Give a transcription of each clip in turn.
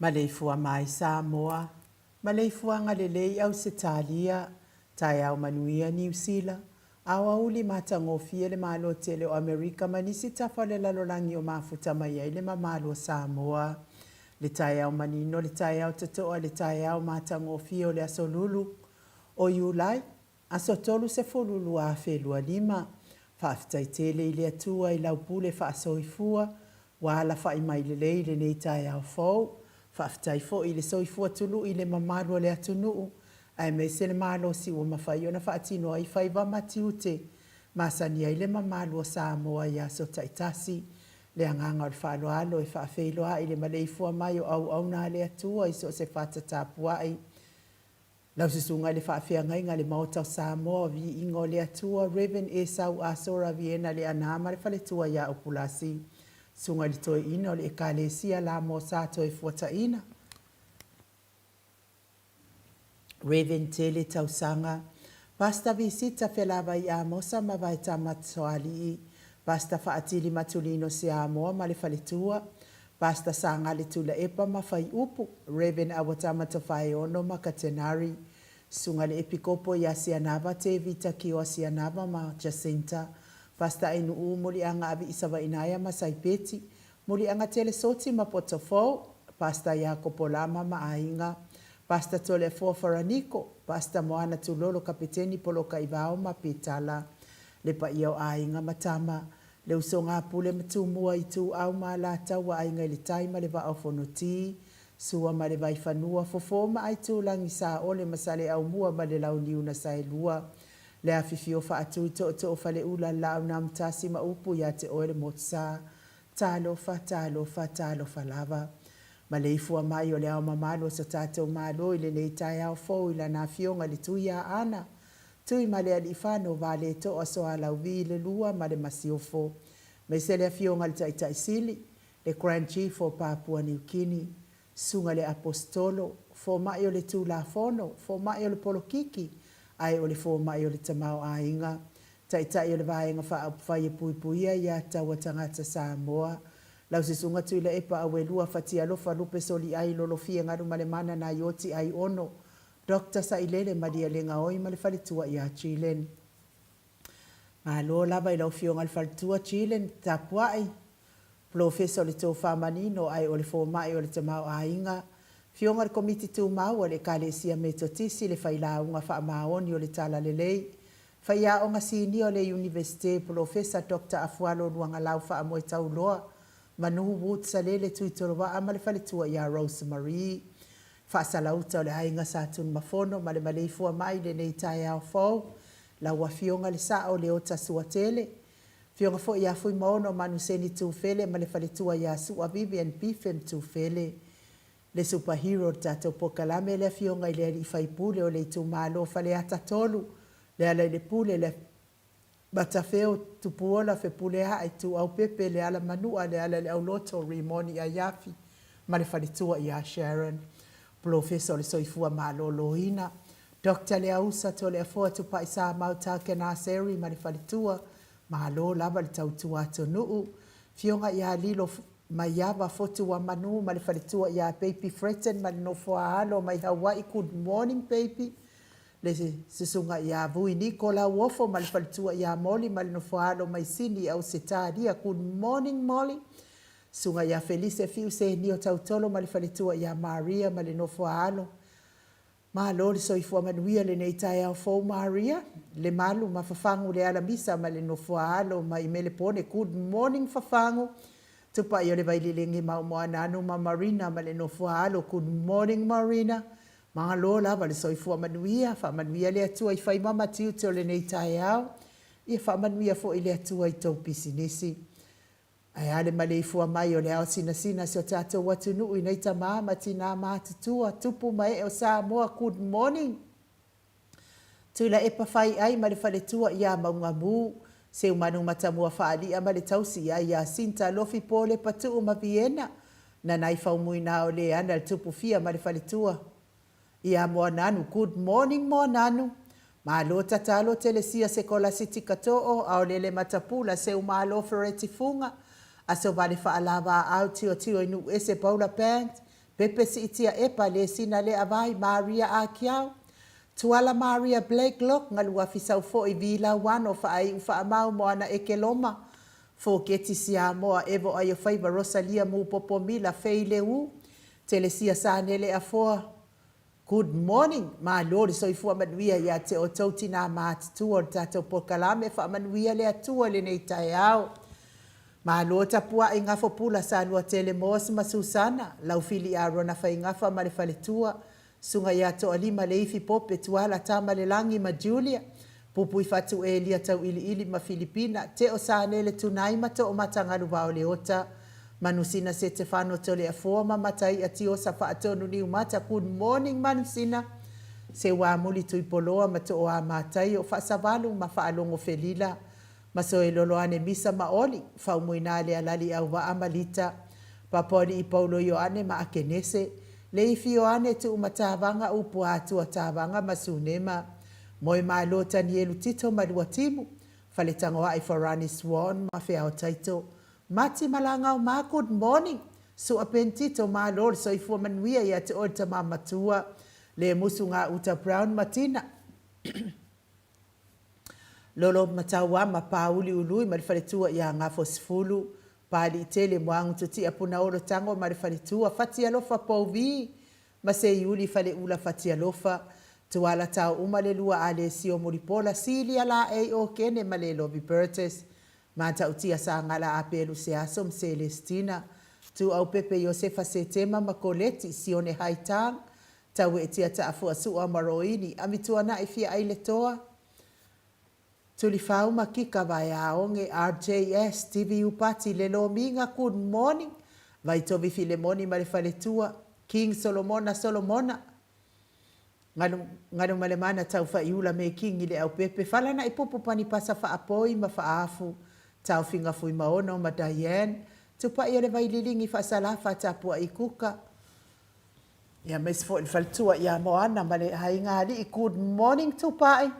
Maleifua mai Samoa, Maleifuaga lelei Ausetalia, Taeao manuia Niu Sila, Aoauli matagofie le Malo tele o Amerika ma nisi tafa o le lalolagi o mafuta mai ai le mamalu o Samoa. Le taeao manino, le taeao totoa, le taeao matagofie o le Aso Lulu o Iulai, Aso 30 2025. Faafetai tele i le Atua i lau pule faasoifua ua alafai mai lelei i lenei taeao fou. Faafetai foi i le soifua tului i le mamalu o le atunuu aemaise le malosi ua mafai ona faatino ai faiva ma tiute masani ai le mamalu o Samoa i aso taitasi. Le agaga o le faaaloalo e faafeiloai le maleifua mai o auauna a le Atua i so o se fata tapuai. Lau Susuga i le Faafeagaiga i le Maota o Samoa, Viiga o le Atua, Rev. Esau Asora Viena Leaana ma le faletua ia Upulasi. Susuga i le Toeaina o le Ekalesia Lamo Sa Toefuataina, Rev. Tele Tausaga, Pastor Visita Felavai Amosa ma Vaetama Toalii, Pastor Faatili Matulino Siamoa ma le faletua, Pastor Sagale Tuilaepa ma Faiupu, Rev. Awatama Tofaeono ma Katenari, Susuga i le Epikopo ia Sianava Tevita Kioa Sianava ma Jacinta, Pastor Ainuu Muliaga Aviisavainaia ma Saipeti, Muliaga Telesoti ma Potofou, Pastor Iakopo Lama ma Aiga, Pastor Toleafoa Faraniko, Pastor Moana Tulolo Kapeteni Polokaivao ma Petala, Le paia o aiga ma tama, Le usoga a Pule ma Tumua, Ituau ma Alataua, Aiga i le Tai ma le Vaa o Fonoti, Sua ma le Vaifanua, Fofo ma Aitulagi, Saole ma Saleaaumua ma le Launiu na Saelua, Le afifio faatui tootoo Faleula, le Laau na Amotasi ma upu ia te oe le Motusa. Talofa, talofa, talofa lava. Maleifua mai o le ao mamalu o so tatou Malo i lenei taeao fou i lana Afioga i le Tuiaana, Tuimalealiifano Vaaletoa Soalauvi le Lua ma le Masiofo, aemaise le Afioga i le Taitai Sili, le Grand Chief o Papua Niu Kini, Susuga i le Aposetolo, Fomai o le Tulafono, Fomai o le Polokiki, ae o le Fomai o le Tamaoaiga, Taitai o le Vaega Faaupufai e Puipuia ia Taua Tagata Samoa, Lau Susuga Tuilaepa Auelua Fatialofa Lupe Soliai Lolofie Galumalemana Naioti Aiono, Doctor Sailele Malielegaoi ma le faletua ia Chilen. Malo lava i lau Afioga i le faletua Chilen, tapuai, Polofesa o le Tofa Manino ae o le Fomai o le Tamaoaiga, Afioga i le Komiti Tumau a le Ekalesia Metotisi, le Failauga Faamaoni o le Talalelei, Faiaoga Sinia o le Iunivesite, Polofesa Doctor Afualo Luagalau Faamoetauloa, Manu Wood Salele Tuitolovaa ma le faletua ia Rose Marie. Faasalauta o le aiga Sa Tunumafono ma le maleifua mai i lenei taeao fou, lau Afioga le Sao Leota Suatele, Afioga foi ia Fuimaono Manuseni Tufele ma le faletua ia Sua Vivian Bifem Tufele, le Super Hero o le tatou polokalame le Afioga i le Alii Faipule o le Itumalo Faleata 3, Lealailepule, le Matafeo, Tupuola, Fepuleai, Ituau Pepe, Leala Manua, Leala le Auloto, Rimoni Aiafi ma le faletua ia Sharon. Polofesa o le Soifua Maloloina, Doctor Leausa Toleafoa Tupai Samau Takena Seri ma le faletua, malo lava le tautua atunuu. Afioga ia Lilo Maiava Fotuamanu ma le faletua ia Baby Fretton ma le nofoaalo mai Hawaii, good morning baby. Le Susuga ia Vui Niko Lauofo ma le faletua ia Molly ma le nofoaalo mai Sini i Ausetalia, good morning Molly. Susuga ia Felise Fiu Senio Tautolo ma le faletua ia Maria ma le nofoaalo. Malo le soifua manuia lenei taeao fou Maria. Lemalu ma Fafagu Lealamisa ma le nofoaalo mai Melepone, good morning Fafagu. Tupai o le Vailelege Maomoananu ma Marina ma le nofoaalo, good morning Marina. Malo lava le soifua manuia, faamanuia le Atua i faiva ma tiute o lenei taeao, ia faamanuia foi le Atua i tou pisinisi. Ae a le maleifua mai o le ao sinasina si o tatou atunuu i nei tama ma tina matutua, tupu ma ee o Samoa, good morning! Tuilaepa Faiai ma le faletua ia Maugamu, Seumanu Matamua Faali'a ma le tausi ia Iasinta Lofi Pole Patu'u ma Viena, Nanai Faumuina o Leana le tupu fia ma le faletua ia Moananu, good morning Moananu, Malo tatalo Telesia Sekolasi Tikato'o Aolele Matapula Seumalo Fereti Fuga, Aso Vale Faalava Aau Tiotio i Nu'uese Paula Band, Pepe Siitia Epa Lesina Leavai Maria Akiao Tuala Maria Blake Lok Galuafi Saufoi Vilau Ano Faaiu Faamau Moana Ekeloma Foketi Siamoa Evo Aiofaiva Rosalia Mupopo Mila Fei Leu Telesia Sanele Afoa Good morning! Malo le soifua manuia ia te outou tinā matutua o le tatou polokalame faamanuia le Atua i lenei taeao. Malo tapuai Gafopula Saluatele Moss ma Susana, Laufili Arona Faigafa ma le faletua, Susuga ia Toalima Leifi Pope Tuala Tamalelagi ma Julia, Pupuifatu Elia Tauiliili ma Filipina, Teo Sanele Tunai ma Toomata Galuvao Leota, Manusina Setefano Toleafoa ma Mataia Tiosa Faatonu Niumata Good morning Manusina Seuamuli Tuipoloa ma Tooa Mataio Faasavalu ma Faalogo Felila Masoeloloane Misa ma Oli Faumuina Lealali Auvaa ma Lita Papoalii Paulo Ioane ma Akenese Leifi Ioane Tuumatavaga Upuaatua Tavaga ma Sunema Moemalo Tanielu Tito ma Luatimu Faletagoai Farani Swan ma Feaotaito Mati Malagao ma Good morning Sua Pentito malo le soifua manuia ia te oe le tama matua le musu nga uta Brown ma Tina Lolo Mataua ma Pauli Ului ma le faletua ia Gafosifulu Paliitele Moagu Tutia Punaolo Tago ma le faletua Fatialofa Pouvi ma Seiuli Faleula Fatialofa Tuala Tao uma le lua Alesio Mulipola Silia Laei Okene ma le Lovi Bertes Matautia Sagala Apelu Seaso ma Selestina, Tuaupepe Iosefa Setema ma Koleti, Sione Haitang, Tauetia Taafuasua ma Roini, Amituana'i Fiaai Le Toa, Tulifau ma Kika Vaeaoge, RJS, TV Upati, Le Lomiga, Good morning, Vaitovi Filemoni ma le Faletua, King Solomona Solomona, Galu, Galumalemana Taufaiula me Kingi Leaupepe, Falana'i Pupu Panipasa Faapoi ma Faafu, Taofiga Fuimaono ma Diane, Tupai o le Vaililigi Faasalafa Tapua'i Kuka, ia aemaise foi le faletua ia Moana ma le aiga alii Good morning Tupai,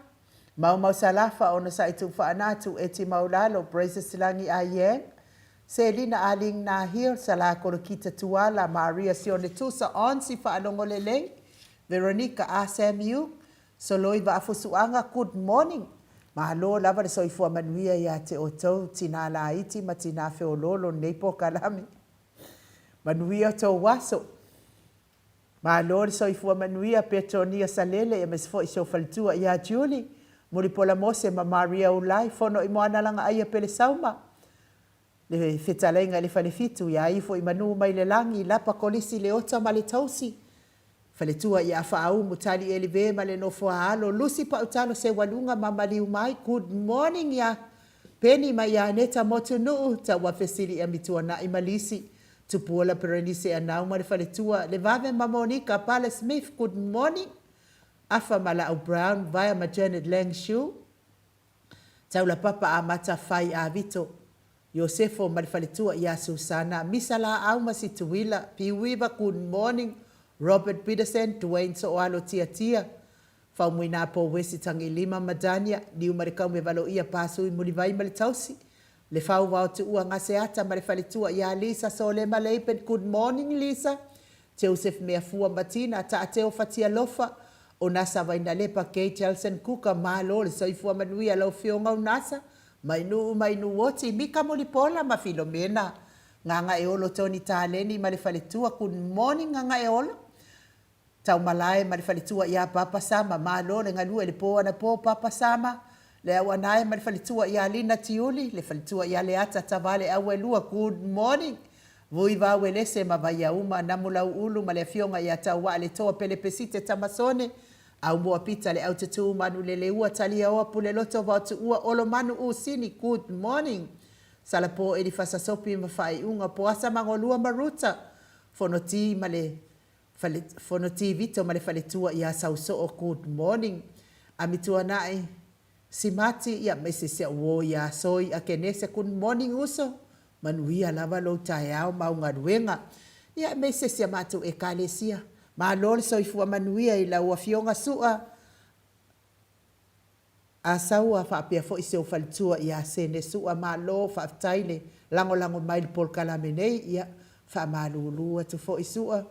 Maumau Salafa Onosai Tuufaana Tueti Maulalo Praises Lagi Ayen, Selina Aling Nahil, Sala Kolokita Tuala, Maria Sione Tusa Onsi Faalogo Lelei, Veronica A Sam Yu, Soloi Vaafusuaga Good morning Malo lava le soifua manuia ia te outou tinā laiti ma tinā feoloolo lenei polokalame. Manuia tou aso. Malo le soifua manuia Petronia Salele aemaise foi si ou faletua ia Julie, Mulipola Mose ma Maria Ulai, Fono i Moana Lagaaia Pelesauma, le fetalaiga i le Falefitu ia ifo i manu mai le lagi, Lapa Kolisi Leota ma le Tausi, Faletua ia Faaumu Tali Elive ma le Nofoaalo, Lucy Pautalo Seualuga ma Maliumai, Good morning ia Penny ma ia Aneta Motunuu, Tauafesili ia Mituana'i ma Lisi, Tupuola Perenise Anau ma le faletua, Levave ma Monica Pale Smith, good morning, Afa ma Laau Brown, Vaea ma Janet Lang Shu, Taulapapa Amata Fai Avito, Iosefo ma le faletua ia Susana, Misa Laau ma Situila, Piuiva, good morning, Robert Peterson, Dwayne Sooalo Tiatia, Faumuina Pouesi Tagilima ma Dania, Niumalekaume Valoia Pasui Mulivai ma le tausi, Le Fau Vao Tuua Gaseata ma le faletua ia Lisa Solema Leipen Good morning Lisa, Joseph Meafua Matina, Taateo Fatialofa, Onasa Vainalepa Kay Jelson Kuka Malo le soifua manuia lau afioga Onasa, Mainuu Mainuoti, Mika Mulipola ma Filomena, Gagaeolo Tony Taleni ma le faletua Good morning Gagaeolo, Taumalae ma le faletua ia Papa Sama, malo le galue i le po anapo Papa Sama, le Auanae ma le faletua ia Lina Tiuli, le faletua ia Leata Tavale Auelua, good morning Vui Vauelese ma Vaiauma, Namulauulu ma le afioga ia Tauaa Letoa Pelepesite Tamasone, Aumua Pita le Aututu Manuleleua Taliaoa Puleloto Vaotuua Olomanu Usini, good morning Salapo Elifasa Sopi ma Faaiuga Poasa Magolua ma Ruta Fonoti ma le Fale, Fono Tivito ma le faletua ia Sausoo Good morning Amituana'i Simati ia aemaise si au uo ia Soi Akenese Good morning uso Manuia lava lou taeao ma au galuega ia aemaise si a matou Ekalesia Malo le soifua manuia i lau Afioga Su'a A Saua faapea foi si ou faletua ia Sene Su'a Malo faafetai le lagolago mai i le polokalame nei ia faamalulu atu foi Su'a.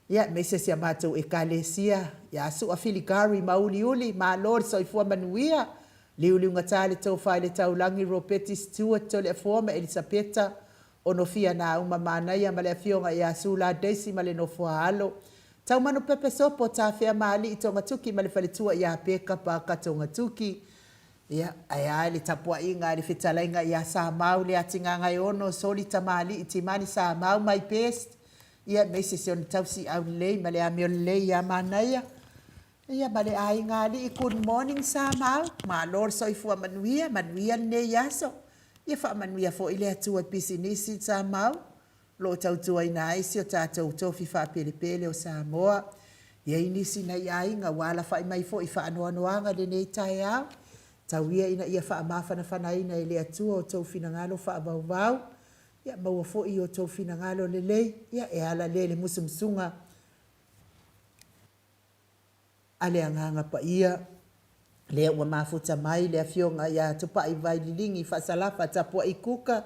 Ia, aemaise si a matou Ekalesia ia Su'a Filigari ma Uliuli, malo le soifua manuia. Liuliugata le tofa i le taulagi Ropeti Stewart Toleafoa ma Elisapeta Onofia Nauma Manaia ma le afioga ia Sula Daisy ma le nofoa-alo. Taumanu Pepe Sopo Tafea Maalii Togatuki ma le faletua ia Peka Parker Togatuki. Ia, ae a le tapuaiga a le fetalaiga ia Samau Leatigagaeono Soli Tamalii Timani Samau my best. Ia, aemaise si ona tausi aulelei ma le amio lelei ia Manaia. Ia, ma le aiga alii, good morning Samau, malo le soifua manuia, manuia lenei aso. Ia faamanuia foi le Atua i pisinisi Samau, o lo o tautuaina ai si o tatou tofi faapelepele o Samoa. E i ai nisi nai aiga ua alafai mai foi i faanoanoaga i lenei taeao, tau ia ina ia faamafanafanaina e le Atua outou finagalo faavauvau, Ia maua foi i outou finagalo lelei, ia e ala lea i le musumusuga a le Agaga Paia, lea ua mafuta mai le Afioga ia Tupai Vaililigi Faasalafa Tapuai Kuka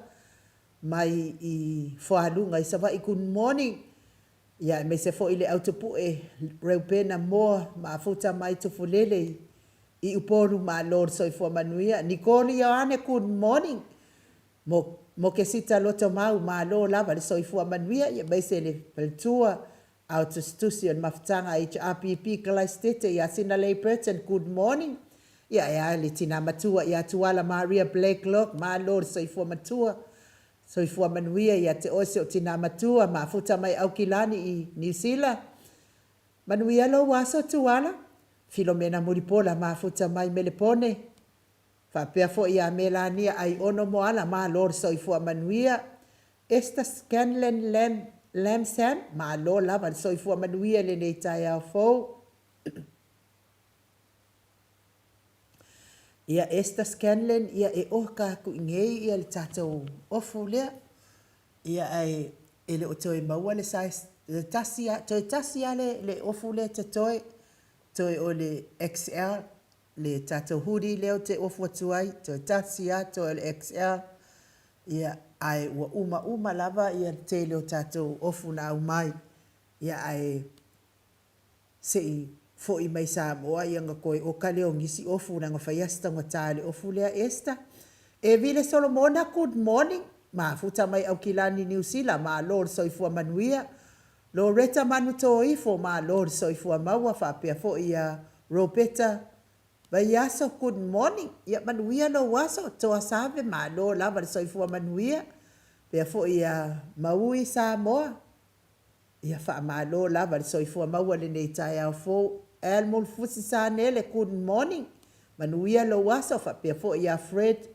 mai i Foaluga i Savaii Good morning. Ia aemaise foi le au tupue Reupena Moa mafuta mai Tufulele i Upolu Malo le soifua manuia. Nicole Ioane Good morning. Mo, mo Kesita Lotomau, malo lava le soifua manuia aemaise le faletua ao tusitusi o le mafutaga HRPP Kalaisitete ia Sinalei Burton, good morning. Ia e a le tina matua ia Tuala Maria Blacklock, malo le soifua matua, soifua manuia ia te oe si ou tina matua, mafuta mai Aukilani i Niu Sila. Manuia lou aso Tuala. Filomena Mulipola, mafuta mai Melepone. Faapea foi ia Melania Aiono Moala, malo le soifua manuia. Esther Scanlan Lam, Lamsam, malo lava le soifua manuia i lenei taeao fou. Ia Esther Scanlan, ia e oka aku i nei ia le tatou ofu lea. Ia ae e le o toe maua le size, le tasi a, toe tasi a le, le ofu lea totoe, toe o le XL. Le tatou hoodie lea ou te ofu atu ai, toe tasi lava, toe o le XL, ia, ae ua uma uma lava ia le tele o tatou ofu na aumai, ia ae se i foi mai Samoa ia ona toe oka lea o nisi ofu leaga fai lava si taugata i le ofu lea Esther. Evile Solomona good morning, mafuta mai Aukilani Niu Sila, malo le soifua manuia. Loretta Manutoifo, malo le soifua maua faapea foi ia Robeta Vaiaso good morning ia manuia lou aso Toa Save malo lava le soifua manuia pea foi ia Maui Samoa ia faamalo lava le soifua maua lenei taeao fou Al Mulifusi Sanele good morning Manuia lou aso faapea foi ia Fred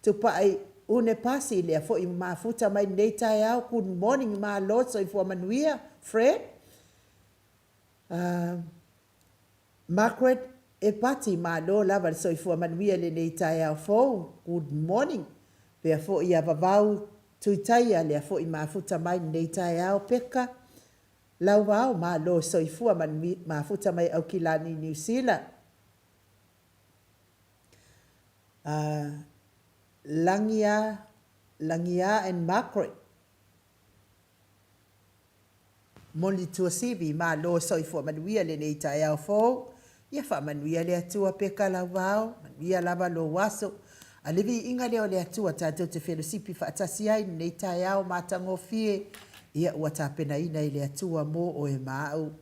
Tupai Unepasi lea foi ua mafuta mai lenei taeao good morning malo soifua manuia Fred uh, Margaret Epati malo lava le soifua manuia lenei taeao fou good morning pea foi ia Vavau Tuitaia lea foi mafuta mai lenei taeao Peka Lauvao malo soifua mafuta mai Aukilani Niu Sila. Lagia, Lagia and Margaret. Moni Tuasivi, Malo soifua manuia lenei taeao fou. Ia faamanuia le Atua Peka Lauvao, manuia lava lou aso. A le viiga lea o le Atua tatou te felosipi faatasi ai lenei taeao matagofie, ia ua tapenaina e le Atua mo oe ma au.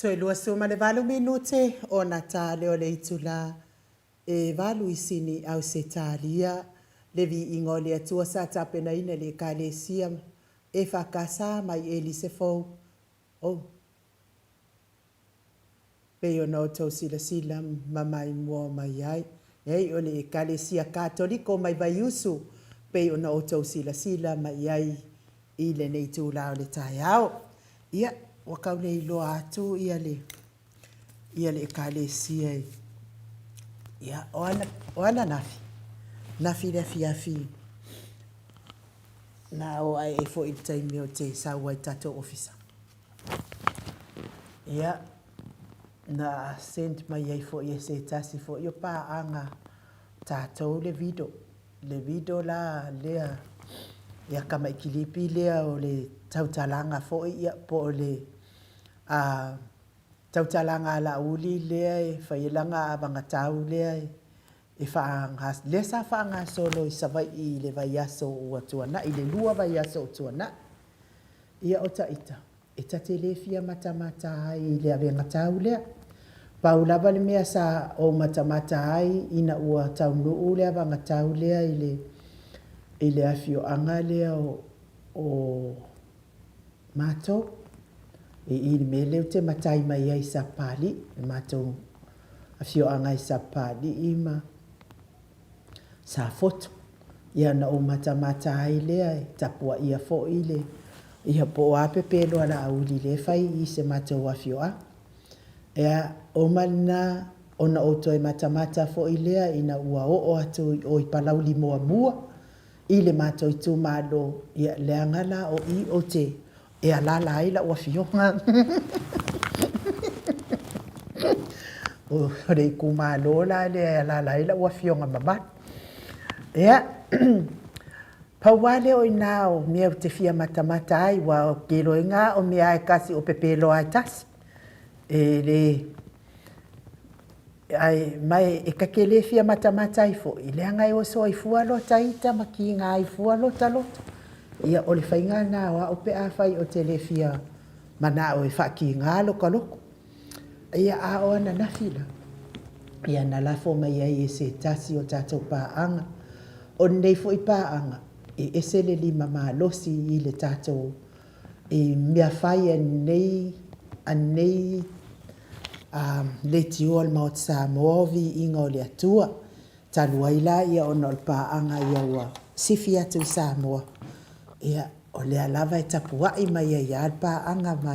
Toe 28 minute ona ta lea o le itula e valu i Sini, Ausetalia, le viiga o le Atua sa tapenaina e le Ekalesia EFKS mai Elise Fou. Oh. Pei ona outou silasila ma maimoa mai ai. Ei, o le Ekalesia Katoliko mai Vaiusu, pei ona outou silasila mai ai i lenei itula o le taeao. Ia, ua kau le iloa atu ia le, ia le Ekalesia i, ia, o ana, o ananafi, nafi le afiafi, na o ae ai foi i le taimi ou te sau ai i le tatou ofisa. Ia, na send mai ai foi e se tasi foi o paaga tatou le video, le video la lea ia tamai kilipi lea o le tautalaga foi ia po o le a tautalaga a Laauli lea e fai ai lana avagatau lea e faagas lea sa faagasolo i Savaii i le vaiaso ua tuanai, le 2 vaiaso ua tuanai. Ia o taita, e ta te le fia matamata ai i le avega tau lea. Pau lava le mea sa ou matamata ai ina ua taunuu le avaga tau lea i le i le afioaga lea o o matou, i i le mea lea ou te matai mai ai i Sapapalii, le matou afioaga i Sapapalii ma Safotu. Ia ona ou matamata ai lea e tapuaia foi le, ia po o a pepelo a Laauli lea e fai i se matou afioaga. Ea, uma lena ona ou toe matamata foi lea ina ua oo atu i o i Palauli muamua i le matou itumalo, ia leaga la o i ou te. E alaala ai lau afioga. O le itumalo la lea e alaala ai lau afioga mamalu. Ia, pau lava lea o i ina o mea ou te fia matamata ai, aua ou te iloaina o mea lava e tasi o pepelo lava e tasi. E le Ae, ma e ta te le fia matamata ai foi, leaga e oso ai fua lota ita ma kiga ai fua lota loto. Ia, o le faiga lena o au pe afai ou te le fia manao e faakiga lota loto. Ia, a o ananafi la, ia na lafo mai ai e se tasi o tatou paaga. O lenei foi paaga, e ese le lima malosi i le tatou i mea fai a lenei a lenei leitio a le Maota Samoa o Viiga o le Atua. Talu ai la ia ona o le paaga ia ua sifi atu i Samoa, ia o lea lava e tapuai mai ai lava le paaga ma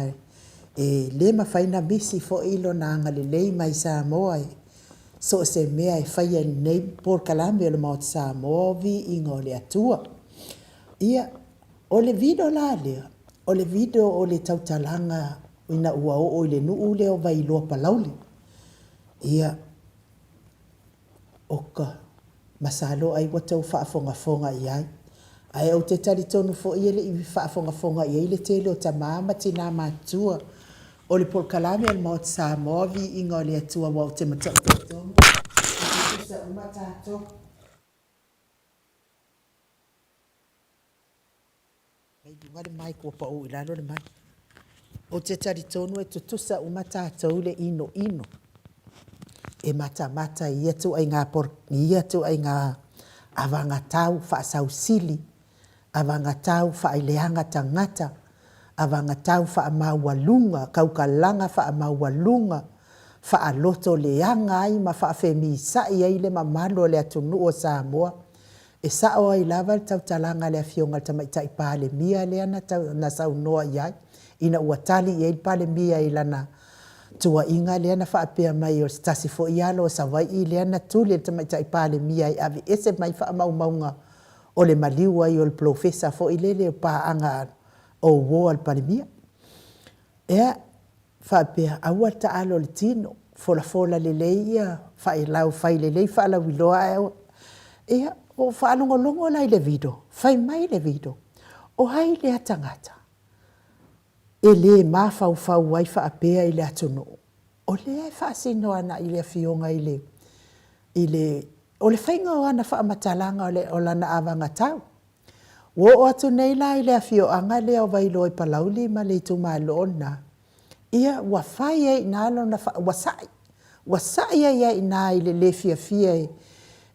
e le mafai ona misi foi lona agalelei mai Samoa i so o se mea e faia i lenei polokalame o le Maota Samoa o Viiga o le Atua. Ia, o le video la lea, o le video o le tautalaga ina ua oo i le nuu lea o Vailoa Palauli. Ia, oka, masalo ai ua tou faafogafoga i ai. Ae ou te talitonu foi e le i faafogafoga i ai le tele o tama ma tina matutua o le polokalame a le Maota Samoa, Viiga o le Atua aua ou te matai talitonu e tutusa uma tatou. Mai luga le mic ua pau i lalo le mic. Ou te talitonu e tutusa uma tatou i le inoino e matamata i ia ituaiga i ia ituaiga avagatau faasausili, avagatau faaileaga tagata, avagatau faamaualuga, tautalaga faamaualuga, faaloto leaga ai ma faafemisa'i ai le mamalu o le atunuu o Samoa. E sao ai lava le tautalaga a le Afioga i le Tamaitai Palemia lea na saunoa i ai, ina ua tali i ai le Palemia i lana tuuaiga lea na faapea mai o se tasi foi alo o Savaii lea na tuli e le Tamaitai Palemia e aveese mai faamaumauga o le maliu ai o le polofesa foi lele o paaga o uo a le Palemia. Ea, faapea, aua le taalo i le tino, folafola lelei ia faailau, fai lelei faalauiloa ae aua. Ia, ua ou faalogologo la i le video, fai mai le video, o ai lea tagata e le mafaufau ai faapea i le atunuu? O lea e faasino ana i le afioga i le, i le, o le faiga o ana faamatalaga o le, o lana avagatau. Ua oo atu nei la i le afioaga lea o Vailoa i Palauli ma le itumalo lena, ia ua fai ai i ina lona fa, ua sa'i, ua sa'i ai lava i ina i le le fiafia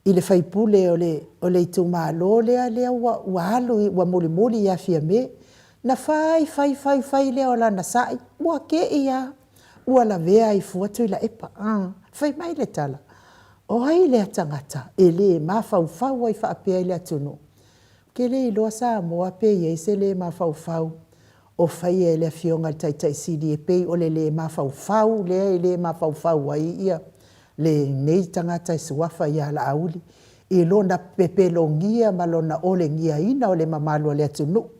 i le sui usufono o le, o le itumalo lea, lea ua, ua alu ua mulimuli ia Fiame. Na fai fai fai fai lea o lana sa'i, ua te i lava ua lavea ai fua Tuilaepa. Fai mai le tala, o ai lea tagata e le mafaufau ai faapea i le atunuu? Ou te le iloa Samoa pe i ai se le mafaufau o faia e le Afioga i le Taitai Sili e pei o le le mafaufau lea e le mafaufau ai ia lenei tagata e suafa ia Laauli i lona pepelogia ma lona olegiaina o le mamalu o le atunuu.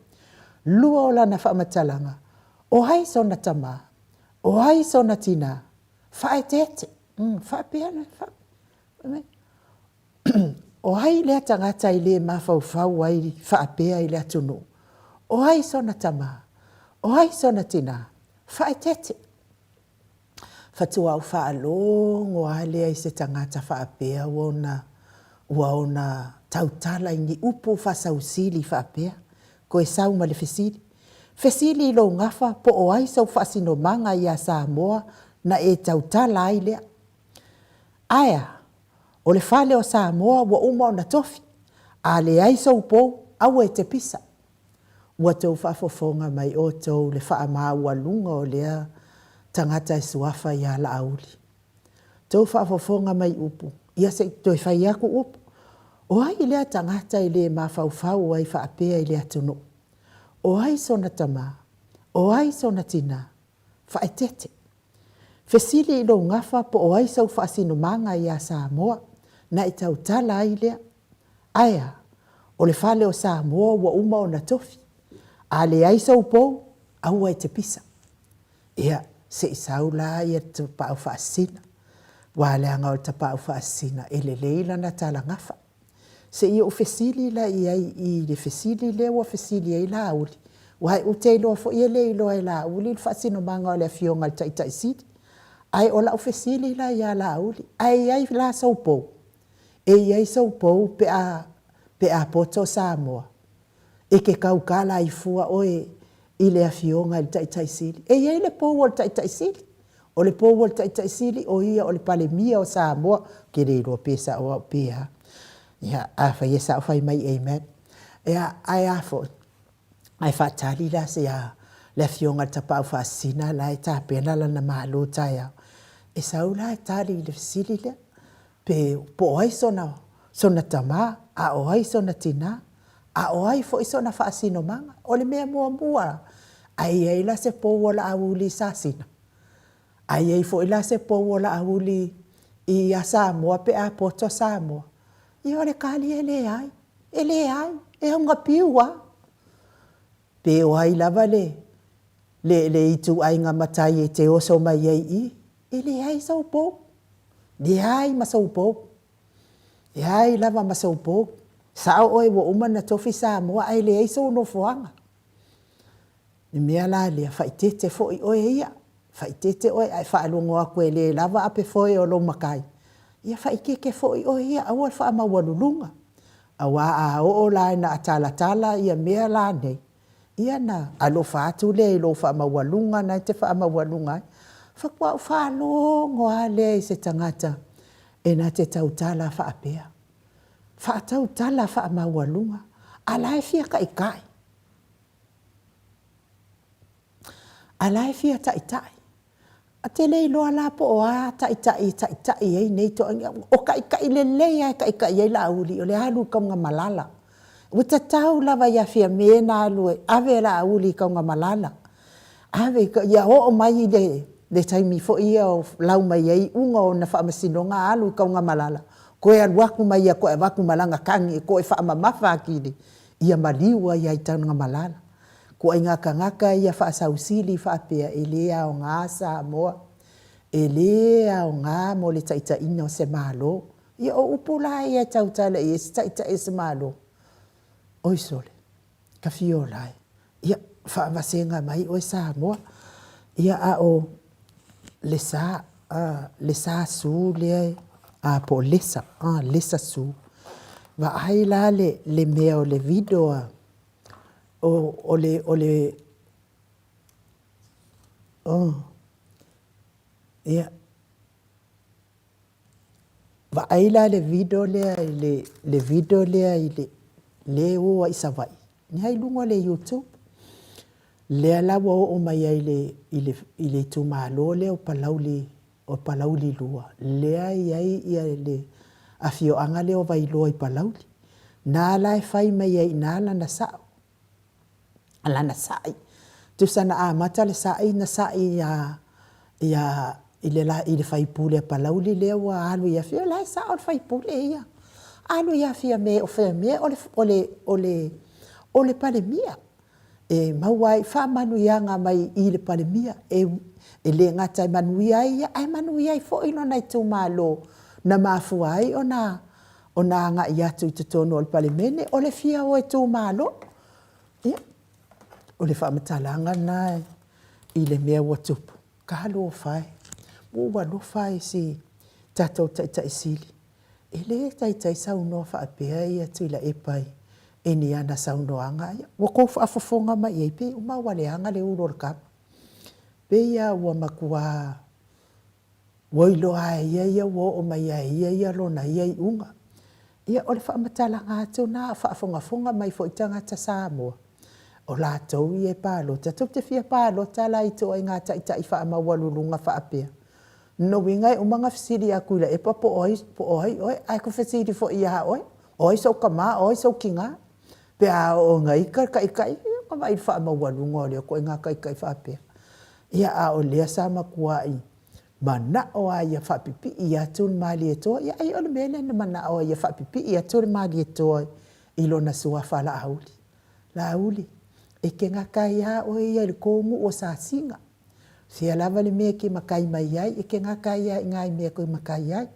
Lua o lana faamatalaga, o ai sona tama? O ai sona tina? Faaeteete. Faapea la, fai mai, o ai lea tagata e le mafaufau ai faapea i le atunuu? O ai sona tama? O ai sona tina? Faaeteete. Faatoa ou faalogo lava lea i se tagata faapea ua ona, ua ona tautala i ni upu faasausili faapea. Toe sau ma le fesili. Fesili i lou gafa po o ai sou faasinomaga iā Samoa na e tautala ai lea. Ae a? O le fale o Samoa ua uma ona tofi. A leai sou pou, aua e te pisa. Ua tou faafofoga mai outou le faamaualuga o lea tagata e suafa iā Laauli. Tou faafofoga mai upu, ia se i toe fai atu upu. O ai lea tagata e le mafaufau ai faapea i le atunuu? O ai sona tama? O ai sona tina? Faaeteete. Fesili i lou gafa po o ai sou faasinomaga iā Samoa na e tautala ai lea. Ae a? O le fale o Samoa ua uma ona tofi. A leai sou pou, Aua e te pisa. Ia, se i sau la ia le tapaau faasisina, aua leaga o le tapaau faasisina e lelei lana talagafa. Se i ou fesili la i ai i le fesili lea ua fesili ai Laauli, aua ou te iloa foi e le iloa e Laauli le faasinomaga o le Afioga i le Taitai Sili. Ae o lau fesili la ia Laauli, ae i ai la sou pou? E i ai sou pou pe a, pe a poto Samoa? E te tautala ai fua oe i le Afioga i le Taitai Sili. E i ai le pou o le Taitai Sili. O le pou o le Taitai Sili, o ia o le Palemia o Samoa. Ou te le iloa pe sao au pe a. Ia, afai e sao, fai mai amen. Ia, ae a foi? Ae faatali la se a le Afioga i le Tapaau Faasisina la e tapena lana malo taeao, e sau la e tali i le fesili lea, pe po o ai sona, sona tama, a o ai sona tinā, a o ai foi sona faasinomaga. O le mea muamua, a i ai la se pou o Laauli i Sasina? A i ai foi la se pou o Laauli ia Samoa pe a poto Samoa? Ia o le tali e leai, e leai, e augapiu lava. Pe o ai lava le, le, le ituaiga matai e te oso mai ai i i, e leai sou pou. Leai ma sou pou. Leai lava ma sou pou. Sao oe ua uma ona tofi Samoa ae leai sou nofoaga. Le mea la lea, faaeteete foi oe ia, faaeteete oe ae faalogo atu e le lava ape foe o lou matai, ia faaeteete foi oe ia, aua le faamaualuluga. Aua a oo la ina atalatala ia mea la nei, ia ona alofa atu lea i lou faamaualuga na e te faamaualuga ai. Faatoa ou faalogo lava lea i se tagata e na te tautala faapea, faatautala faamaualuga, a la e fia taitai. A la e fia taitai. A te le iloa la po o a taitai e taitai ai nei toeaiina. O taitai lelei lava e taitai ai Laauli, o le alu i Tanugamalala. Ua tatau lava ia Fiame ona alu e ave Laauli i Tanugamalala. Ave i, ia oo mai i le taimi foi ia o lau mai ai iuga o ona faamasinoga alu i Tanugamalala, toe alu atu ma ia toe avatu ma lana tagi e toe faamamafa atili, ia maliu ai lava i Tanugamalala. Ituaiga tagata ia faasausili faapea e le aoga Samoa, e le aoga mo le taitaiga o se Malo. Ia o upu la ia e tautala i ai se taitai o se Malo, oi sole, Tafiola e, ia faavasega mai oe Samoa. Ia a o le sa, le sa su lea e, po o Lesa, Lesa Su. Vaai la le mea o le video a o le, o le, oh, ia, vaai la le video lea i le, le video lea i le, le o ai i Savaii, lea i luga o le YouTube. Lea la ua oo mai ai i le, i le, i le itumalo lea o Palauli, o Palauli 2, lea e i ai ia le afioaga lea o Vailoa i Palauli. Na la e fai mai ai i ina lana sao, lana sa'i. Tusa na amata le sa'i na sa'i iā, iā, i le la, i le faipule a Palauli lea ua alu ia Fiame, o la e sao le faipule ia. Alu ia Fiame, o Fiame o le, o le, o le, o le Palemia. E maua ai faamanuiaga mai i le Palemia, e, e le gata e manuia ai ia, ae manuia ai foi lona itumalo na mafua ai ona ona agai atu i totonu o le Palemene, o le fia o itumalo. Ia, o le faamatalaga lena i le mea ua tupu, talofa e, ua ou alofa i si tatou Taitai Sili, e le taitai saunoa faapea ia Tuilaepa i ni ana saunoaga. Ia, ua tou faafofoga mai i ai, pei uma ua leaga le ulu o le kava. Pei lava ua matua Ua iloa lava e ia ia ua oo mai lava e ia ia lona ia iuga. Ia, o le faamatalaga atu lena a o faafogafoga mai foi tagata Samoa, o latou ia e palota. Tou te fia palota la i ituaiga taitai faamaualuluga faapea? Lona uiga e uma ona fesili ia Tuilaepa po o ai, po o ai oe, ae fesili foi ia oe, o ai sou tama, o ai sou tina? Pe a oo ina ita le taitai, ia ona vaai i le faamaualuga o lea ituaiga taitai faapea. Ia, a o lea sa matuai manao lava ia faapipii atu le Malietoa. Ia, ai o le mea lea na manao ai ia faapipii atu le Malietoa i lona suafa Laauli. Laauli. E te gata ai lava oe ia i le tou nuu o Sasiga. Fea lava le mea e te matai mai ai, e te gata ai lava i ina i le mea e te matai ai.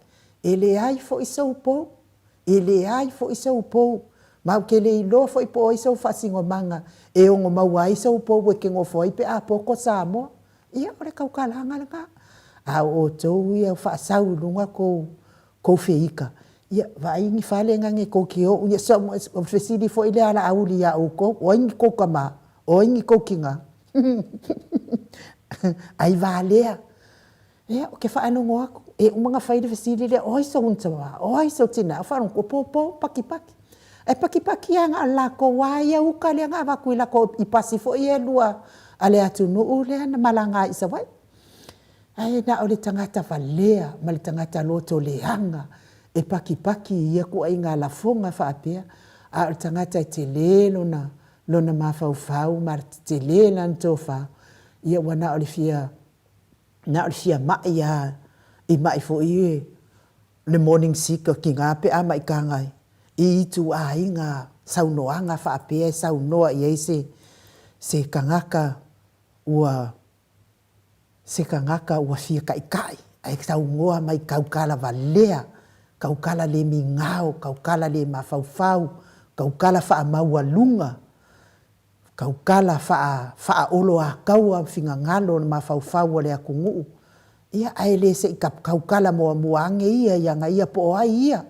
E leai foi sou pou, e leai foi sou pou, ma ou te le iloa foi po o ai sou faasinomaga e ono maua ai sou pou e te nofo ai pe a poto Samoa. Ia, o le tautalaga lena. A o outou ia ua faasau i luga a outou feita, ia vaai ni fale na tou te o, o le fesili foi lea a Laauli ia outou, o ai ni tou tama? O ai ni tou tina? Ai valea. Ia, ou te faalogo atu, e uma ona fai le fesili lea, o ai sou tama? O ai sou tina? Ou faalogo atu, o popo ma patipati. Ae patipati lava na o le latou lava ia uta lea na avatu i pasi foi ia e lua a le atunuu lea na malaga ai i Savaii. Ae na o le tagata valea ma le tagata loto leaga e patipati i ia ituaiga lafoga faapea, a o le tagata e tele lona mafaufau ma tele lana tofa, ia ua na o le fia na o le fia mai lava i mai foi ia le morning sick o tina pe a mai taga i ituaiga saunoaga faapea e saunoa i ai se tagata ua se tagata ua fia taitai ae saunoa mai i tautala valea, tautala le migao, tautala le mafaufau, tautala faamaualuga, tautala faaoloataua finagalo o le mafaufau o le atunuu, ia ae le se i tautala muamua ane ia i ana ia po o ai ia,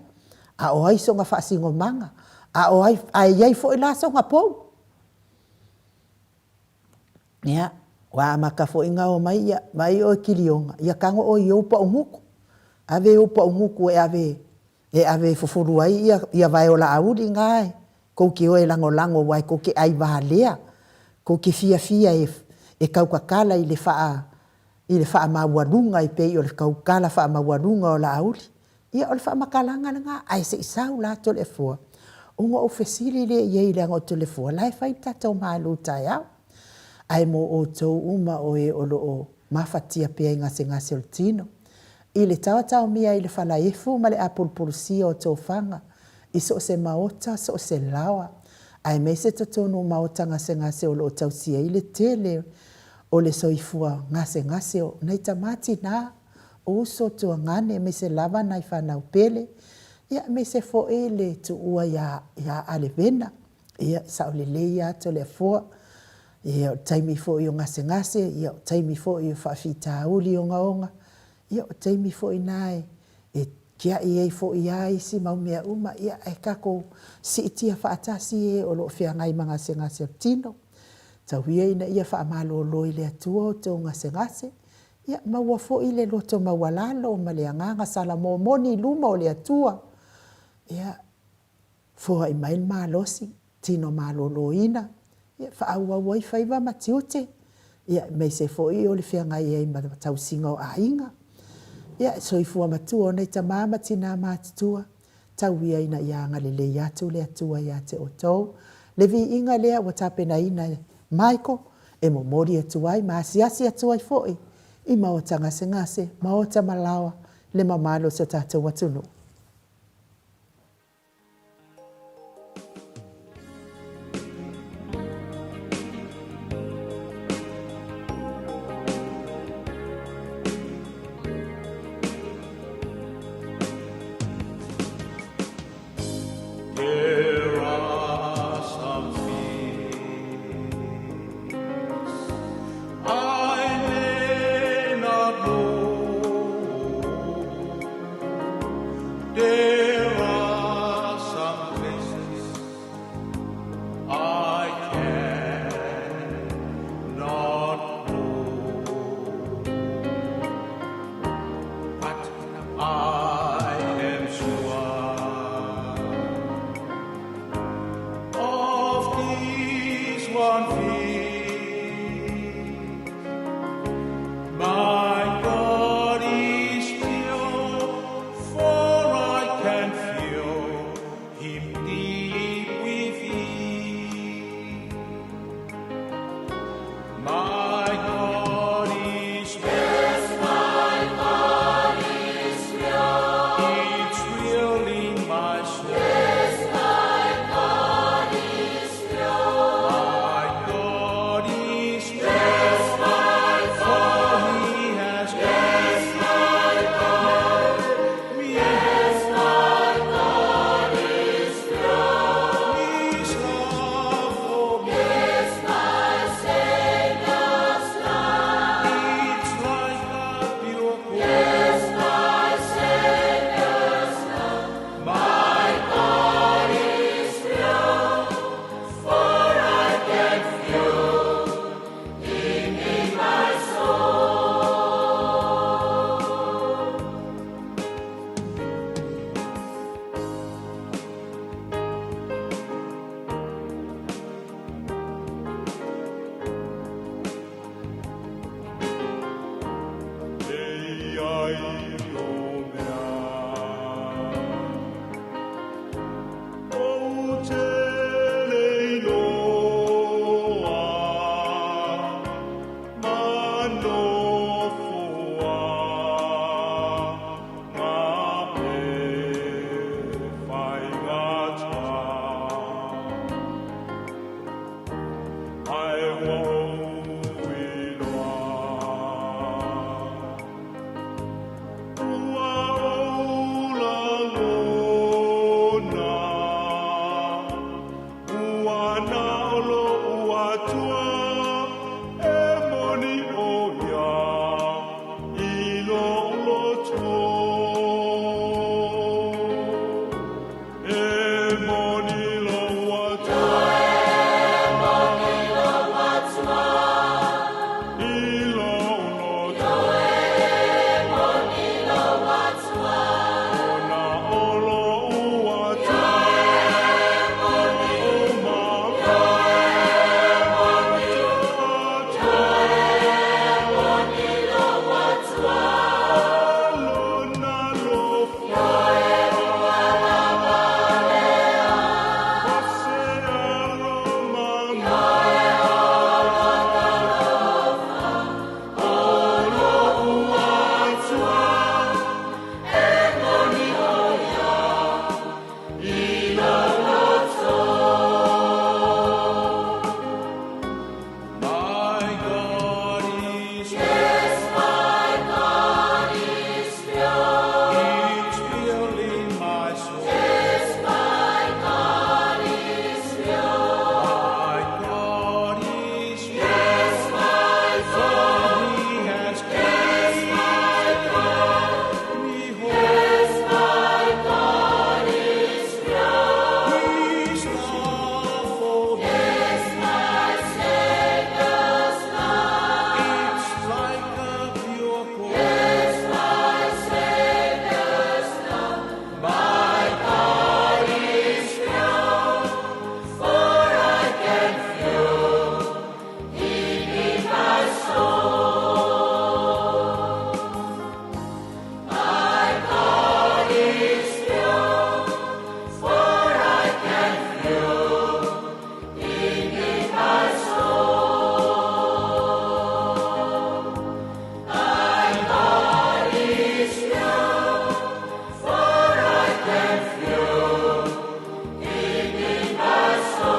a o ai sona faasinomaga, a o ai, a e i ai foi la sona pou. Ia, ua amata foi ona omai, ia, vaai oe Kiliona, ia tago oe i ou pau gutu, ave ou pau gutu e ave e ave e fufulu ai ia vae o Laauli na e tou te o e lagolago aua tou te ai valea, tou te fiafia e tautatala i le faamaualuga e pei o le tautala faamaualuga o Laauli. Ia o le faamatalaga lena, ae se i sau la Toleafoa, ona ou fesili lea i ai leaga o Toleafoa la e fai le tatou malu taeao. Ae mo outou uma o e o lo o mafatia pea i gasegase o le tino, i le taotaomia i le falaefu ma le apulupulusia o tofaga i so o se maota, so o se laoa, aemaise totonu o maota gasegase o lo o tausia ai le tele o le soifua gasegase o nai tama tina, o uso, tuagane, aemaise lava nai fanau pele, aemaise foi le tuua ia Alevena. Ia, e sao lelei lava Toleafoa, ia o le taimi foi o gasegase, ia o taimi foi o faafitauli ogaoga, ia o taimi foi na e tiai ai foi lava isi mau mea uma, ia ae tatou siitia faatasi e o lo o feagai ma gasegase o le tino. Tau ia ina ia faamalolo i le Atua outou gasegase, ia maua foi le loto maualalo ma le agaga salamo moni i luma o le Atua. Ia, foai mai le malosi, tino maloloina, ia faaauau ai faiva ma tiute, ia aemaise foi o le feagai ai ma le tausiga o aiga. Ia, soifua matua o nai tama ma tina matutua, tau ia ina ia agalelei atu le Atua ia te outou. Le viiga lea ua tapenaina e Michael e momoli atu ai ma asiasi atu ai foi i maota gasegase, maota malaoa, le mamalu o si o tatou atunuu. There are some things I may not know. lou loto. Ona o lou Atua o My God is It's real in my soul. My God is real. For He has given me hope. His love for me. It's like a pure gold. My God is real, for I can feel Him in my soul. My God is real, for I can feel Him in my soul. My God is real, for I can feel Him in my soul.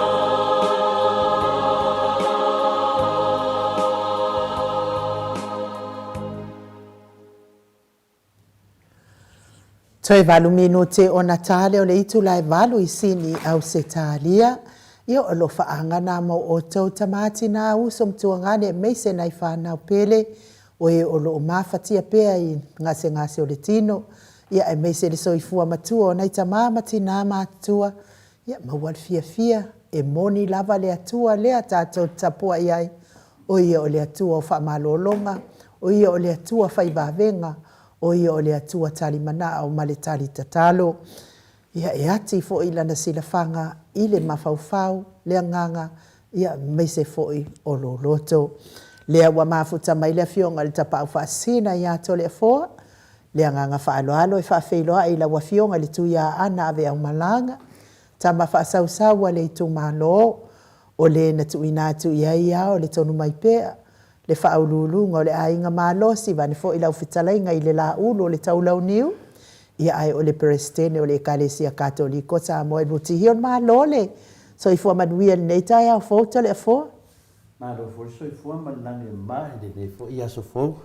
Toe valu minute ona tale o le itula e valu i Sini, Ausetalia. Ia o alofaaga na mo outou tama tina uso ma tuagane aemaise nai fanau pele o e o loo mafatia pea i gasegase o le tino, ia aemaise le soifua matua o nai tama ma tina matutua, ia maua le fiafia e moni lava le Atua lea tatou te tapuai ai, o ia o le Atua o faamalologa, o ia o le Atua fai vavega, o ia o le Atua tali manao ma le tali tatalo. Ia, e ati foi lana silafaga i le mafaufau, le agaga, ia, aemaise foi o lou loto. Lea ua mafuta mai le Afioga i le Tapaau Faasisina ia Toleafoa, le agaga faaaloalo e faafeiloai i lau Afioga i le Tuiaana Aveaumalaga, tama faasausau a le itumalo, o le na tuuina atu i ai ao le tonu mai pea, le faauluuluga o le aiga malosi vaeane foi lau fetalaiga i le Laulu o le Taulauniu, ia ae o le Peresetene o le Ekalesia Katoliko o Samoa e Rutihia o le Malo le soifua manuia i lenei taeao fou Toleafoa. Malo foi le soifua ma le lagi e mama i lenei foi aso fou,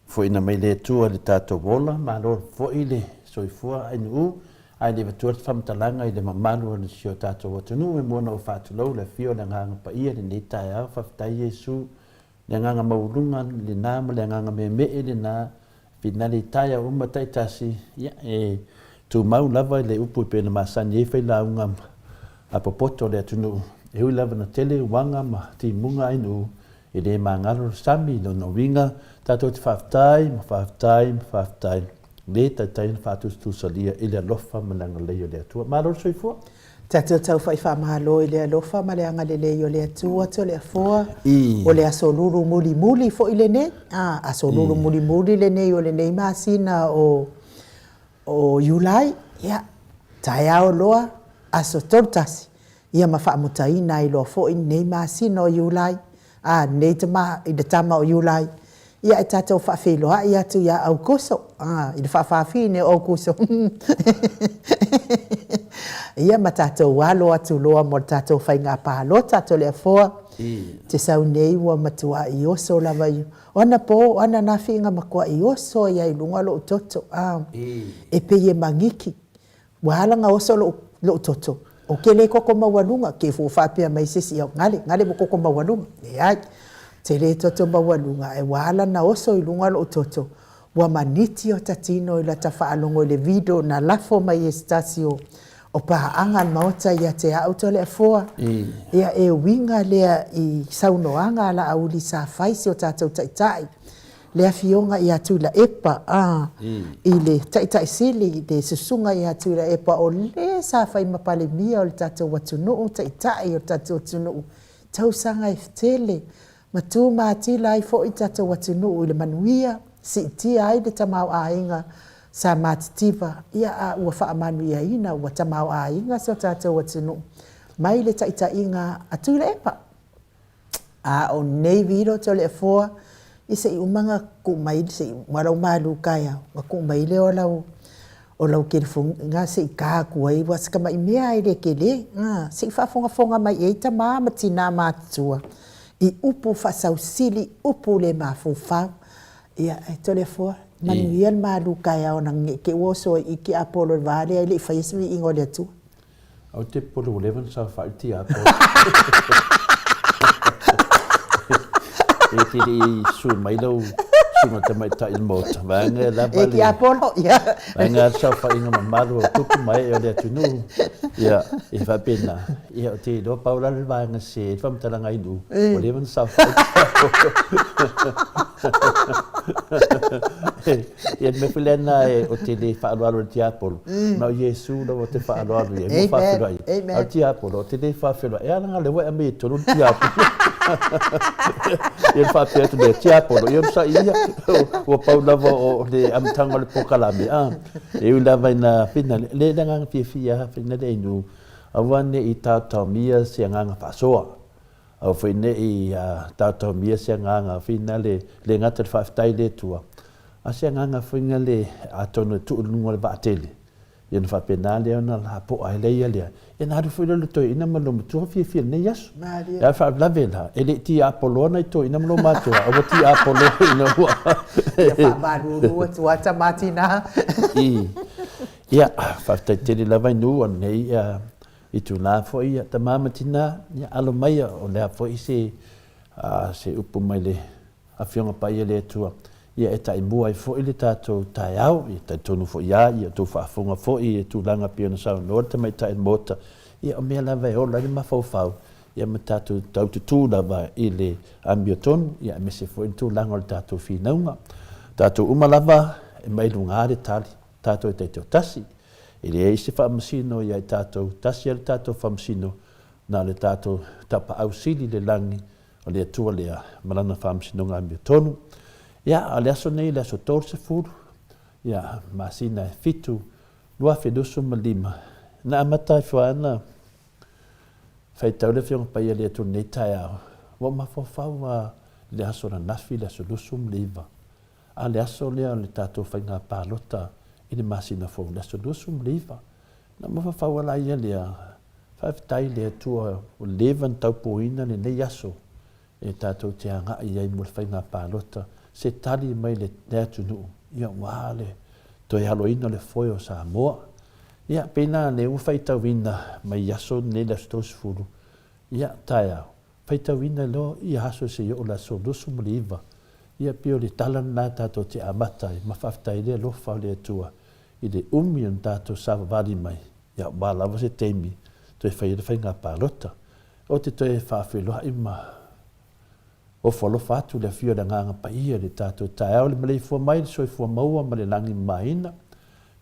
foina mai le Atua i le tatou ola, malo foi le soifua ainu ae le avatua le faamatalaga i le mamalu o si o tatou atunuu e mua ona ou faatulou le afio o le Agaga Paia i lenei taeao, faafetai Iesu Le agaga maualuga lena ma le agaga meemee lena, finale i taeao uma taitasi, ia, e tumau lava i le upu e pei ona masani ai failauga a popoto o le atunuu, e ui lava ina tele uaga ma timuga ainuu, e le magalo le sami i lona uiga, tatou te faafetai ma faafetai ma faafetai, le taitai ona faatusatusalia i le alofa ma le agalelei o le Atua. Malo le soifua! Tatou taufa'i faamalo i le alofa ma le agalelei o le Atua Toleafoa, o le aso lulu mulimuli foi lenei, a, aso lulu mulimuli lenei o lenei masina o, o Iulai, ia, taeao loa, aso 31, ia ma faamutaina ai loa foi lenei masina o Iulai, a, lenei tama, i le tama o Iulai, Ia e tatou faafeiloai atu ia Aukuso, a, i le faafaafine o Aukuso. Ia ma tatou alo atu loa mo le tatou faiga palota Toleafoa. Te sau nei ua matuai oso lava i, o anapo, o ananafi na matuai oso ai lava i luga lou toto, a, e pei e magiki. Ua ala ona oso lou, lou toto, ou te le toto maualuga, te fua faapea mai se isi, gale, gale ua toto maualuga. Leai, ou te le toto maualuga, ae ua ala ona oso i luga lou toto, ua maniti ota tino i lata faalogo i le video na lafo mai e se tasi o, O paaga a le Maota ia te au Toleafoa, ia e uiga lea i saunoaga a Laauli sa fai si o tatou Taitai, le Afioga ia Tuilaepa, a, i le Taitai Sili, le Susuga ia Tuilaepa o le sa fai ma Palemia o le tatou atunuu, Taitai o le tatou atunuu, tausaga e tele, ma tu matila ai foi le tatou atunuu i le manuia, siitia ai le tamaoaiga sa matitiva, ia a ua faamanuiaina, ua tamaoaiga si o tatou atunuu mai le taitaiga a Tuilaepa. A o nei vilo Toleafoa, ia se i uma ona tuu mai, se i uma lou malu taeao, ona tuu mai lea o lau o lau telefoni i ina se i ta atu ai, aua o si tamai mea lava e le tele, se i faafogafoga mai i ai tama ma tina matutua i upu faasausili, upu le mafaufau. Ia, e Toleafoa, manuia le malu taeao ne i te i ua oso ai i i tiapolo i le va lea e le i faia se viiga o le Atua. Ou te popole ua leva ona saofai le tiapolo. E te le i susu mai lau susuga tamaitai i le Maota, vaega lava le... E tiapolo, ia. Vaega le saofaiga mamalu o tupu ma ee o le atunuu, ia, e faapena. Ia, ou te iloa pau la le vaega sese ai le faamatalaga i nuu, ua leva ona saofai le tiapolo. Ia, le mea foi lea lena ou te le faaaloalo i le tiapolo, na o Iesu lava ou te faaaloalo i ai ma faafeiloai ai. A o le tiapolo, ou te le faafeiloai, e ala ona lea ua e aumai i totonu le tiapolo. Ia ona faapea atu lea, tiapolo, ia onosai ia, ua pau lava o le amataga o le polokalame, a. E ui lava ina finagalo, le agaga fiafia lava finagalo i nuu, aua ne i taotaomia se agaga faasoa. Aua foi ne i taotaomia se agaga finale, le gata i le faafetai i le Atua, a o se agaga foi lea atonu e tuu i luga o le vaatele, ia ona faapena lea ona lapoa ai lea ia lea, ia ona alu foi lea o le toeaina ma le matua fiafia i lenei aso. A o le faalavelave la, e le i tiapoloa nai toeaina ma loomatua, a ua tiapoloa ina ua... Ia faamalulu atu lava tama tina. Ia, faafetai tele lava i nuu o lenei itula foi, ia, tama ma tina, ia, alo maia, o le a foi se, se upu mai le Afioga Paia le Atua, ia, e taimua ai foi le tatou taeao, ia, talitonu foi lava, ia, outou faafofoga foi i tulaga pei ona saunoa le Tamaitai o le Maota, ia, o mea lava e ola ai le mafaufau, ia, ma tatou tau tutū lava i le amiotonu, ia, aemaise foi le tulaga o le tatou finauga. Tatou uma lava e mai luga le tali. Tatou e taitoatasi. E leai se faamasino ia i tatou, tasi lava le tatou faamasino, na o le tatou Tapaau Sili i le lagi, o le Atua lea ma Lana faamasinoga amiotonu. Ia, a o le aso nei, le aso 30, ia, masina e 7, 2025, na amata ai foi lava ona faitau le Afioga Paia i le Atua i lenei taeao, ua ou mafaufau lava i le aso ananafi, le aso 29, A le aso lea o le tatou faiga palota i le masina fou, le aso 29, na mafaufau ala ia lea, faafetai i le Atua ua leva ona taupuaina lenei aso e tatou te agai ai mo le faiga palota, se tali mai le atunuu, ia aua le toe aloina o le foe o Samoa. Ia, pei la lea ua faitauina mai aso nei le aso 30, ia, taeao, Faitauina loa ia aso seia oo i le aso 29, ia pei o le tala lena tatou te amata ai, ma faafetai ai le alofa o le Atua i le umi ona tatou savavali mai, ia aua lava se taimi toe fai ai le faiga palota. Ou te toe faafeiloai ma ofo alofa atu i le afio o le Agaga Paia i le tatou taeao i le maleifua mai i le soifua maua ma le lagi mamaina.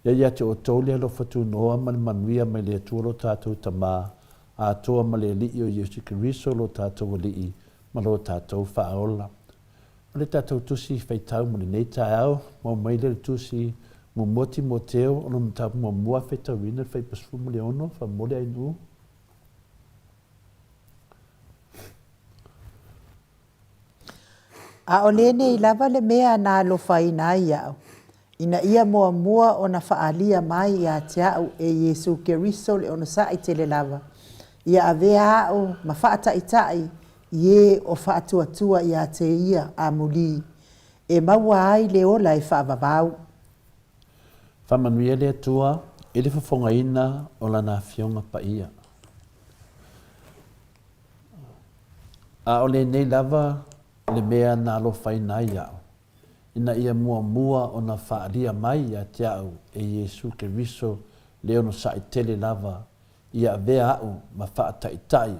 Ia ia te outou le alofa tunoa ma le manuia mai le Atua lo tatou Tama, Atoa ma le Alii o Iesu Keriso lo tatou Alii ma lo tatou Faaola. O le tatou Tusi Faitau mo lenei taeao, maua mai lea i le Tusi Muamua Timoteo o lona mataupu muamua faitauina le fuaiupu 16, faamolemole Ainuu. A o lenei lava le mea na alofaina ai au, ina ia muamua ona faaalia mai ia te au e Iesu Keriso le onosai tele lava, ia avea au ma faataitai i e o faatuatua ia te ia amuli, e maua ai le ola e faavavau. Faamanuia le Atua i le fofogaina o Lana Afioga Paia. A o lenei lava le mea na alofaina ai au, ina ia muamua ona faaalia mai ia te au e Iesu Keriso le onosai tele lava ia avea a'u ma faataitai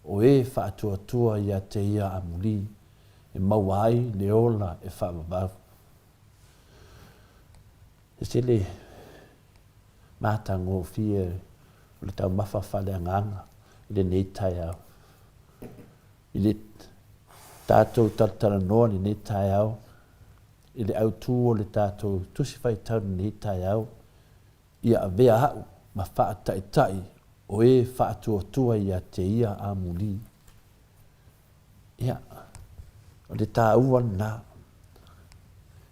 o e faatuatua ia te ia amuli e maua ai le ola e faavavau. Ese le matagofie o le taumafa faaleagaga i lenei taeao. I le tatou talatalanoa i lenei taeao, i le autu o le tatou Tusi Faitau i lenei taeao, ia avea a'u ma faataitai o e faatuatua ia te ia amuli. Ia, o le taua lena.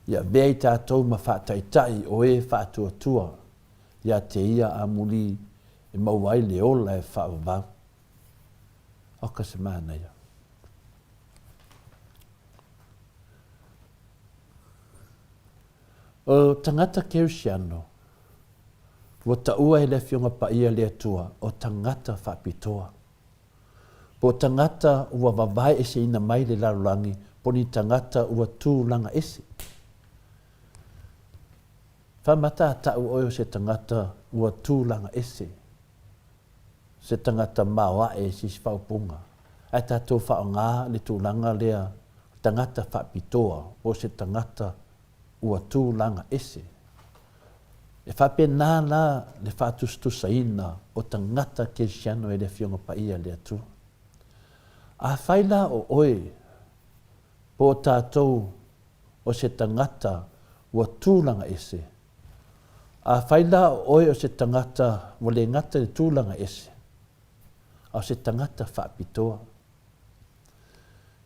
Ia avea i tatou ma faataitai o e faatuatua ia te ia amuli e maua ai le ola e faavavau. Oka se manaia. O tagata Kerisiano, ua taua e le Afioga Paia le Atua o tagata faapitoa. Po o tagata ua vavae eseina mai le lalolagi po ni tagata ua tulaga ese. Faamata a ta'u oe o se tagata ua tulaga ese, se tagata maoae i sisi faaupuga, ae tatou faaaoga le tulaga lea tagata faapitoa po o se tagata ua tulaga ese. E faapena la le faatusatusaina o tagata kerisiano e le Afioga Paia a le Atua. Afai la o oe po o tatou o se tagata ua tulaga ese, afai la o oe o se tagata ua le gata i le tulaga ese, a o se tagata faapitoa,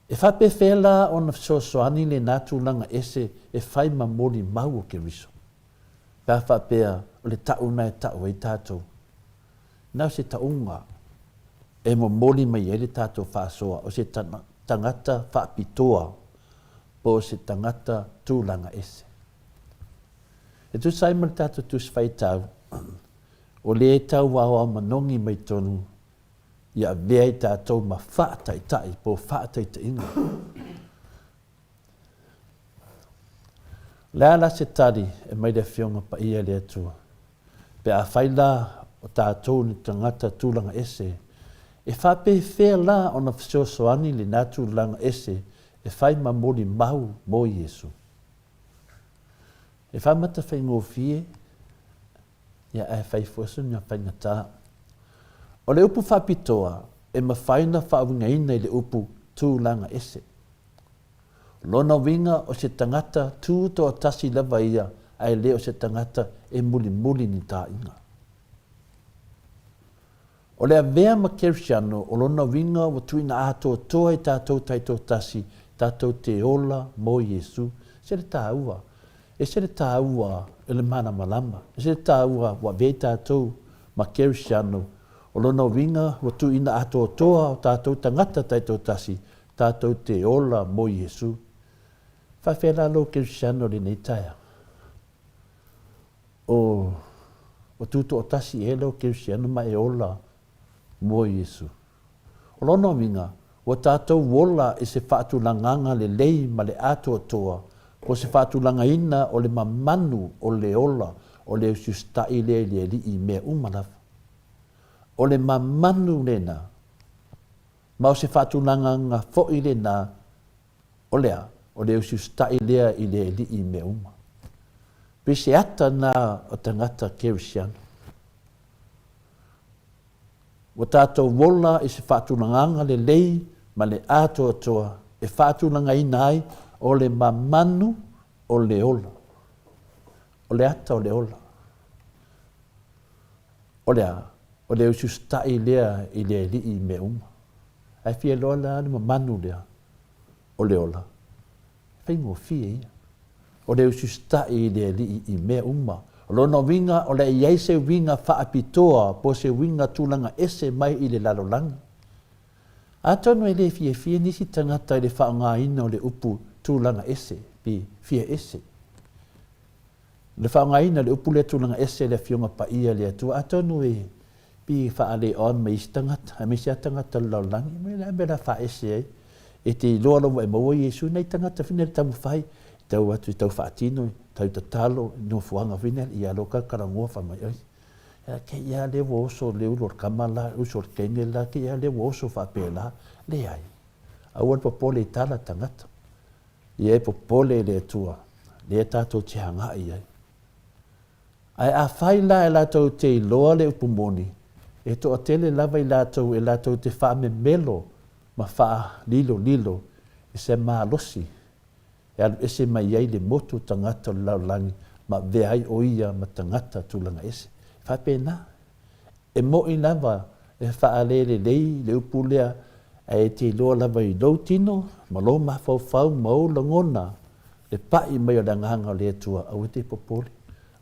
E faapefea la ona fesoasoani lena tulaga ese e fai ma molimau o Keriso, pe a faapea o le ta'u lena e ta'u ai tatou? Na o se ta'uga e momoli mai ai le tatou faasoa o se tagata faapitoa po o se tagata tulaga ese. E tusa ai ma le tatou Tusi Faitau, o lea e tau aoao manogi mai tonu ia avea i tatou ma faataitai po o faataitaiga. O le a la se tali e mai le Afioga Paia i le Atua? Pe afai la o tatou ni tagata tulaga ese, e faapefea la ona fesoasoani lena tulaga ese e fai ma molimau mo Iesu? E faamata faigofie Ia ae fai foi sina faigata. O le upu faapitoa e mafai ona faauigaina i le upu tulaga ese. O lona uiga o se tagata tu toatasi lava ia ae le o se tagata e mulimuli ni taaiga. O le avea ma Kerisiano o lona uiga ua tuuina atoatoa i tatou taitoatasi tatou te ola mo Iesu. Se le taua. Ese le taua i le malamalama. Ese le taua ua avea i tatou ma Kerisiano. O lona uiga ua tuuina atoatoa o tatou tagata taitoatasi tatou te ola mo Iesu. Faafefea la lou Kerisiano i lenei taeao? O, o tutoatasi ea lou kerisiano ma e ola mo Iesu. O lona uiga, ua tatou ola i se faatulagaga lelei ma le atoatoa, po o se faatulagaina o le mamanu o le ola o le usiusitaʻi lea i le Alii i mea uma lava. O le mamanu lena, ma o se faatulagaga foi lena O le a? O le usiusitaʻi lea i le Alii i mea uma. Pei se ata na o tagata Kerisiano. Ua tatou ola i se faatulagaga lelei ma le atoatoa e faatulagaina ai o le mamanu o le ola. O le ata o le ola. O le a? O le usiusitaʻi lea i le Alii i mea uma. Ae fia iloa la le mamanu lea o le ola, e faigofie ia. O le usiusitaʻi i le Alii i mea uma. O lona uiga o le a i ai se uiga faapitoa po o se uiga tulaga ese mai i le lalolagi. Atonu e le fiafia nisi tagata i le faaaogaina o le upu tulaga ese, pe fia ese. Le faaaogaina o le upu lea tulaga ese e le Afioga Paia le Atua, atonu e pei e faale on mai isi tagata, aemaise lava tagata o le lalolagi, o le a le mea o le a faaese ai? E te iloa lava ua e maua Iesu, nai tagata foi nei taumafai, tau atu i tau faatino, tau tatalo, nofoaga foi nei, ia loa ka talanoa fai mai, oi. Ea kei a lea ua oso le ulu o le kama la, uso o le teine la, kei a lea ua oso faapela. Leai. Aua le popole i tala tagata. Ia e popole i le Atua, lea tatou te agai ai. Ae afai la e latou te iloa le upu moni, e toatele lava i latou e latou te faamemelo ma faalilolilo i se malosi e alu ese mai ai le motu o tagata o le lalolagi ma avea ai o ia ma tagata tulaga ese. E faapena. E moni lava e faalelelei le upu lea, ae e te iloa lava i lou tino ma lou mafaufau ma ou lagona le pai mai o le Agaga o le Atua, aua e te popole,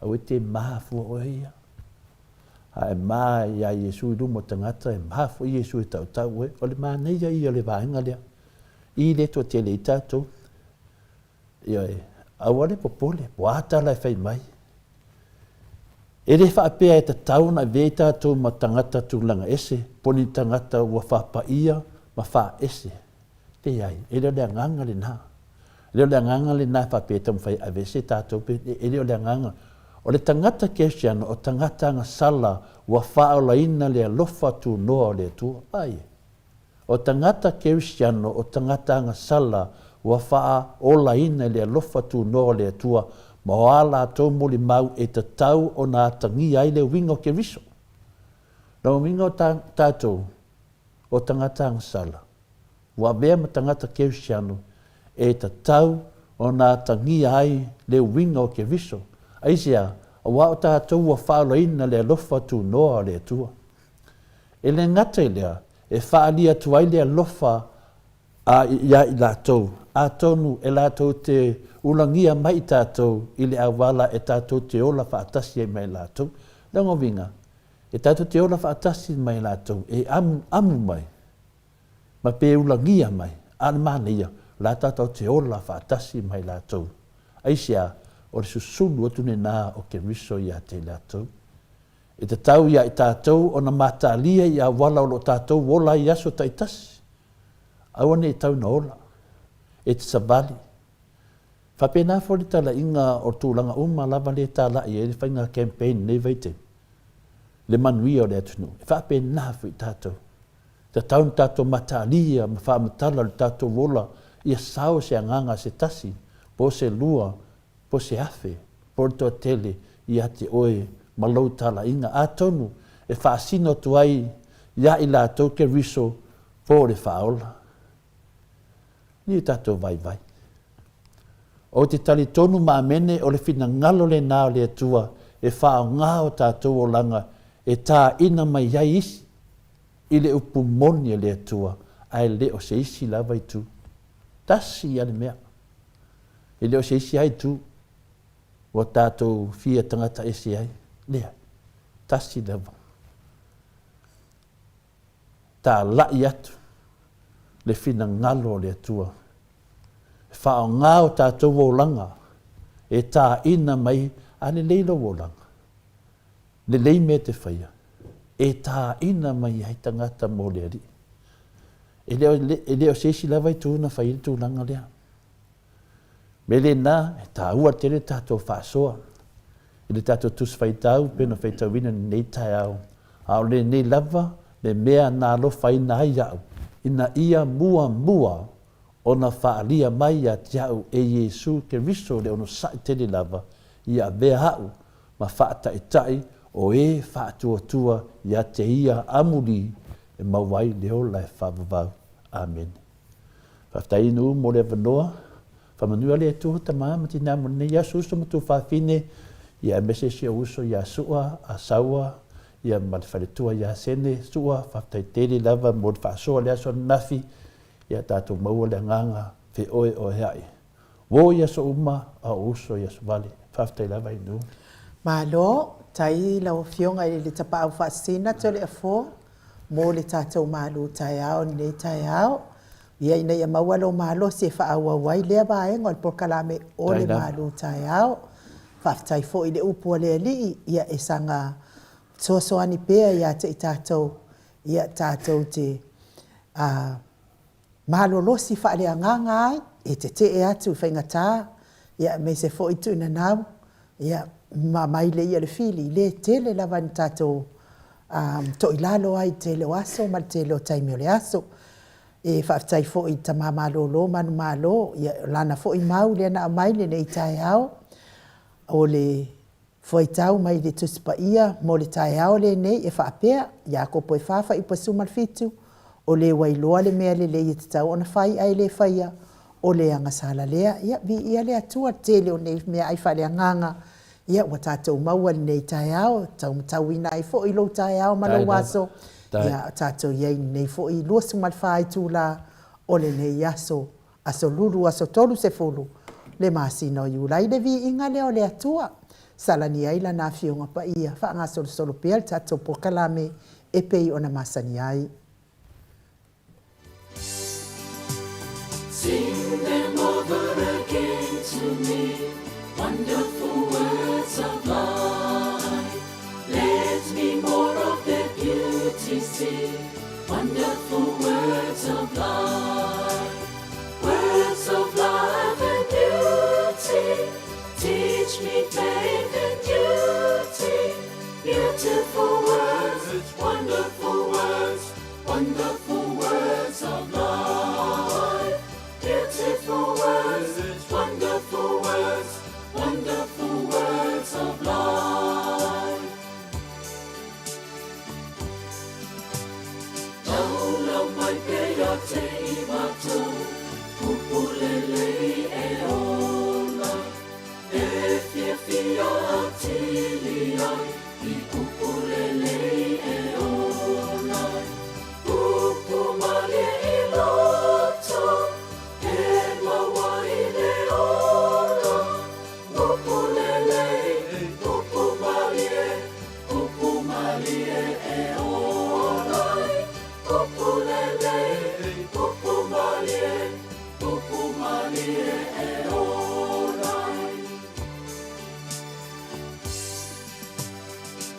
aua e te mafua oe ia. A e ma iā Iesu i luma o tagata, e ma foi Iesu e tautau oe. O le manaia ia o le vaega lea, i le toatele i tatou. Ioe, aua le popole, po o a tala e fai mai. E le faapea e tatau ona avea i tatou ma tagata tulaga ese, po o ni tagata ua faapaia ma faaese. Leai, e le o le agaga lena. E le o le agaga lena e faapea e taumafai e aveese tatou, pe, e le o le agaga. O le tagata kerisiano, o tagata agasala ua faaolaina le alofa tunoa o le Atua. Vaai e. O tagata kerisiano, o tagata agasala ua faaolaina i le alofa tunoa o le Atua ma o a latou molimau e tatau ona atagia ai le uiga o Keriso. Lona uiga o tatou, o tagata agasala, ua avea ma tagata kerisiano e tatau ona atagia ai le uiga o Keriso. Aisea? Aua o tatou ua faaolaina le alofa tunoa o le Atua. E le gata i lea, e faaalia atu ai le alofa a iā i latou, atonu e latou te ulagia mai i tatou i le auala e tatou te ola faatasi ai ma i latou. Lona uiga, e tatou te ola faatasi ma i latou e amuamu mai ma pe ulagia mai, a o le manaia, o la tatou te ola faatasi ma i latou. Aisea? O le susulu atu lena o Keriso ia te i latou. E tatau ia i tatou ona matalia i auala o lo o tatou ola ai i aso taitasi. Aua ne i tau ina ola. E te savali. Faapena foi le talaiga o tulaga uma lava lea e talai ai le faiga campaign i lenei vaitaimi, le manuia o le atunuu. E faapena foi tatou. E tatau ona tatou mataalia ma faamatala lo tatou ola ia sao se agaga se tasi po o se lua po se afe, po le toatele ia te oe ma lou talaiga, atonu e faasino atu ai ia i latou Keriso po le Faaola. Ni o tatou vaivai. Ou te talitonu ma amene o le finagalo lena o le Atua e faaaoga o tatou olaga e tāina mai ai isi i le upu moni a le Atua, ae le o se isi lava itu. Tasi ia le mea. E le o se isi lava itu ua tatou fia tagata ese ai. Leai. Tasi lava. Talai atu le finagalo o le Atua. E faaaoga o tatou olaga e tāina mai a lelei lou olaga. Lelei mea e te faia, e tāina mai ai tagata mo le Alii. E le o, e le o se isi lava itu na fai ai le tulaga lea. Me lena, e tāua tele le tatou faasoa i le tatou Tusi Faitau pei ona faitauina i lenei taeao, a o lenei lava le mea na alofaina ai au, ina ia muamua ona faaalia mai ia te au e Iesu Keriso le onosai tele lava, ia avea au ma faataitai o e faatuatua ia te ia amuli e maua ai le ola e faavavau. Amene. Faafetai inu mo le avanoa. Faamanuia le Atua tama ma tina mo lenei aso uso ma tuafafine, ia aemaise si ou uso ia Sua, a Saua, ia ma le faletua ia Sene. Sua, faafetai tele lava mo le faasoa le aso ananafi, ia tatou maua le agaga feoeoea'i. Uo i aso uma, a o uso i aso vale. Faafetai lava inu. Malo, tai lau Afioga i le Tapaau Faasisina Toleafoa mo le tatou malu taeao i lenei taeao. Ia ina ia maua lou malosi e faaauau ai lea vaega o le polokalame o le malu taeao. Faafetai foi i le upu a le Alii, ia e saga fesoasoani pea ia te i tatou, ia tatou te a, malolosi faaleagaga ai, e tetee atu i faigata, ia aemaise foi tuuina nau, ia, ma maile ia le fili, le tele lava ina tatou toilalo ai i le tele o aso ma le tele o taimi o le aso. E faafetai foi i Tama Malolo Manumalo, ia o lana foi mau lea na aumai i lenei taeao, o le fuaitau mai le Tusi Paia mo le taeao lenei e faapea, Iakopo e 4 fuaiupu e 17, O le ua iloa le mea lelei e tatau ona fai ae le faia, o le agasala lea. Ia, viia le Atua i le tele o nei meaai faaleagaga, ia ua tatou maua i lenei taeao, e tau matauina ai foi lou taeao ma lou aso, ia, o tatou i ai i lenei foi 24 itula o lenei aso, aso Lulu, aso 30 le masina o Iulai. Le viiga lea o le Atua, salani ai Lana Afioga Paia, faagasolosolo pea le tatou polokalame e pei ona masani ai. Sing them over again to me, wonderful words of life. Let me more of their beauty see, wonderful words of life. Words of life and beauty, teach me faith and duty. Beautiful words, wonderful words, wonderful words of life. Beautiful words, wonderful words, wonderful words of life. Taula mai pea ia te i matou, upu lelei e ola, e fiafia atili ai i upu lelei e ola. Upu malie i loto, e mau ai le ola, upu lelei, upu malie, upu malie e ola ai, upu lelei, upu malie, upu malie e ola ai.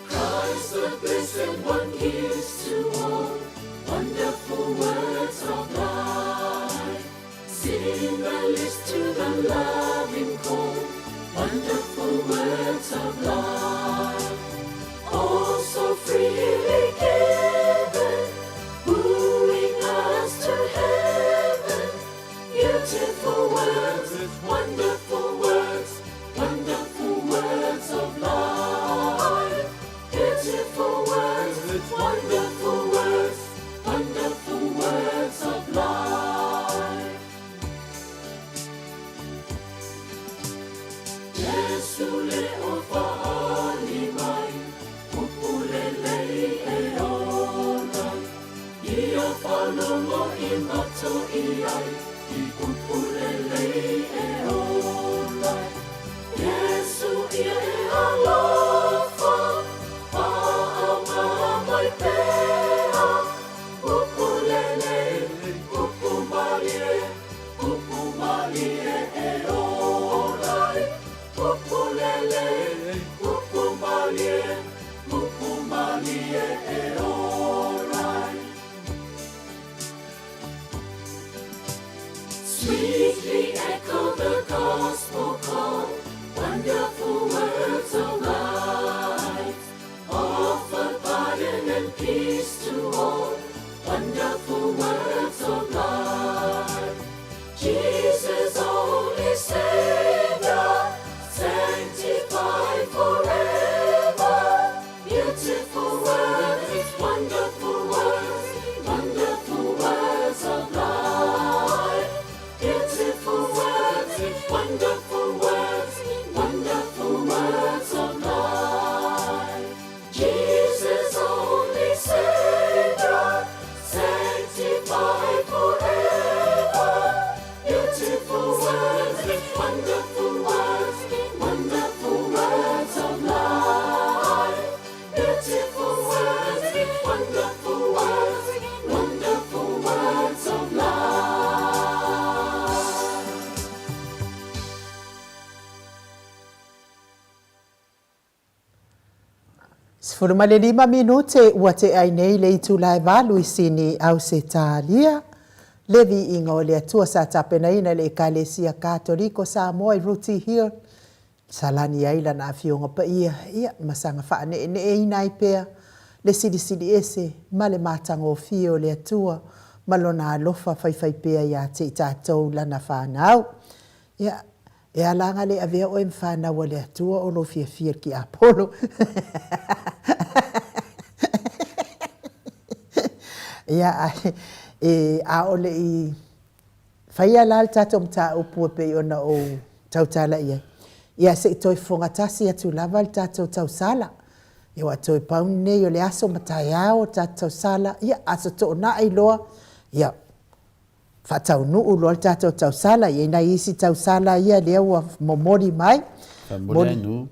Christ the blessed one gives to all wonderful words of life. Sing the list to the loving call, wonderful words of life. All so freely given, wooing us to heaven. Beautiful words, wonderful words, wonderful words of life. Beautiful words, wonderful words, wonderful words of life. Iesu le o fa'ali mai, upu lelei e ola ai, Ia fa'alogo i matou i ai, i upu lelei e ola ai. Iesu ia e alofa, fa'aaoga mai pea, upu lelei, upu malie, upu malie e ola ai, upu lelei, upu malie, upu malie e ola ai. Sweetly echo the gospel call, wonderful words of life. Offer pardon and peace to all, wonderful words of life. Jesus, only Savior, sanctify forever. Beautiful words, wonderful words, wonderful words of life. Beautiful words, wonderful words, wonderful words of life. Jesus, only Savior, sanctify forever. Beautiful words, wonderful words, wonderful words of life. Beautiful words, wonderful words, wonderful words of life. 15 minute ua tea ai nei le itula e valu i Sini, Ausetalia. Le viiga o le Atua sa tapenaina e le Ekalesia Katoliko Samoa i Rooty Hill. Salani ai Lana Afioga Paia, ia, ma saga faaneeneeina ai pea le Silisili Ese ma le matagofie o le Atua ma Lona alofa faifaipea ia te i tatou Lana fanau. Ia, e ala ana le avea oe ma fanau a le Atua o lou fiafia i le tiapolo. Ia, ae, e, a o le i Faia la le tatou mataupu e pei ona ou tautala i ai. Ia se i toe fofoga tasi atu lava le tatou tausala. Ia aua toe pau lenei o le aso ma taeao o le tatou tausala, ia Aso Toonai loa, ia faataunuu loa le tatou tausala. E i ai nai isi tausala ia lea ua momoli mai. Faamuli ai nuu,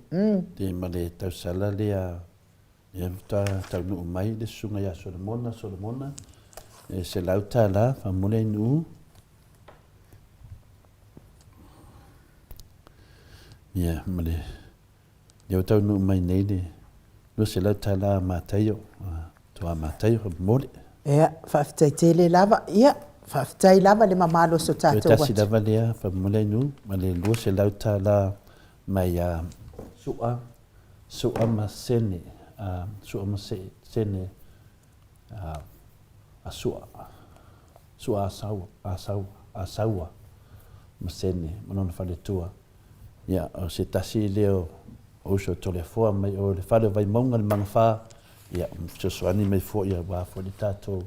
ma le tausala lea Ia faatoa taunuu mai le susuga ia Solomona, Solomona, e $100, faamuli ai nuu. Ia, ma le, lea ua taunuu mai nei le $200 a Mataio, a toa Mataio, faamuli. Ia, faafetai tele lava. Ia, faafetai lava le mamalo o so tatou atu. Toe tasi lava lea, faamuli ai nuu, ma le $200 mai ia Su'a Su'a ma Sene, a Su'a ma Sene, a, a Su'a, Su'a a Saua, a Saua, a Saua ma Sene ma lona faletua. Ia, o se tasi lea o uso o Toleafoa mai o le fale o Vaimauga le Magafa, ia, fesoasoani mai foi aua foi le tatou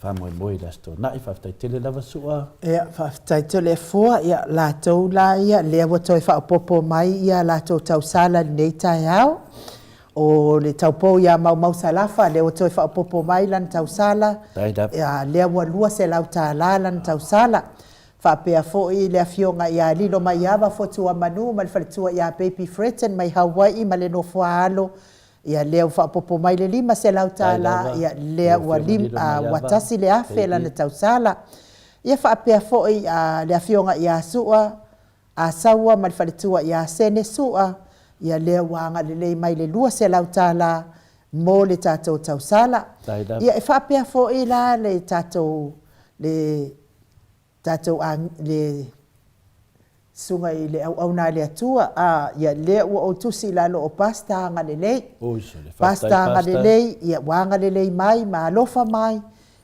Faamoemoe i le Aso Toonai. Faafetai tele lava Su'a. Ia, faafetai Toleafoa. Ia, latou la ia, lea ua toe faaopoopo mai ia latou tausala i lenei taeao. O le taupou ia Maumau Salafa, lea ua toe faaopoopo mai lana tausala. Ia, lea ua $200 lana tausala. Faapea foi le afioga ia Lilo Maiava Fotuamanu ma le faletua ia Baby Fretton mai Hawaii ma le nofoaalo Ia lea ua faaopoopo mai le $500, ia lea ua ua $1,000 lana tausala. Ia faapea foi le afioga ia Su'a Asaua ma le faletua ia Sene Su'a, ia lea ua agalelei mai le $200 mo le tatou tausala. Ia e faapea foi la le tatou le tatou a le susuga i le auauna a le Atua, a, ia lea ua ou tusi i lalo o Pastor Agalelei. Pastor Agalelei, ia ua agalelei mai ma alofa mai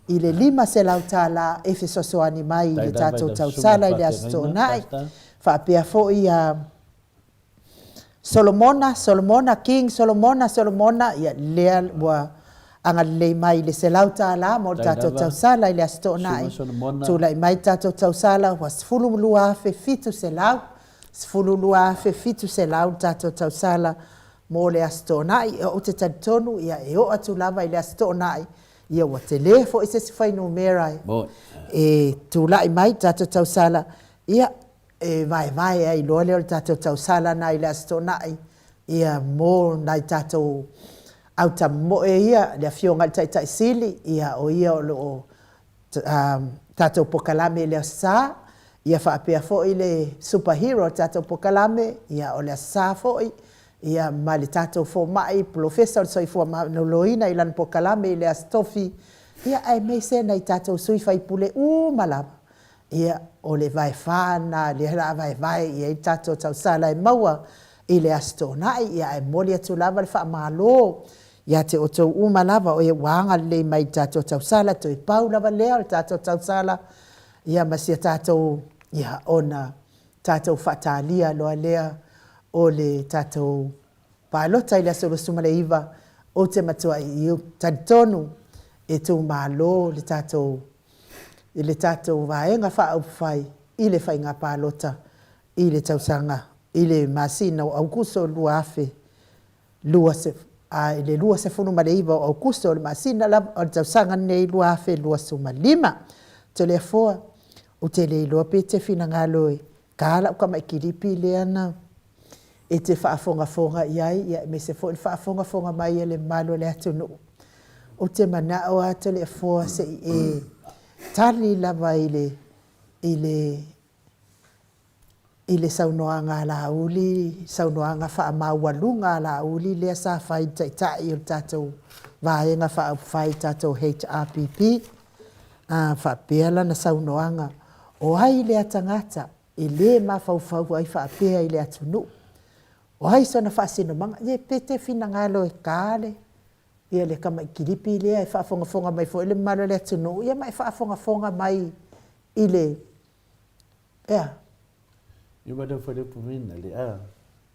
i le $500 e fesoasoani mai i le tatou tausala i le Aso Toonai. Faapea foi ia Solomona, Solomona, King Solomona, Solomona, ia lea ua agalelei mai i le $100 mo le tatou tausala i le Aso Toonai. Tulai mai le tatou tausala ua $12,700, $12,700 le tatou tausala mo le Aso Toonai. Ou te talitonu ia e oo atu lava i le Aso Toonai, ia ua tele foi se isi fuainumera e tulai mai le tatou tausala, ia e vaevae ai loa lea o le tatou tausala na i le Aso Toonai, ia mo nai tatou autamoe ia, le Afioga i le Taitai Sili, ia o ia o lo o tatou pokalame i le Aso Sa, ia faapea foi le Super Hero o le tatou pokalame, ia o le Aso Sa foi, ia ma le tatou fomai, Polofesa o le Soifua Maloloina i lana pokalame i le Aso Tofi, ia aemaise nai tatou sui faipule uma lava Ia, o le vaefa lena lea o le a vaevae i ai le tatou tausala e maua i le Aso Toonai, ia ae momoli atu lava le faamalo ia te outou uma lava o e ua agalelei mai i le tatou tausala, toe pau lava lea o le tatou tausala, ia ma si a tatou, ia, ona tatou faatalia loa lea o le tatou palota i le aso 29, ou te matuai talitonu e tumalo le tatou i le tatou Vaega Faaupufai i le Faiga Palota i le tausaga i le masina o Aokuso 2020 a i le 29 o Aokuso o le masina lava o le tausaga lenei 2025. Toleafoa, ou te le iloa pe te finagalo e ta lau tamai kilipi lea na e te faafogafoga i ai, ia aemaise foi le faafogafoga mai a le mamalu o le atunuu. Ou te manao lava Toleafoa se i e tali lava i le, i le, i le saunoaga a Laauli, saunoaga faamaualuga a Laauli lea sa fai i le Taitai o le tatou Vaega Faaupufai, le tatou HRPP, a faapea lana saunoaga, O ai lea tagata? e lē mafaufau ai faapea i le atunuu. O ai sona faasinomaga? Ia pe te finagalo e ta le ia le tamai kilipi lea e faafogafoga mai foi le mamalu o le atunuu, ia ma e faafogafoga mai i le, ea? Ia ma le upu mina le a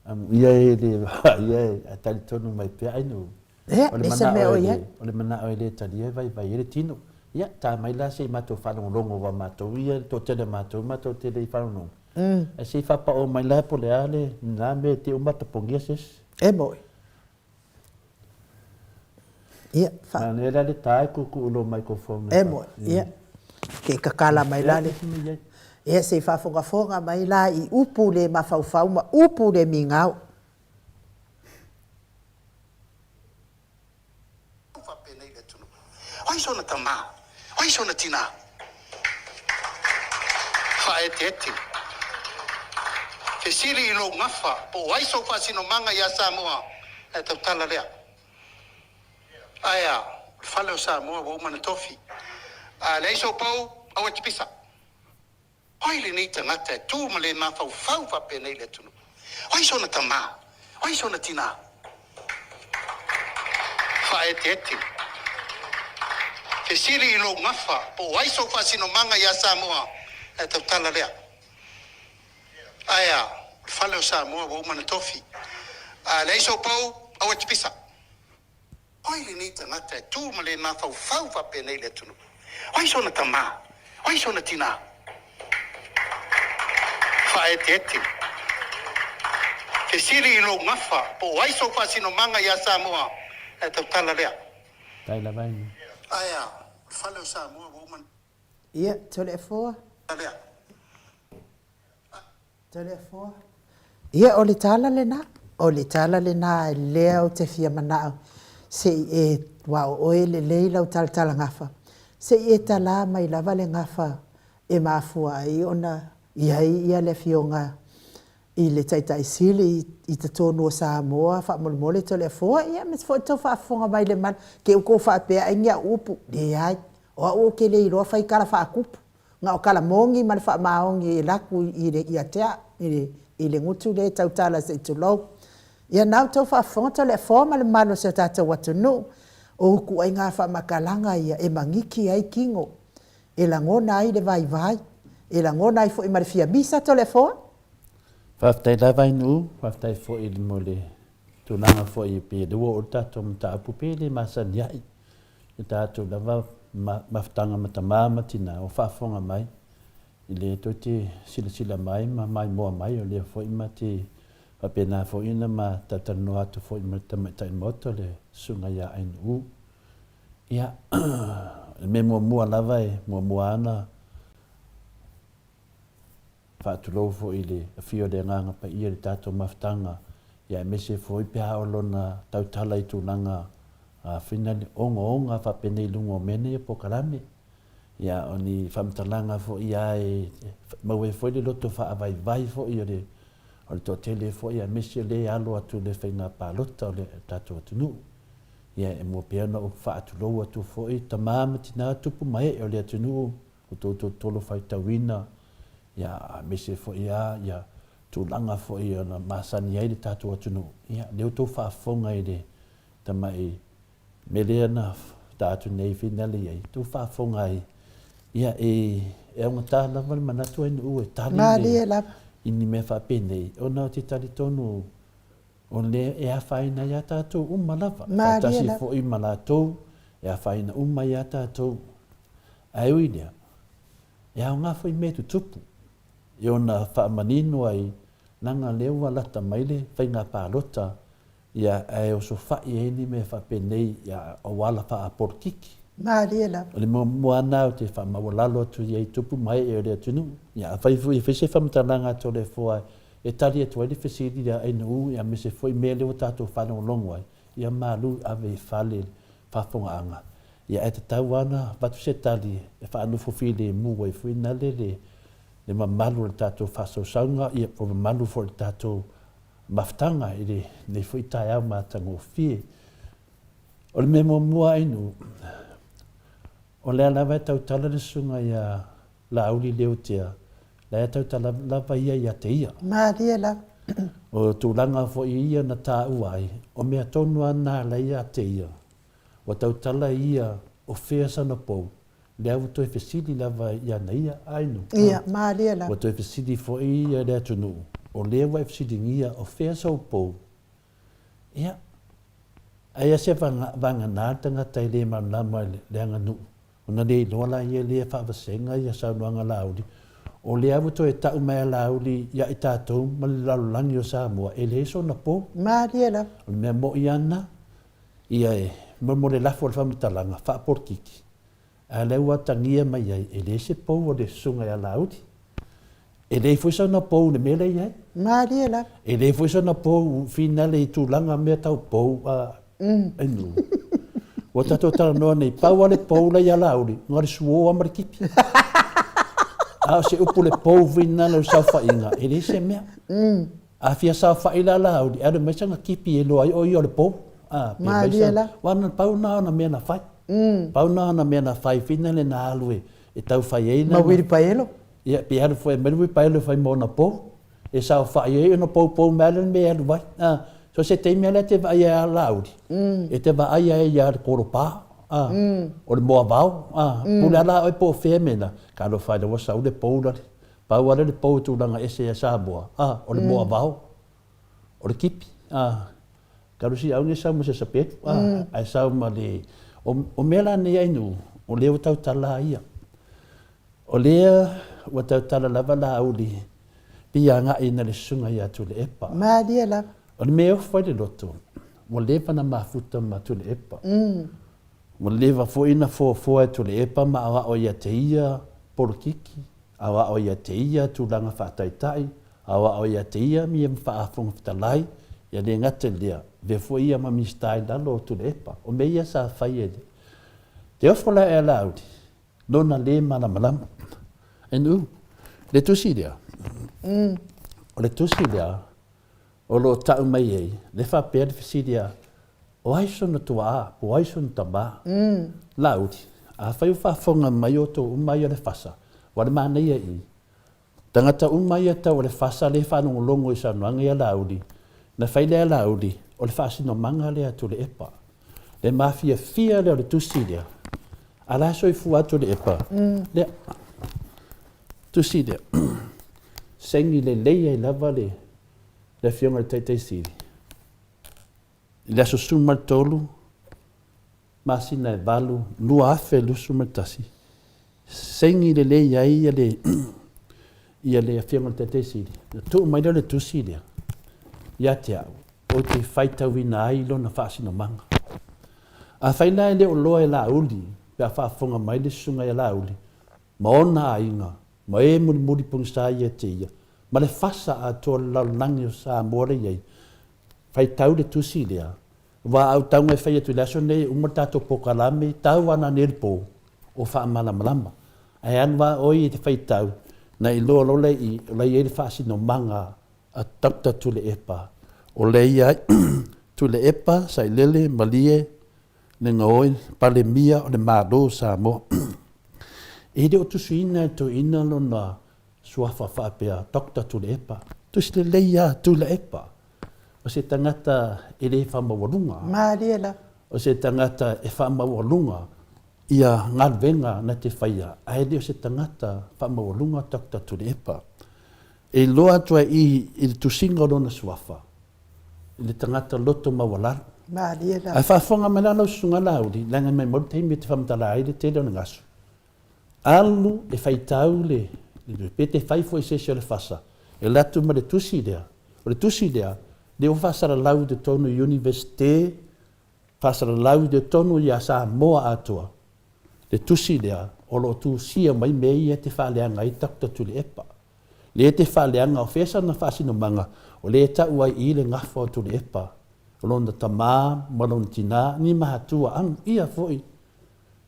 amuia e le ia e talitonu mai pea ai no. Ia, o le manao e le, o le manao e le talia e vaivai ai le tino. Ia, ta mai la se i matou faalogologo aua matou ia, le toatele o matou, matou te le i faalogologo. Ae se i faapao mai la po o le a lena mea e te uma tapogia se isi. E moi. Ia, fa. Manaia la le ta e tuutuu i lou microphone. E moi, ia. Ke kakala mai la le. Ia, se i faafogafoga mai la i upu le mafaufau ma upu le migao. Faapenei le atunuu. O ai sona tama? O ai sona tina? Faaeteete. Fesili i lou gafa po o ai sou faasinomaga ia Samoa, ae tautala lea. Ae a, o le fale o Samoa ua uma ona tofi. A leai sou pou, aua e te pisa. O ai lenei tagata e tu ma le mafaufau faapenei i le atunuu? O ai sona tama? O ai sona tina? Faaeteete. Fesili i lou gafa po o ai sou faasinomaga ia Samoa, ae tautala lea. Ae a, o le fale o Samoa ua uma ona tofi. A leai sou pou, aua e te pisa. O ai lenei tagata e tu ma le mafaufau faapenei i le atunuu? O ai sona tama? O ai sona tina? Faaeteete. Fesili i lou gafa po o ai sou faasinomaga ia Samoa, ae tautala lea. Tai lava i. Ae a, o le fale o Samoa ua uma. Ia, Toleafoa. Toleafoa. Ia, o le tala lena. O le tala lena lea ou te fia manao se i e, aua o oe e lelei lau talatala gafa, se i e talā mai lava le gafa e mafua ai ona i ai ia le Afioga i le Taitai Sili i totonu o Samoa, faamolemole Toleafoa, ia aemaise foi le tou faafofoga mai i le mala, te i ua tou faapea ai ni au upu, leai, o au ou te le iloa fai tala faatupu, na o tala moni ma le faamaoni e laku i le, ia te au, i le, i le gutu lea e tautala se i tulou. Ia na outou faafofoga Toleafoa ma le mamalu o si o tatou atunuu, o ituaiga faamatalaga ia e magiki ai tino, e lagona ai le vaivai, e lagona ai foi ma le fia misa Toleafoa. Faafetai lava Ainuu, faafetai foi mo le tulaga foi pe lua o le tatou mataupu pe le masani ai le tatou lava mafutaga ma tama ma tina o faafofoga mai i le toe te silasila mai ma maimoa mai o lea foi ma te faapena foi ona ma talatalanoa atu foi ma le tamaitai maota le susuga ia Ainuu. Ia, o le mea muamua lava e muamua ana faatulou foi i le afio o le Agaga Paia i le tatou mafutaga, ia aemaise foi pe a o lona tautala i tulaga finale ogaoga faapenei i luga o mea nei o polokalame. Ia o ni faamatalaga foi a e maua ai foi le loto faavaivai foi o le o le toatele foi aemaise o lea e alo atu i le faiga palota o le tatou atunuu. Ia e mua pea ona ou faatulou atu foi tama ma tina, tupu ma ee o le atunuu, o tou tolo faitauina, ia aemaise foi a ia tulaga foi ona masani ai le tatou atunuu. Ia lea ua tou faafofoga i le tamai mea lea na ta atu nei finale i ai, tou faafofoga ai, ia e e augata lava le manatu ai nuu e tali le i ni mea faapenei ona ou te talitonu O lea e afaina ai a tatou uma lava, faatasi foi ma latou e afaina uma ai a tatou. Ae ui i lea, e aoga foi mea e tutupu e ona faamanino ai leaga lea ua lata mai le faiga palota, ia, ae osofai ai ni mea faapenei ia auala faapolokiki. Malie lava. O le muamua lava lena ou te faamaualalo atu i ai tupu ma ee o le atunuu. Ia, afai foi e fai se faamatalaga a Toleafoa E tali atu ai le fesili ia Ainuu aemaise foi mea lea ua tatou faalogologo ai, ia malu ave i fale le faafofogaaga. Ia ae tatau lava ona avatu se tali e faanofo filemu ai foi nale le le mamalu o le tatou faasausauga ia po o mamalu foi o le tatou mafutaga i lenei foi taeao matagofie. O le mea muamua Ainuu, o lea lava e tautala le susuga ia Laauli Leotea. La e tautala lava ia ia te ia. Malie lava. O tulaga foi ia na taua ai, o mea tonu a na la ia te ia. Ua tautala ia o fea sana pou, lea ua toe fesili lava ia na ia, Ainu. Ia, malie lava. Ua toe fesili foi ia le atunuu, o lea ua e fesiligia o fea sou pou. Ia, aia se vagana le tagata e le malamalama i le aganuu, ona le iloa la ia lea faavasega ia saunoaga Laauli, o lea ua toe tau mai a Laauli ia i tatou ma le lalolagi o Samoa, e leai sona pou. Malie lava. O le mea moi lava lena, ia e mo le lafo o le faamatalaga faapolokiki, A lea ua atagia mai ai, e leai se pou o le Susuga ia Laauli. E leai foi sana pou i le mea lea e i ai. Malie lava. E leai foi sana pou finale i tulaga mea tau pou a nuu. Ua tatou talanoa nei, pau lava le pou la ia Laauli, na o le suo lava ma le kipi. A o se upu le pou finale o le saofaiga, e leai se mea. A fia saofai la Laauli, e alu mai sana kipi e iloa ai o ia o le pou. A, pe mai Malie sana, lava. aua na pau na ona mea na fai. Pau na ona mea na fai finale na alu e, e tau fai ai Ma lana. uilipaelo. Ia, pe alu foi e aumai le uilipaelo e fai ma ona pou. E saofai ai ona poupou mai lea le mea e alu ai. A, so se taimi lava lea e te vaai ai a Laauli, e te vaai ai ia le kolopa, a, o le moavao, a, pule lava la oe po o fea mea na, talofa e la ua sau le pou lale. Pau lava lea le pou e tulaga ese ia Samoa, a, o le moavao, o le kipi, a. Talu si au nei sau ma se sapelu, a, ae sau ma le, o, o mea la nei Ainu, o lea ua tautala a ia. O lea ua tautala lava Laauli, pei agai na le susuga ia Tuilaepa. Malie lava. O le mea e ofo ai le loto, ua leva na mafuta ma Tuilaepa. Ua leva foi na foafoa e Tuilaepa ma aoao ia te ia polokiki, aoao ia te ia tulaga faataitai, aoao ia te ia ma ia faa-Fofoga Fetalai, ia le gata i lea, avea foi ia ma Minisita i lalo o Tuilaepa. O mea ia sa fai e le Te ofo la e Laauli, lona le malamalama. NU, le tusi lea, o le tusi lea o lo o tau mai ai, le faapea le fesili a, o ai sona tuaa, po o ai sona tamā? Laauli, afai o faafofoga mai outou uma ia o le fasa, ua le manaia i tagata uma ia tau o le fasa lea e faalogologo i saunoaga ia Laauli, na fai lea e Laauli, o le faasinomaga lea a Tuilaepa. Le mafiafia lea o le tusi lea, a la e soifua atu Tuilaepa, lea, tusi lea, saini lelei ai lava le Afioga i le Taitai Sili, i le aso 13 masina e 8, 2021, saini lelei ai le ia le Afioga i le Taitai Sili, ona tuu mai lea o le tusi lea ia te au, ou te faitauina ai lona faasinomaga. Afai la e le o loa e Laauli, pe a faafofoga mai le susuga ia Laauli, ma ona aiga, ma e mulimuli pogisa ia te ia, ma le fasa atoa o le lalolagi o Samoa la i ai, faitau le tusi lea, aua a ou tago e fai atu i le aso lenei e uma le tatou polokalame, tau ana nei le po, o faamalamalama. Ae alu lava oe e te faitau, na iloa loa lea i, o la e i ai le faasinomaga a Doctor Tuilaepa, o lea e i ai Tuilaepa, Sailele, Malie, Legaoi, Palemia o le Malo o Samoa. E le o tusiina e toeaina lona suafa faapea Doctor Tuilaepa. Tusi lelei lava Tuilaepa. O se tagata e le faamaualuga. Malie lava. O se tagata e faamaualuga ia galuega na te faia, ae le o se tagata faamaualuga Doctor Tuilaepa. E iloa atu ai i i le tusiga o lona suafa, i le tagata loto maualalo. Malie lava. Ae faafofoga mai la lau susuga Laauli, leaga e maimau le taimi e te faamatala ai le tele o le gasu. Alu e faitau le, pe te fai foi se isi o le fasa, e alu atu ma le tusi lea. O le tusi lea, lea ua faasalalau i totonu i Universite, faasalalau i totonu ia Samoa atoa, le tusi lea o lo o tusia mai mea ia e te faaleaga ai Doctor Tuilaepa. Lea e te faaleaga o fea sana faasinomaga, o lea e tau ai i le gafa o Tuilaepa, o lona tamā ma lona tinā, ni mahatua, amuia foi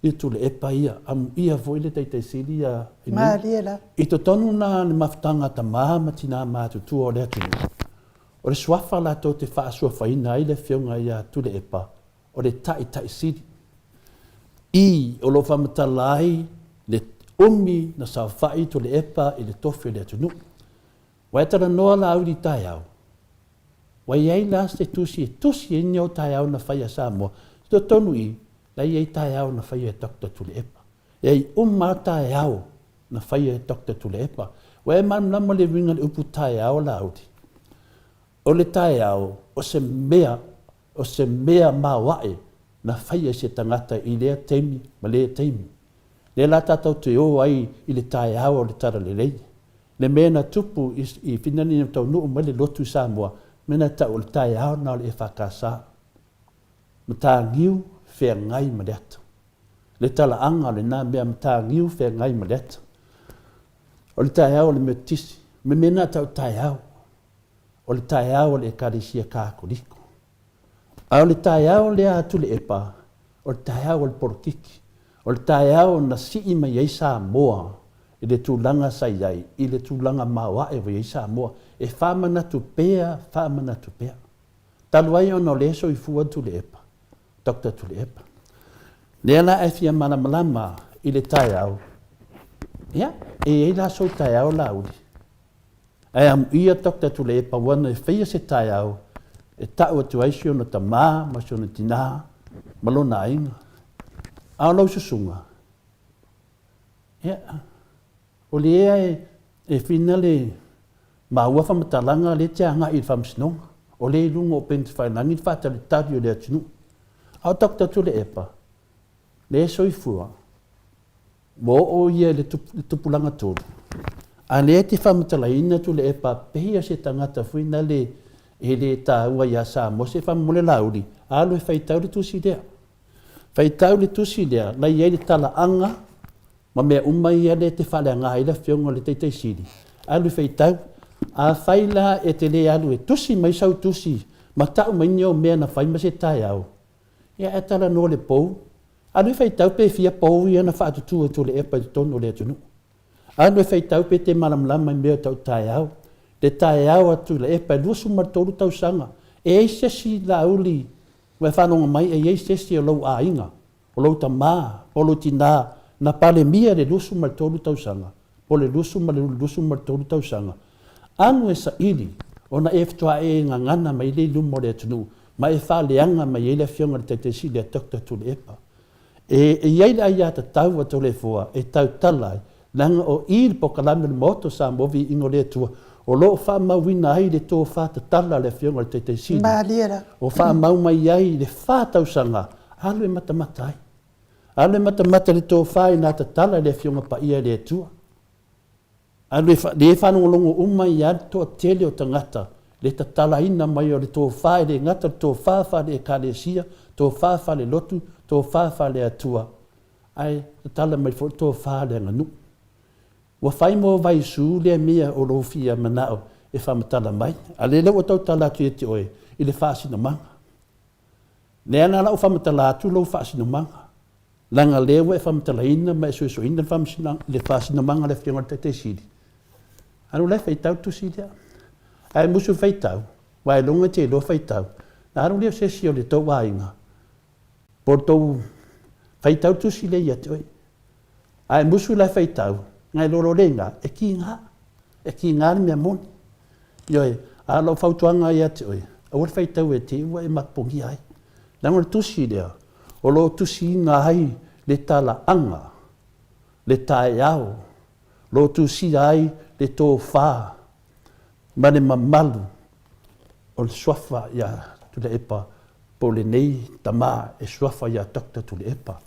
i Tuilaepa ia, amuia foi le Taitai Sili ia Inui. Malie la. I totonu la le mafutaga a tamā ma tinā matutua o le atunuu, o le suafa latou te faasuafaina ai le afioga ia Tuilaepa, o le Taitai Sili. I, o lo o faamatala ai le Umi na saofai Tuilaepa i le tofi o le atunuu. Ua e talanoa Laauli i taeao, ua i ai la se tusi e tusi ai ni au taeao na fai a Samoa, i totonu i i, la e i ai taeao na faia e Doctor Tuilaepa. E ai uma lava taeao na faia e Doctor Tuilaepa. Ua e malamalama le uiga o le upu taeao Laauli? O le taeao, o se mea, o se mea maoae na faia e se tagata i lea taimi ma lea taimi. Lea la tatou te o ai i le taeao o le Talalelei. Le mea na tupu i Finani na taunuu mai le lotu i Samoa, mea na tau o le taeao na o le EFKS. Mataniu feagai ma le ata. Le talaaga o lena mea Mataniu feagai ma le ata. O le taeao o le Metotisi. O le mea na tau taeao. O le taeao o le Ekalesia Katoliko. A o le taeao lea a Tuilaepa, o le taeao o le polokiki. O le taeao na sii mai ai Samoa i le tulaga sa i ai, i le tulaga maoae ua i ai Samoa, e faamanatu pea, faamanatu pea. Talu ai ona o lea e soifua Tuilaepa, Doctor Tuilaepa. Lea la e fia malamalama i le taeao, ia, e i ai la sou taeao Laauli, Ae amuia Doctor Tuilaepa ua e faia se taeao e tau atu ai si ona tama ma si ona tina ma lona aiga. A o lau susuga, ia, o lea e fina le maua faamatalaga lea e te agai i le Faamasinoga, o lea e i luga o upega tafailagi le faatalitali o le atunuu. A o Doctor Tuilaepa, lea e soifua, Ua oo ia i le tupulaga tolu, a lea e te faamatalaina Tuilaepa pei o se tagata foi nale e le taua ia Samoa se faamolemole Laauli, alu e faitau le tusi lea. Faitau le tusi lea la i ai le talaaga ma mea uma ia lea e te faaleaga ai le afioga i le Taitai Sili, alu e faitau. Afai la e te le alu e tusi mai sau tusi ma tau mai ni ou mea na fai ma se taeao, ia ae talanoa i le pou Alu e faitau pe fia pou ia na faatutu e Tuilaepa i totonu o le atunuu. Alu e faitau pe te malamalama i mea o tau taeao. Le taeao a Tuilaepa e 23 tausaga. E ai se isi Laauli ua e faalogo mai e i ai se isi o lou aiga, o lou tama po o lou tina na Palemia i le 23 tausaga po o le 23 tausaga. Alu e saili ona e faatoa e gagana mai lea i luma o le atunuu ma e faaleaga mai ai le Afioga i le Taitai Sili a Doctor Tuilaepa. E i ai le aiatatau a Toleafoa e tautala ai, leaga o i le polokalame o le Maota o Samoa Viiga o le Atua o lo o faamauina ai le tofa tatala a le Afioga i le Taitai Sili, o faamau mai ai le fa tausaga alu e matamata ai. Alu e matamata i le tofa ina tatala i le Afioga Paia i le Atua. Alu e le faalogologo uma i a le toatele o tagata le tatalaina mai o le tofa e le gata o le tofa faale-Ekalesia, tofa faale-lotu, tofa faale-Atua, ae tatala mai foi le tofa a le aganuu. Ua fai mo Vaisu lea mea o lou fia manao e faamatala mai, a lea ua tautala atu ia te oe i le faasinomaga. Lea la ua faamatala atu lou faasinomaga. Leaga lea ua e faamatalaina ma e suesueina le faasinomaga a le Afioga i le Taitai Sili, alu la e faitau le tusi lea. Ae musu faitau, aua ailoga e te iloa faitau, na alu lea o se isi o le tou aiga po o le tou faitau le tusi lea ia te oe. Ae musu la e faitau, na e lolo le iga, e kiga, e kiga le mea moni. Ioe, a o lau fautuaga ia te oe, aua le faitau e te i ua e mapogia ai. Leaga o le tusi lea, o lo o tusiina ai le talaaga, le taeao, o lo o tusia ai le tofa ma le mamalu o le suafa ia Tuilaepa po o lenei tama e suafa ia Doctor Tuilaepa.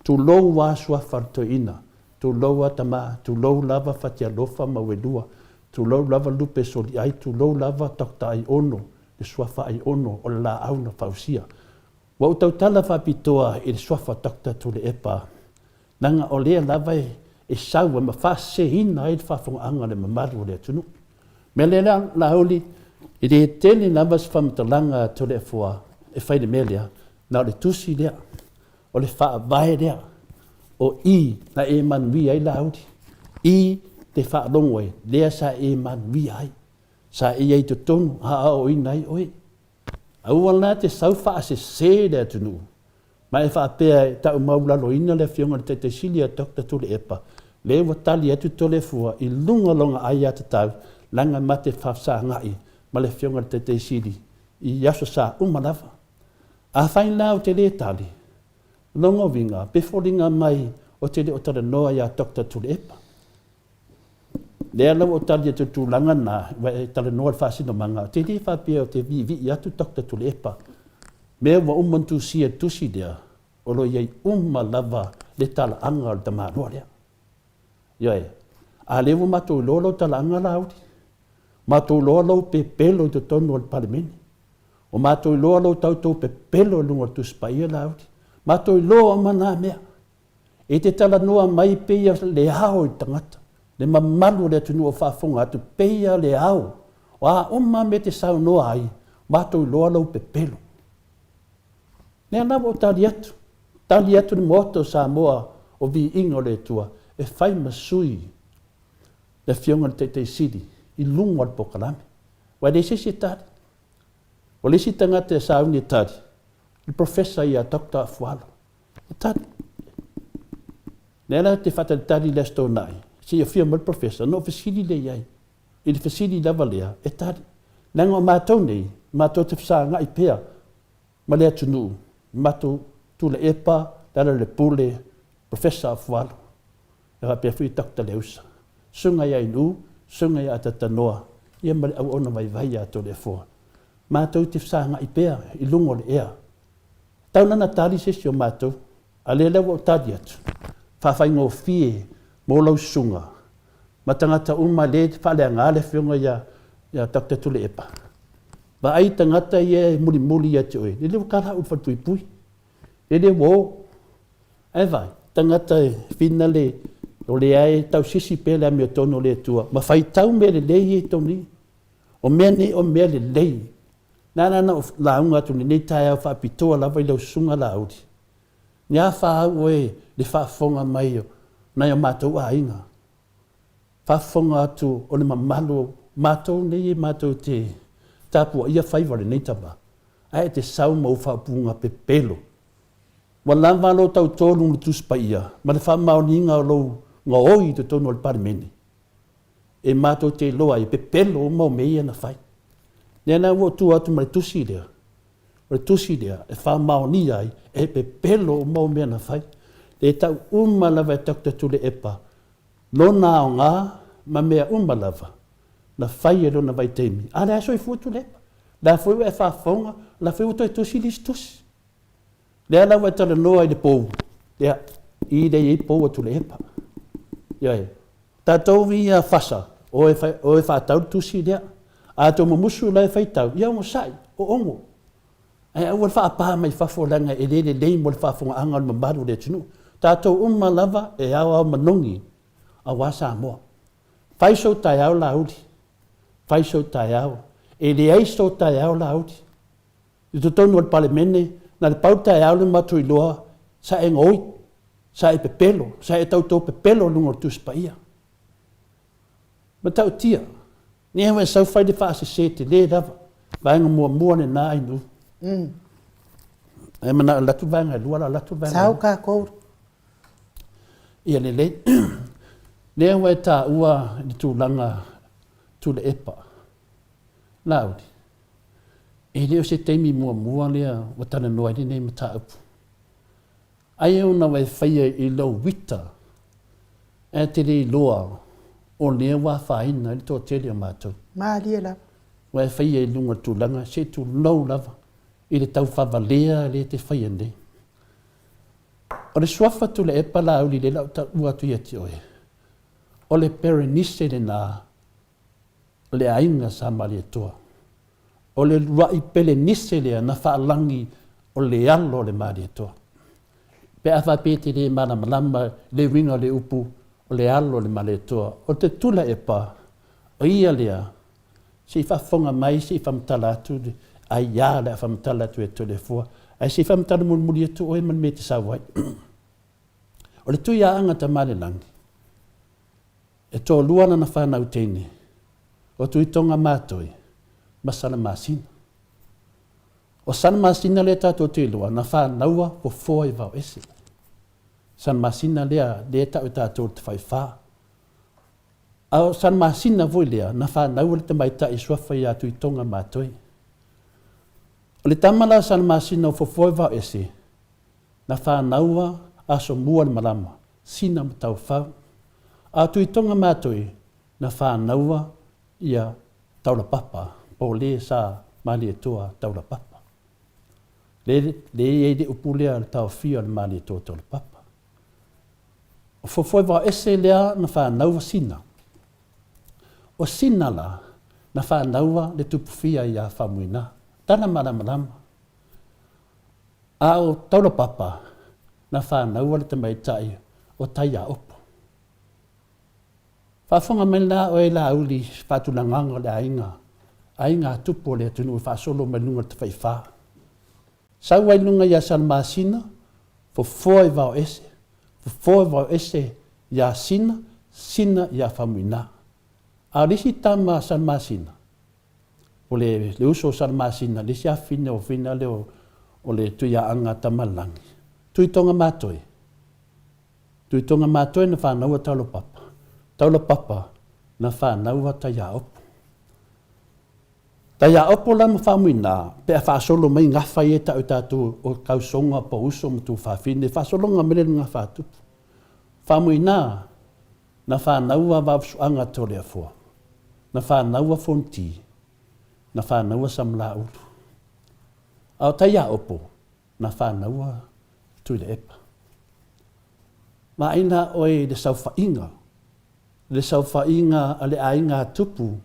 Tulou a suafa o le toeaina, tulou a tama, tulou lava Fatialofa ma Uelua, tulou lava Lupe Soliai, tulou lava Doctor Aiono, le suafa Aiono o le laau na fausia. Ua ou tautala faapitoa i le suafa Doctor Tuilaepa, leaga o lea lava e sau ai ma faaseseina ai le faafogaaga a le mamalu o le atunuu. Mea lea la, Laauli, e le tele lava se faamatalaga a Toleafoa e fai i le mea lea, na o le tusi lea, o le faavae lea, o i na e manuia ai Laauli, i te faalogo ai, lea sa e manuia ai, sa e i ai i totonu a aoaoina ai oe. Aua la te sau faasese le atunuu ma e faapea e tau maualaloina le Afioga i le Taitai Sili a Doctor Tuilaepa. Lea ua tali atu Toleafua i luga o lona aiatatau leaga ma te faafesagai ma le Afioga i le Taitai Sili i aso sa uma lava. Afai la ou te le tali, lona uiga pe foliga mai ou te le o talanoa ia Doctor Tuilaepa. Lea la ua ou tali atu i le tulaga lena, ua e talanoa i le faasinomaga, ou te le faapea ou te viivii atu Doctor Tuilaepa. Mea ua uma ona tusia i le tusi lea, o lo o i ai uma lava le talaaga o le tamaloa lea. Ioe. A lea ua matou iloa lau talaaga Laauli. Matou iloa lou pepelo i totonu o le Palemene. Ua matou iloa lou tautou pepelo i luga o le Tusi Paia Laauli. Matou iloa uma na mea. E te talanoa mai pei le ao i le tagata, le mamalu o le atunuu o faafofoga atu pei le ao. O a uma mea e te saunoa ai, matou iloa lou pepelo. Lea la ua ou tali atu, tali atu le Maota o Samoa o Viiga o le Atua e fai ma sui le Afioga i le Taitai Sili i luga o le polokalame. Aua e leai se isi e tali. O le isi tagata e sauni e tali, o le Professor ia Doctor Afualo. E tali. Lea la ou te faatalitali i le Aso Toonai, se i afio mai le Professor ona ou fesili lea i ai. I le fesili lava lea, e tali. Leaga o matou nei, matou te fesagai pea ma le atunuu, matou Tuilaepa, Lealailepule, Professor Afualo, e faapea foi Doctor Leusa, Susuga ia Inu, Susuga ia Atatanoa, ia ma le auauna vaivai ia Toleafoa. Matou te fesagai pea i luga o le ea. Tau la na tali se isi o matou, a lea la ua ou tali atu, faafaigofie mo lau susuga ma tagata uma lea e faaleaga le afioga ia Doctor Tuilaepa. Vaai tagata ia e mulimuli ia te oe, lele ua tala au i le falepuipui, lele ua o. Ae vaai, tagata e finale o lea e tausisi pea le amiotonu o le Atua ma faitau mea lelei ia i totonu i i. O mea nei o mea lelei. Na ala ona ou lauga atu i lenei taeao faapitoa lava i lau susuga Laauli, ni a fa au oe le faafofoga mai o nai o matou aiga. Faafofoga atu o le mamalu o matou nei e matou te tapuaia faiva o lenei tama, ae e te sau ma ou faaupuga pepelo. Ua lava lou tautolu i le Tusi Paia ma le faamaoniga o lou gaoi i totonu o le Palemene e matou te iloa ai e pepelo uma o mea ia na fai. Lea la ua ou tu atu ma le tusi lea, o le tusi lea e faamaonia ai e pepelo uma o mea na fai. E tau uma lava e Doctor Tuilaepa lona aoga ma mea uma lava na fai e lona vaitaimi, a lea soifua Tuilaepa. La foi ua e faafofoga, la foi ua toe tusi le isi tusi. Lea la ua e talanoa i le pou, ia, i lea e i ai pou a Tuilaepa. Ioe. Tatou ia fasa, o e, o e faatau le tusi lea. A tou mumusu la e faitau, ia onosai, o ogo. Ae aua le faapa mai fafo leaga e le lelei mo le faafofogaaga o le mamalu o le atunuu. Tatou uma lava e aoao manogi aua Samoa. Fai sou taeao Laauli, fai sou taeao. E leai sou taeao Laauli. I totonu o le Palemene, na le pau le taeao le matou iloa sa e gaoi, sa e pepelo, sa e tauto pepelo i luga o le Tusi Paia. Matautia, Nei ua e sau fai le faasese tele lava. Vaega muamua lena Ainuu. Ae manao e alu atu le vaega e lua, la alu atu le vaega e lua. Sau tatou. Ia lelei. Lea ua e taua le tulaga Tuilaepa. Laauli, e le o se taimi muamua lea ua talanoa ai lenei mataupu. Ai ona ua e faia i lou uita, ae te le iloa o lea ua afaina ai le toatele o matou. Malie lava. Ua e faia i luga o le tulaga, se i tulou lava i le taufavalea lea e te faia nei. O le suafa Tuilaepa Laauli lea o le a ou taua atu ia te oe, o le Perenise lena o le aiga sa Malietoa. O le uluai Pelenise lea na faalagi o le alo o le Malietoa. Pe a faapea e te le malamalama i le uiga o le upu o le alo o le Malietoa, o te Tuilaepa, o ia lea, se i faafofoga mai se i faamatala atu le aia o le a faamatala atu e Toleafoa, ae se i faamatala mulimuli atu oe ma le mea e te sau ai. O le Tuiaana Tamalelagi, E toalua lana fanau teine, o Tuitoga Matoi ma Salamasina. O Salamasina lea tatou te iloa na fanaua fofoa i Vaoese. Salamasina lea, lea e tau e tatou o le Tafaifa. A o Salamasina foi lea na fanau ai le tamaitai suafa ia Tuitoga Matoe. O le tama la a Salamasina o Fofoe Vaoese, na fanaua Asomua le malama, Sina ma Taufau. A o Tuitoga Matoe, na fanaua ia Taulapapa, po o le sa Malietoa Taulapapa. Le, le i ai le upu lea o le taofia o le Malietoa Taulapapa. O Fofoe Vaoese lea na fanaua Sina. O Sina la, na fanaua le tupufia ia Faumuina, tana malamalama. A o Taulapapa, na fanaua le tamaitai o Taiaopo. Faafofoga mai la oe Laauli i faatulagaga o le aiga, aiga a tupu o le atunuu e faasolo mai luga o le tafaifa. Sau ai luga ia Salamasina, fofoa i Vaoese, fofoa i Vaoese ia Sina, Sina ia Faumuina. A o le isi tama a Salamasina, o le, le uso o Salamasina, le isi afine o fina lea o, o le Tuiaaga a Tamalelagi, Tuitoga Matoe, Tuitoga Matoe na fanau a Taulapapa, Taulapapa na fanau a Taiaopo. Taiaopo la ma Faumuina, pe a faasolo mai gafa ia e tau e tatou o Kausoga po o uso ma tuafafine, faasologa mai lea i le gafa a Tupu. Faumuina na fanau a Vaafusuaga a Toleafoa, na fanau a Fonoti, na fanau a Samalaulu. A o Taiaopo, na fanau a Tuilaepa. Vaai la oe i le saofaiga, le saofaiga a le aiga a Tupu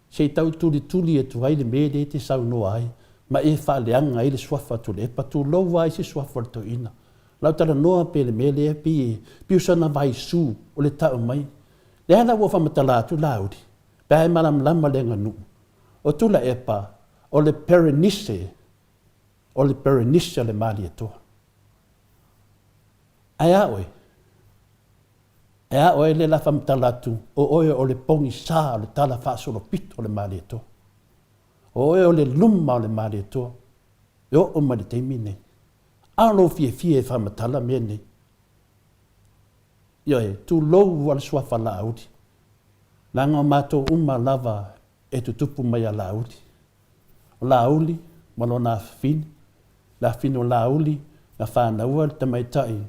se i tau tulituli atu ai le mea lea e te saunoa ai ma e faaleaga ai le suafa a Tuilaepa, tulou lava isi suafa o le toeaina. Lau talanoa pe le mea lea pei e pei o sana vaisu o le tau mai. Lea la ua faamatala atu Laauli, pe a e malamalama le aganuu. O Tuilaepa, o le Perenise, o le Perenise o le Malietoa. Ae a oe? Ae a oe lea la faamatala atu, o oe o le pogisa o le tala faasolopito o le Malietoa. O oe o le luma o le Malietoa e oo mai le taimi nei. A o lou fiafia e faamatala mea nei. Ioe, tulou a le suafa Laauli, leaga o matou uma lava e tutupu mai ia Laauli. O Laauli ma lona afafine, le afafine o Laauli na fanaua le tamaitai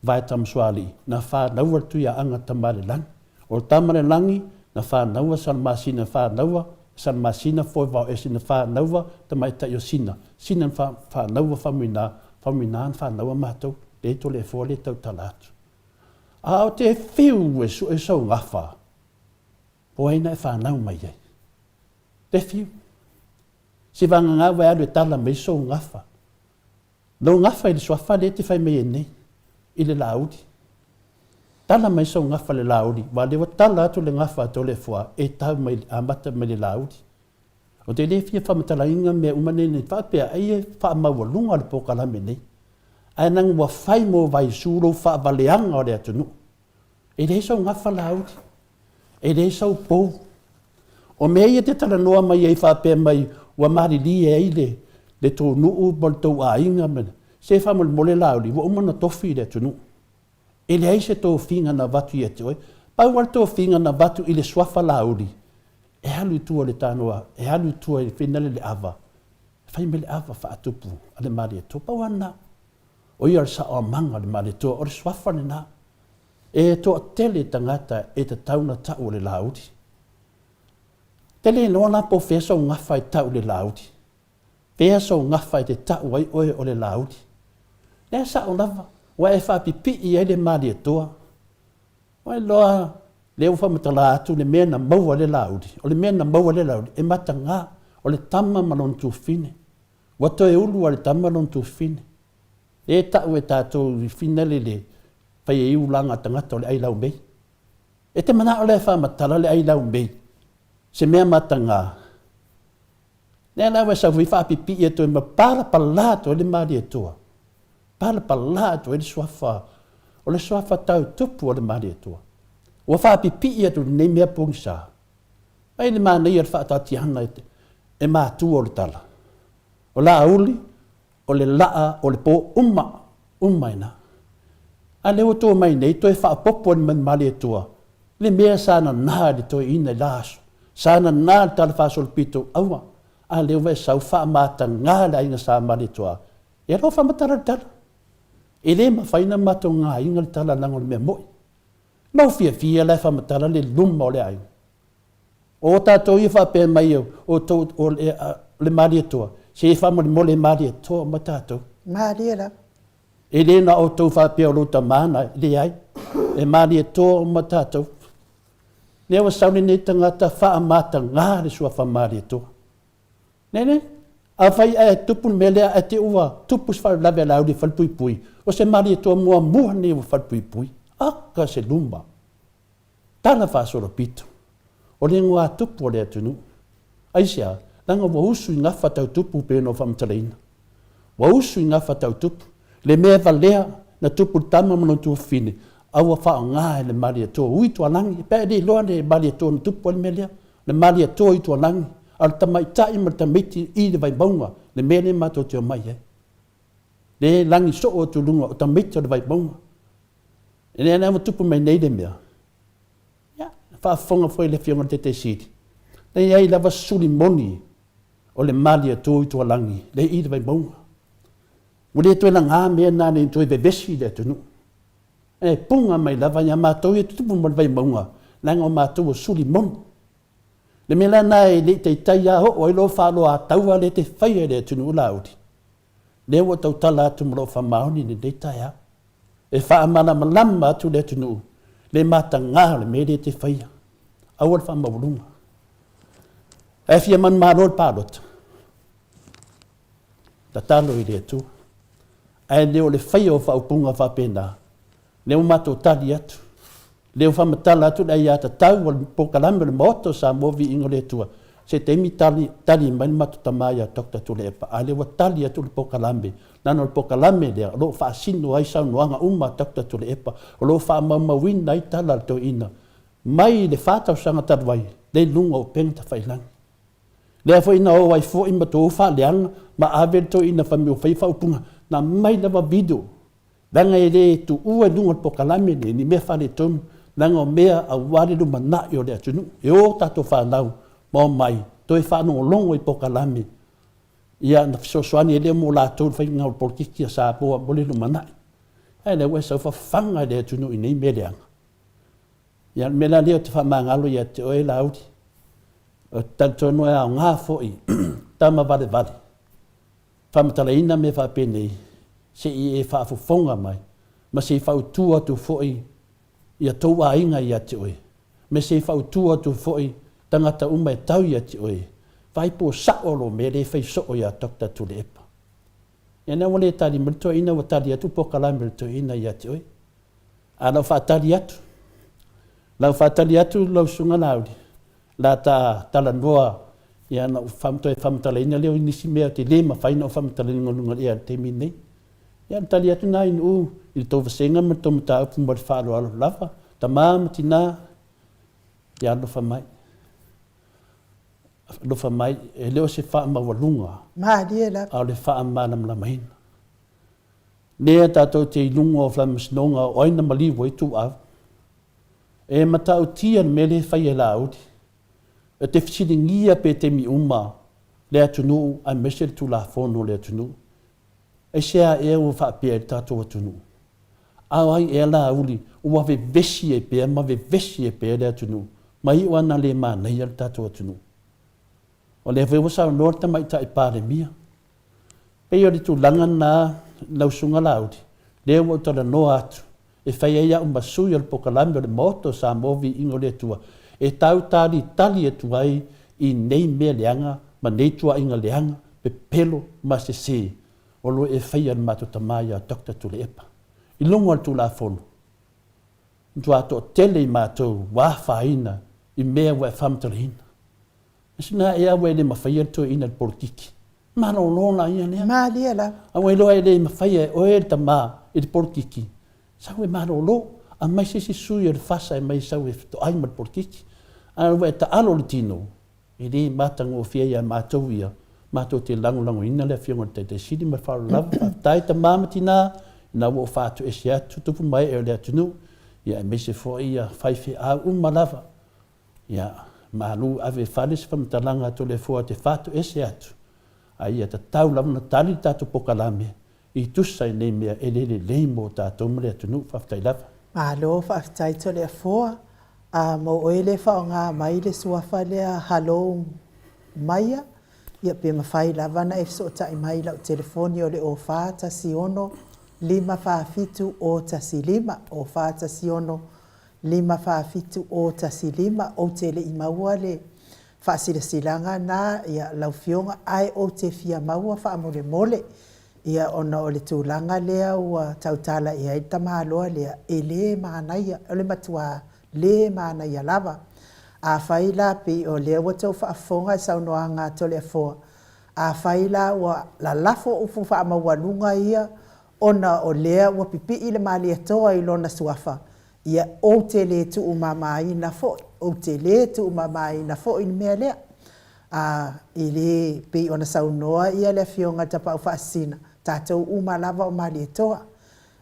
Vaetamasoalii, na fanaua le Tuiaaga Tamalelagi. O Tamalelagi na fanaua Salamasina, fanaua Salamasina Foevaoese, na fanaua tamaitai o Sina, Sina na fanaua Faumuina, Faumuina na fanaua matou, lea i Toleafoa lea e tautala atu. A o te fiu e sue sou gafa, po ai na e fanau mai ai. Te fiu. Se vagana ua e alu e tala mai sou gafa. Lou gafa i le suafa lea e te fai mai ai nei, i le Laauli. Tala mai sou gafa i le Laauli, aua o lea ua tala atu le gafa a Toleafoa e tau mai, amata mai le Laauli. Ou te le fia faamatalaina mea uma nei nei faapea ai e faamaualuga le polokalame nei, ae leaga ua fai mo Vaisu lou faavaleaga o le atunuu. E leai sou gafa Laauli. E leai sau pou. O mea ia e te talanoa mai ai faapea mai ua malilie ai le, le tou nuu ma le tou aiga ma le, se faamolemole Laauli, ua uma ona tofi le atunuu. E leai se tofiga na avatu ia te oe. Pau lava le tofiga na avatu i le suafa Laauli, e alu i tua i le tanoa, e alu i tua i le finale le ava, fai mai le ava faatupu a le Malietoa. Pau lava lena. O ia o le saoamaga o le Malietoa, o le suafa lena. E toatele tagata e tatau na tau o le Laauli. Te le iloa la po o fea sou gafa e tau i le Laauli. Fea sou gafa e te tau ai oe o le Laauli. Lea sao lava, ua e faapipii ai le Malietoa. Ua iloa, lea ua faamatala atu le mea na maua ai le Laauli. O le mea na maua ai le Laauli, e mataga, o le tama ma lona tuafafine. Ua toe ulu lava le tama lona tuafafine. E tau e tatou i finale le fai ai ulaga a tagata o le ai laumei. E te manao la e faamatala le ai laumei, se mea mataga. Lea la ua e sau foi faapipii atu ai ma palapala atu ai le Malietoa, palapala atu ai le suafa, o le suafa tau tupu o le Malietoa. Ua faapipii atu i lenei mea pogisa. Mai le manaia o le faataatiaga e matua o le tala. O Laauli, O le laa o le po uma, uma ina. A lea ua to mai nei toe faaopoopo i le Malietoa le mea sa nana i le toeaina i la aso, sa nana i le tala faasolopito, aua, a lea ua e sau faamataga le aiga sa Malietoa, ia lou faamatala le tala. E le mafai ona matou gaina le tala leaga o le mea moi. Lou fiafia la e faamatala le luma o le aiga. O tatou ia faapea mai outou o le Malietoa, se faamolemole Malietoa uma tatou. Malie lava. E le na outou faapea o lou tama na, leai. E Malietoa uma tatou. Lea ua sau lenei tagata faamataga le suafa Malietoa. Nene, afai ae tupu le mea lea ae te ua tupu se faalavelave a Laauli e falepuipui, o se Malietoa muamua lenei ua falepuipui. Aka se luma. Tala faasolopito, o le igoa-tupu o le atunuu. Aisea? Leaga ua usu i gafa tau tupu pei ona ou faamatalaina. Ua usu i gafa tau tupu. Le mea valea na tupu i le tama ma lona tuafafine, a ua faaaoga e le Malietoa ui tualagi, pe a e le iloa le Malietoa na tupu ai le mea lea. Le Malietoa i tualagi, a o le tamaitai ma le tamaiti i le Vaimauga, le mea lea matou te omai ai. Le lagi soo atu i luga o tamaiti o le Vaimauga. E leai la ua tupu mai nei le mea. Ia, faafofoga foi le Afioga i le Taitai Sili, na i ai lava suli moni o le Malietoa i Tualagi, lea i le Vaimauga. Ua le toe laga mea na ne i toe vevesi le atunuu. Ae puga mai lava ia matou ia tutupu ma le Vaimauga, leaga o matou o suli moni. Le mea la lena e le i taitai lava oo ai lou faaloataua lea e te faia i le atunuu Laauli, Lea ua tautala atu ma lou faamaoni i lenei taeao, e faamalamalama atu le atunuu le mataga o le mea lea e te faia. Aua le faamaualuga. Ae fia manumalo le palota, tatalo i le Atua. Ae le o le faia o faaupuga faapena, Lea ua matou tali atu, lea ua faamatala atu le aiatatau o le polokalame o le Maota o Samoa Viiga o le Atua, se taimi tali, tali mai le matou tama ia Doctor Tuilaepa, a lea ua tali atu le polokalame, leaga o le polokalame lea o lo o faasino ai saunoaga uma a Doctor Tuilaepa, o lo o faamaumauina ai tala a le toeaina mai le fa tausaga talu ai, lea i luga o upega tafailagi. Lea foi na o ai foi ma tou faaleaga ma ave le toeaina fai mai ua faia faaupuga, na aumai lava video Leaga e le tuua i luga o le polokalame lenei ni mea faaletonu, leaga o mea aua le lumanai o le atunuu. E o tatou fanau ma omai toe faalogologo i polokalame ia na fesoasoani ai lea mo latou i le faiga o le polokiki a Samoa mo le lumanai. Ae lea ua e sau fafaga i le atunuu i nei mea leaga. Ia o le mea la lea ou te faamagalo ia te oe Laauli, ou te talitonu e aoga foi tama valevale faamatalaina mea faapenei, se i e faafofoga mai, ma se i fautua atu foi ia tou aiga ia te oe, me se i fautua atu foi tagata uma e tau ia te oe, vaai po o sao lou mea lea e fai soo ia Doctor Tuilaepa. Ia lea ua le tali mai le toeaina ua tali atu polokalame o le toeaina ia te oe. A lau faatali atu, lau faatali atu lau Susuga Laauli, la ta talanoa ia ona ou toe faamatalaina lea o nisi mea ou te le mafai ona ou faamatalaina i luga o le ea i le taimi lenei. Ia o le tali atu lena i Nu'u i le tou vasega ma le tou mataupu ma le faaaloalo lava, tama ma tina, ia alofa mai. Alofa mai, e le o se faamaualuga, Malie lava. a o le faamalamalamaina. Lea tatou te i luga o faamasinoga o ai na maliu ai ituau. E matautia le mea lea e fai e Laauli. E te fesiligia pe taimi uma le atunuu aemaise le Tulafono o le atunuu. Aisea ea ua faapea ai le tatou atunuu? A o ai ea Laauli ua vevesi ai pea ma vevesi ai pea le atunuu ma iu ana le manaia le tatou atunuu? O lea foi ua saunoa le Tamaitai Palemia. Pei o le tulaga lena lau Susuga Laauli, lea ua ou talanoa atu e fai ai au ma sui o le polokalame o le Maota o Samoa Viiga o le Atua e tau talitali atu ai i nei mea leaga ma nei tuuaiga leaga, pepelo ma sese o lo o e faia e le matou tama ia Doctor Tuilaepa i luga o le Tulafono. Matua toatele i matou ua afaina i mea ua e faamatalaina. Sina ea ua e le mafaia le toeaina i le polokiki. Malolo la ia lea. Malie lava. A ua iloa e le mafaia e oe le tama i le polokiki, sau e malolo, aumai se isi sui o le fasa e mai sau e fetoai ma le polokiki. A ua e taalo le tino, e le matagofie ia matou ia, matou te lagolagoina le Afioga i le Taitaisili ma le faaaloalo lava. Faafetai tama ma tina Ina ua ou faatoese atu tupu ma ee o le atunuu, ia aemaise foi ia faifeau uma lava, ia malu ave i fale se faamatalaga a Toleafoa te faatoese atu, a ia tatau lava ona tali le tatou pokalame i tusa i nei mea e le lelei mo tatou ma le atunuu. Faafetai lava. Malo faafetai Toleafoa. A mo oe le faaaoga mai le suafa lea Halou Maia, ia pe mafai lava ona e fesootai mai i lau telefoni o le 0416 547 015, 0416 547 015. Ou te le i maua le faasilasilaga na ia lau Afioga, ae ou te fia maua faamolemole, ia ona o le tulaga lea ua tautala i ai le tamaloa lea, e le manaia, o le matua le manaia lava. Afai la pei o lea ua tou faafofoga i saunoaga a Toleafoa, afai la ua lalafo upu faamaualuga ia ona o lea ua pipii le Malietoa i lona suafa, ia ou te le tuumamaina foi, ou te le tuumamaina foi le mea lea. A, e le pei ona saunoa ia le Afioga i le Tapaau Faasisina, tatou uma lava o Malietoa.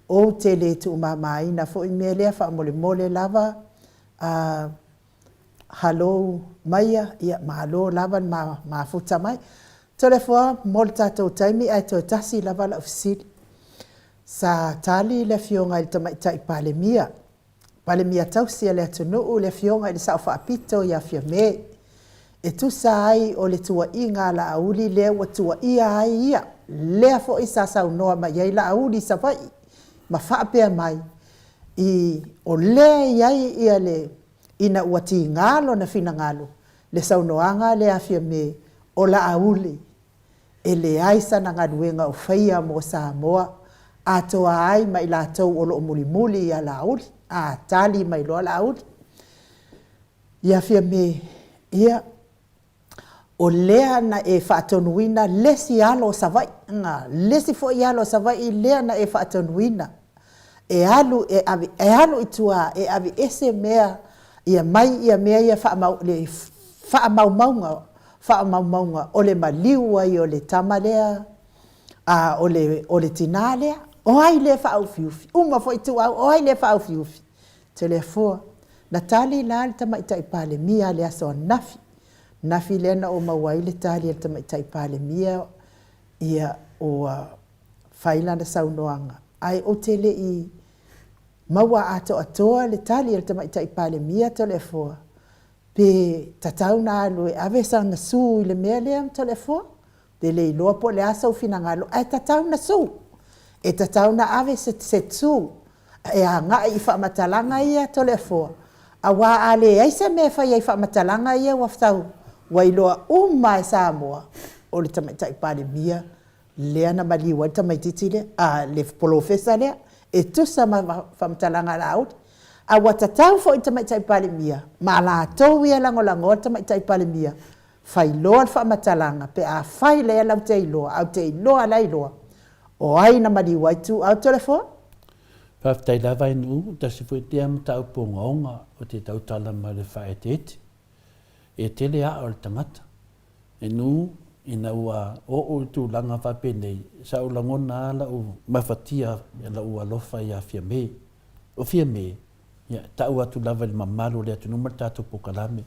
Ou te le tuumamaina foi mea lea faamolemole lava, a, halou maia, ia malo lava le mafuta mai. Toleafoa mo le tatou taimi ae toe tasi lava lau fesili. Sa tali le Afioga i le Tamaitai Palemia, Palemia tausi a le atunuu, le Afioga i le Sao Faapito ia Fiame, e tusa ai o le tuuaiga a Laauli lea ua tuuaia ai ia, lea foi sa saunoa mai ai Laauli i Savaii ma faapea mai, i o lea e i ai ia le, ina ua tiga lona finagalo, le saunoaga lea a Fiame, o Laauli e leai sana galuega o faia mo Samoa, atoa ai ma i latou o lo o mulimuli ia Laauli. A tali mai loa Laauli ia Fiame, Ia, o lea na e faatonuina le isi alo o Savaii, le isi foi alo o Savaii lea na e faatonuina e alu e ave, e alu i tua e aveese mea ia mai ia mea ia faamau, le faamaumauga, faamaumauga o le maliu ai o le tama lea, a, o le, o le tina lea. O ai lea e faaufiufi? Uma foi Ituau, o ai lea e faaufiufi? Toleafoa. Na tali la le Tamaitai Palemia i le aso ananafi, nafi lea na ou maua ai le tali a le Tamaitai Palemia, ia, ua fai lana saunoaga, ae ou te le i maua atoatoa le tali a le Tamaitai Palemia Toleafoa, pe tatau ona alu e ave sana sue i le mea lea Toleafoa? Ou te le iloa po o le a sou finagalo, ae tatau ona sue. E tatau ona ave se sue e agai i faamatalaga ia Toleafoa, aua a leai se mea e fai ai i faamatalaga ia ua sau, ua iloa uma lava e Samoa, o le Tamaitai Palemia lea na maliu ai le tamaitiiti lea, a, le polofesa lea, e tusa ma faamatalaga a Laauli. A ua tatau foi i le Tamaitai Palemia ma latou ia e lagolagoa le Tamaitai Palemia, fai loa le faamatalaga pe afai lea lau te iloa, a ou te iloa la e iloa, o ai na maliu ai Ituau Toleafoa? Faafetai lava e Nuu, tasi foi lea mataupu ogaoga o te tautala ma le faaeteete. E tele aa o le tagata. E Nuu, ina ua oo i tulaga faapenei, sa ou lagona lava lau mafatia lau alofa ia Fiame. O Fiame, ia, e tau atu lava i le mamalu o le atunuu ma le tatou polokalame,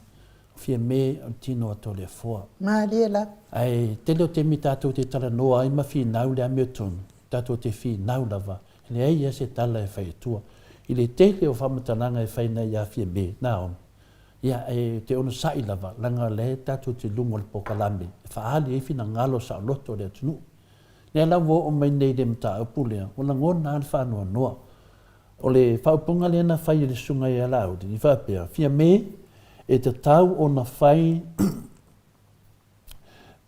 o Fiame o le tino a Toleafoa. Malie lava. Ae tele o taimi tatou te talanoa ai ma finau le amiotonu, tatou te finau lava, e leai lava se tala e fai atua. I le tele o faamatalaga e fai nei ia Fiame, Naomi, ia, e te onosai lava, leaga o lea tatou te i luga o le polokalame e faaali ai finagalo saoloto o le atunuu. Lea la ua oo mai nei i le mataupu lea, ua lagona lava le faanoanoa. O le faaupuga lea na fai e le Susuga ia Laauli, i faapea, Fiame, e tatau ona fai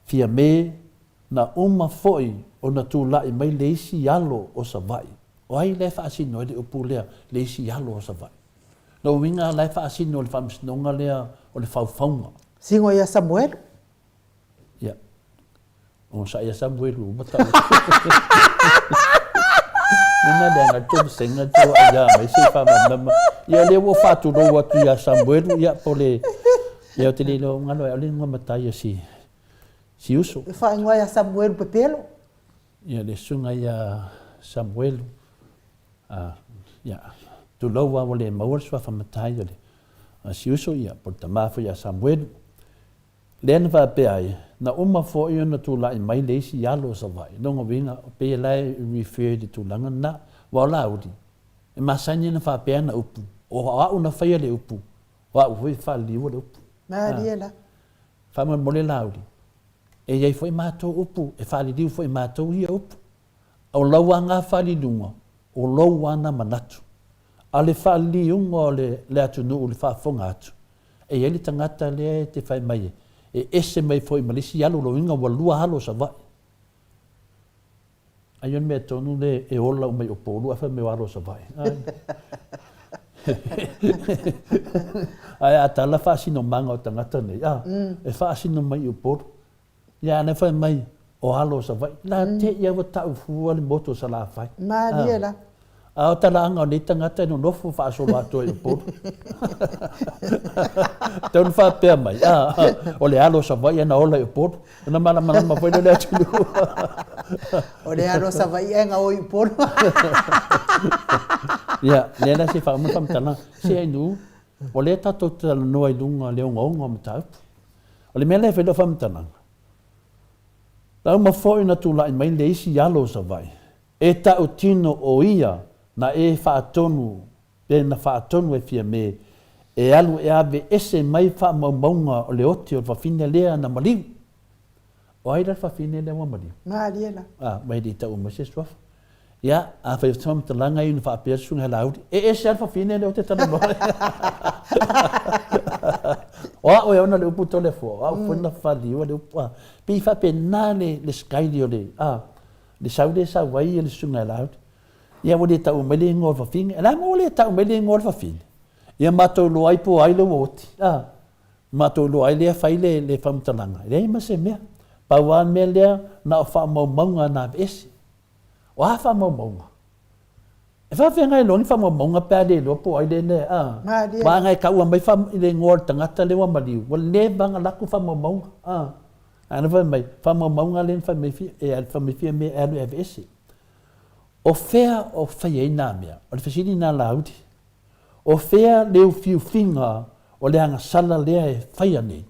Fiame, na uma foi ona tulai mai le isi alo o Savaii. O ai la e faasino ai le upu lea, le isi alo o Savaii? Lona uiga la e faasino e le Faamasinoga lea o le faufauga. Sino ia Samuelu. Ia. Onosai ia Samuelu uma tau. Nena le anga tolu senga tu a ia mai se fa ma Ia le ua faatulou atu ia Samuelu ia po le ia o te le lo ngalo e ole ngua matai si si uso. E faaigoa ia Samuelu Pepelo. Ia le susuga ia Samuelu. Ia, tulou lava ua le maua le suafa matai o le si uso, ia, po o le tama foi ia Samuelu. Lea na faapea ai, na uma foi ona tulai mai le isi alo o Savaii, lona uiga, pei la e refer i le tulaga lena. Aua o Laauli, e masani ona faapea ana upu, o au na faia le upu, o au foi e faaliliua le upu. Malie la. Faamolemole Laauli, e i ai foi matou upu, e faaliliu foi e matou ia upu. O lau aga faaliliuga, o lou ana manatu. A o le faaliliuga o le atunuu i le faafofoga atu, e i ai le tagata lea e te fai mai e ese mai foi ma le isi alo, lona uiga ua lua alo o Savaii. Ai o le mea tonu lea e ola uma i Upolu ae fai mai o alo o Savaii. Ae a tala faasinomaga o tagata nei, a, e faasino mai i Upolu. Ia a na fai mai o alo o Savaii, la te i a ua tau fua le motu o Salafai. Malie la. A o talaaga o nei tagata e nonofo faasolo atoa i Upolu. Tau na faapea mai, a, o le alo o Savaii ana ola i Upolu. Ona malamalama foi lea o le atunuu. O le alo o Savaii ae gaoi i Upolu. Ia, lea la se i faauma le faamatalaga. Se Ainuu, o lea tatou te talanoa i luga o le ogaoga o mataupu. O le mea lea e fai lau faamatalaga, na uma foi ona tulai mai le isi alo o Savaii, e tautino o ia na e faatonu pe na faatonu e Fiame e alu e ave ese mai faamaumauga o le oti o le fafine lea na maliu. O ai la le fafine lea ua maliu? Malie la. A, mai le i taua mai se suafa. Ia, afai o se faamatalaga ia ona faapea le Susuga Laauli, e ese lava le fafine lea ou te talanoa ai. O au e ona le upu Toleafoa, o au foi na faliua le upu, a, pei e faapena le, le style o le, a, le sau lea e sau ai le Susuga Laauli. Ia ua le tau mai le igoa o le fafine. O le a mea ua le tau mai le igoa o le fafine? Ia matou iloa ai po o ai lea ua oti, a. Matou iloa ai lea fai le, le faamatalaga, e leai ma se mea. Pau lava le mea lea, na o faamaumauga na aveese. O a faamaumauga? E faafeagai loa ni faamaumauga pe a le iloa po o ai lea, a. Malie. Vaega e taua mai i le igoa o le tagata lea ua maliu, ua leva ona laku faamaumauga, a. Ae na fai mai, faamaumauga lea na fai mai e fai mai Fiame e alu e aveese. O fea o fai ai nā mea? O le fesili lena a Laauli. O fea le ufiufiga o le agasala lea e faia nei?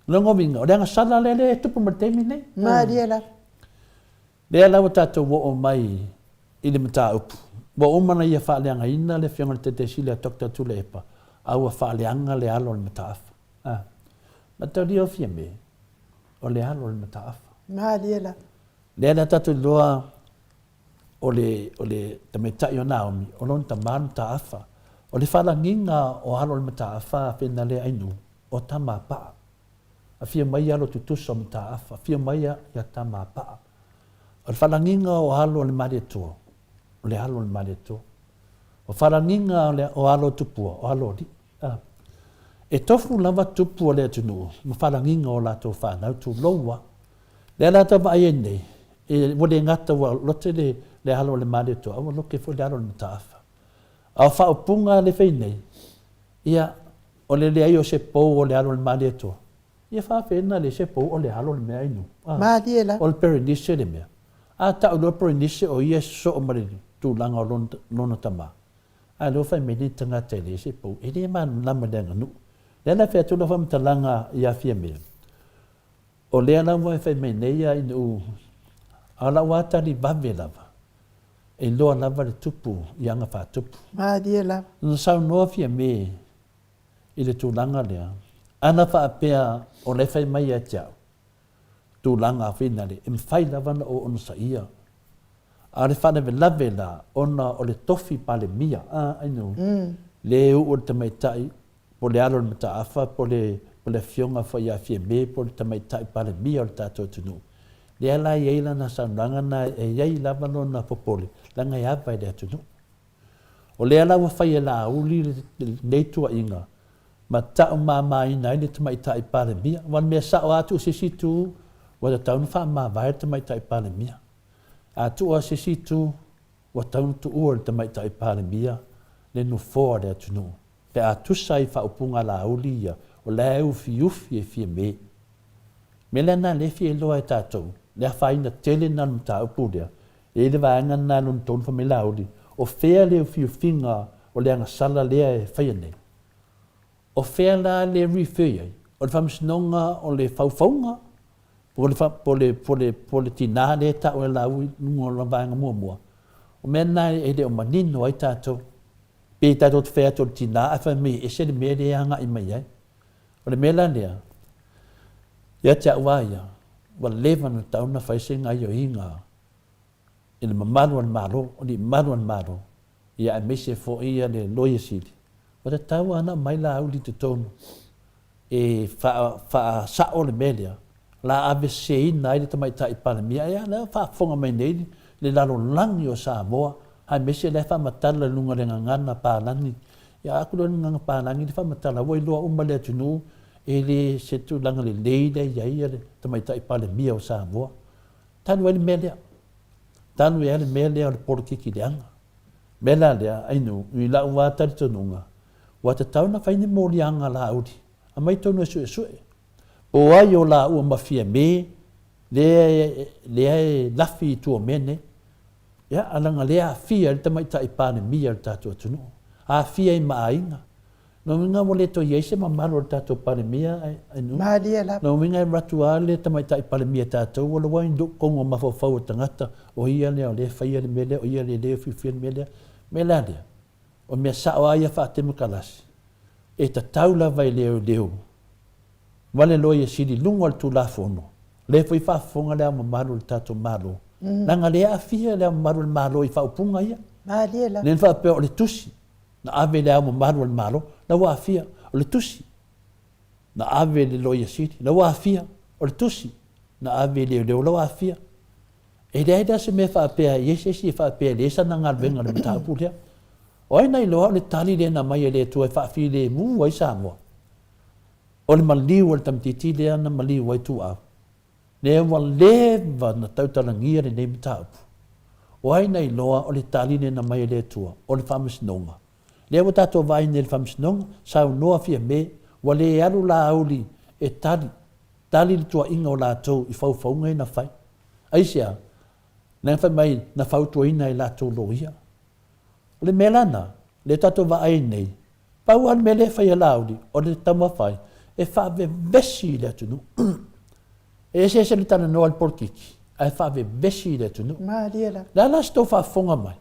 Lona uiga, o le agasala lea lea e tupu mai le taimi lenei. Malie lava. Lea la ua tatou oo mai i le mataupu, ua uma ona ia faaleagaina le Afioga i le Taitaisili a Doctor Tuilaepa, a ua faaleaga le alo o le mataafa. A. Mataulia o Fiame, o le alo o le mataafa. Malie lava. Lea la tatou iloa o le, o le tamaitai o Naomi, o lona tama le mataafa. O le faalagiga o alo o le mataafa a Fenalea Ainuu, o Tamapaa. Afio mai alo tutusa o Mataafa, afio mai ia Tamapaa. O le faalagiga o alo o le Malietoa, o le alo o le Malietoa. O faalagiga o, le, o alo o Tupua, o alo o alii. A. E tofu lava tupu o le atunuu ma faalagiga o latou fanau, tulou a. Lea la tau vaai ai nei, e, ua le gata ua lote le, le alo o le Malietoa, a ua lote foi le alo o le Mataafa. A o faaupuga le fai nei, ia, o le leai o se pou o le alo o le Malietoa, ia faafena leai se pou o le alo o le mea inu. A, Malie la. O le Perenise le mea. A tau loa Perenise o ia e sosoo ma le tulaga o lona, lona tama. A lea ua fai mai nei tagata e leai se pou, e le malamalama i le aganuu. Lea la e fai atu lau faamatalaga ia Fiamē, O lea lava e fai mai nei a ina-u, a o lau atali vave lava, e iloa lava le tupu i aga faatupu. Malie lava. Na saunoa Fiamē i le tulaga lea, ana faapea o la e fai mai ia te au, tulaga finale, e mafai lava ona ou onosaia. A o le faalavelave la, ona o le tofi Palemia, a, I know, le u'u o le tamaitai po o le alo o le mataafa, po o le, po o le afioga foi ia Fiame, po o le tamaitai Palemia o le tatou atunuu. Lea la e i ai lana saunoaga na e i ai lava lona popole, leaga e ava i le atunuu. O lea la ua fai e Laauli lenei tuuaiga ma taumamaina ai le tamaitai Palemia. Aua o le mea sao lava tuu se isi itu, ua tatau ona faamavae le tamaitai Palemia. A tuu lava se isi itu, ua tatau ona tuua le tamaitai Palemia le nofoa o le atunuu. Pe a tusa ai faaupuga a Laauli ia, o la e ufiufi e Fiame. Mea lea na lea e fia iloa e tatou, le afaina tele lena o le mataupu lea, e i ai le vaega lena lona tolu fai mai Laauli, O fea le ufiufiga o le agasala lea e faia nei? O fea la le refer i ai? O le Faamasinoga o le Faufauga po o le, po o le, po o le, po o le tina lea e tau e Laaui i luga o lana vaega muamua? O mea na e le o manino ai tatou. Pei tatou te fai atu o le tina ae fai mai e ese le mea lea e agai mai ai. O le mea la lea, ia te au lava ia, ua leva ona tatau ona fai se gaioiga i le mamalu o le Malo, o alii mamalu o le Malo, ia aemaise foi ia le Loia Sili, ua tatau lava ona aumai Laauli i totonu e faasao le mea lea, la aveseseina ai le Tamaitai Palemia. Ae a la e faafofoga mai nei le lalolagi o Samoa, aemaise la e faamatala i luga o le gagana palagi. Ia a atu loa le gagana palagi le faamatala, ua iloa uma e le atunuu e le se tulaga lelei lea e i ai le Tamaitai Palemia o Samoa. Talu ai le mea lea. Talu ai le mea lea o le polokiki leaga. O le mea la lea, Ainuu, i lau lava talitonuga, ua tatau ona fai ni moliaga Laauli, aumai tonu e suesue. Po o ai o laua ma Fiame lea, lea e lafi i tua o mea nei. Ia, a leaga lea e aafia ai le tamaitai Palemia o le tatou atunuu, aafia ai ma aiga. Lona uiga ua le toe i ai se mamalu o le tatou Palemia Ainuu. Malie lava. Lona uiga e alu atu lava le tamaitai Palemia tatou ua lua ni tonu o mafaufau o tagata, o ia lea o lea e faia le mea lea, o ia lea e le ufiufia le mea lea. O le mea la lea, o mea sao lava ia faatemokalasi, e tatau lava i leoleo ma le Loia Sili i luga o le Tulafono, lea foi e faafofoga Le Ao Mamalu o le tatou Malo, leaga lea e aafia Le Ao Mamalu o le Malo i faaupuga ia. Malie lava. Lea na faapea o le tusi na ave i Le Ao Mamalu o le Malo, la ua aafia. O le tusi na ave i le Loia Sili, la ua aafia. O le tusi na ave i leoleo, la ua aafia. E leai la se mea faapea e i ai se isi e faapea e leai sana galuega i le mataupu lea. O ai na iloa o le tali lea na aumai e le Atua e faafilemu ai Samoa? O le maliu o le tamaitiiti lea na maliu ai Tuuau, lea ua leva na tautalagia lenei mataupu. O ai na iloa o le tali lea na aumai e le Atua? O le Faamasinoga. Lea ua tatou vaai nei i le Faamasinoga, saunoa Fiame, ua le alu Laauli e tali, tali le tuuaiga o latou i faufauga ia na fai. Aisea? Leaga fai mai na fautuaina e latou loia. O le mea la lena, lea tatou vaai ai nei, pau lava le mea lea e fai e Laauli, o le taumafai e faavevesi i le atunuu. E eseese le talanoa a le polokiki, ae faavevesi i le atunuu. Malie lava. Le a la se tou faafofoga mai?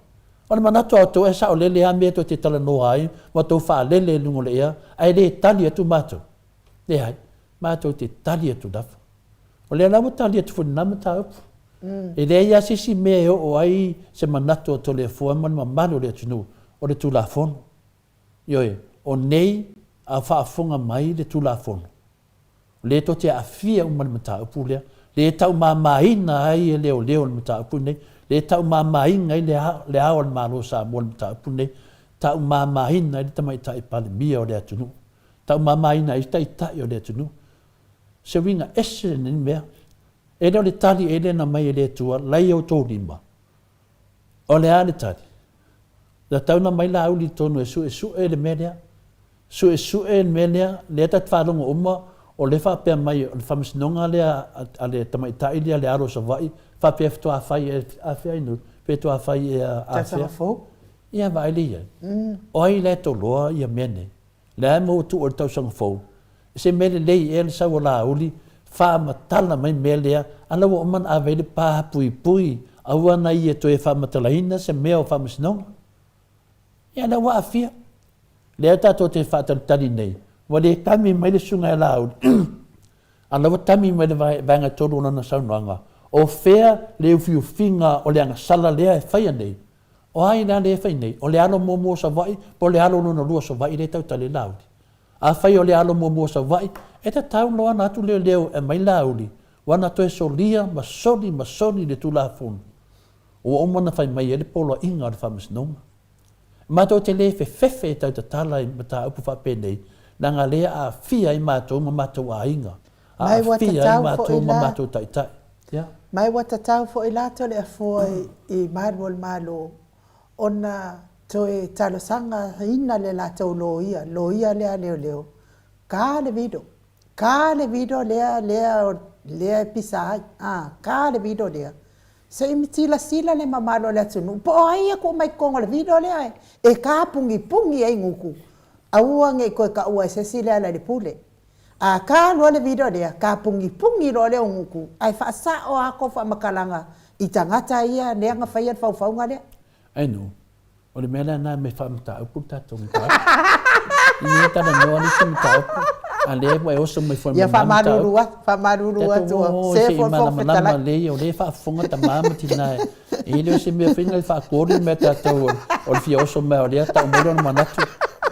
O le manatu a outou, e saolele lava mea tou te talanoa ai ma tou faalele i luga o le ea, ae le tali atu matou. Leai, matou te tali atu lava. O lea la ua tali atu foi i lena mataupu. E leai lava se isi mea e oo ai se manatu o Toleafoa ma le mamalu o le atunuu, o le Tulafono. Ioe, o nei a faafofoga mai le Tulafono, o lea tou te aafia uma i le mataupu lea, lea e taumamaina ai e leoleo le mataupu lenei, lea e taumamaina ai le Ao o le Malo o Samoa i le mataupu lenei, taumamaina ai le Tamaitai Palemia o le atunuu, taumamaina ai Taitai o le atunuu. Se uiga ese lenei mea. E le o le tali ea lea na aumai e le Atua, la i outou lima. O le a le tali? Na tatau ona aumai Laauli i totonu e suesue le mea lea. Suesue le mea lea, lea ta te faalogo uma, o lea e faapea mai o le faamasinoga lea a le tamaitai lea le alo o Savaii, faapea faatoa fai ea, a fea ai Pe faatoa fai ea a fea? Tausaga fou. Ia vaai lea i ai. O ai la e toloa ia mea nei? Lea e maua tuu o le tausaga fou. Se mea lelei ea le sau o Laauli, faamatala mai mea lea, a la ua uma ona ave ai le pa puipui, aua na ia toe faamatalaina se mea o faamasinoga. Ia lea ua aafia. Lea tatou te faatalitali nei, ua le kami mai le susuga ia Laauli, a la ua kami mai le vaega e 3 o lana saunoaga, o fea le ufiufiga o le agasala lea e faia nei? O ai la lea e fai nei? O le alo muamua o Savaii po o le alo lona lua o Savaii lea e tautala i Laauli? Afai o le alo muamua o Savaii, e tatau loa ona atu leoleo e aumai Laauli, ua na toe solia ma soli ma soli le Tulafono ua uma ona fai mai ai le poloaiga o le Faamasinoga. Matou te le fefefe e tautatala i mataupu faapenei, leaga lea e aafia ai matou ma matou aiga, Mai ua aafia ai tatau matou foi ma la. matou taitai. Ia. Mai ua tatau foi la Toleafoa i malu o le Malo ona toe talosagaina le latou loia, loia lea a leoleo, ka le vido, ka le vido lea, lea, lea e pisa ai, a, ka le vido lea. Se i silasila le mamalu o le atunuu, po o ai e tuu mai i totonu o le video lea e tapugipugi ai gutu, aua ne i toe taua e se isi Lealailepule. A ta loa le video lea, tapugipugi loa lea o gutu, ae faasao lava tou faamatalaga i tagata ia lea na faia le faufauga lea. Ainu, O le mea lena e mea faamataupu le tatou mataupu. E le talanoa le isi mataupu, a lea ua e oso mai foi ma Ia lena mataupu. faamalulu atu, faamalulu atu, Tatou o se se i fo le Fofoga malamalama Fetalai. lelei, o lea e faafofoga tama ma tina e le o se mea foi na faakolu le mea tatou o le fia oso mai o lea tau mai lona manatu.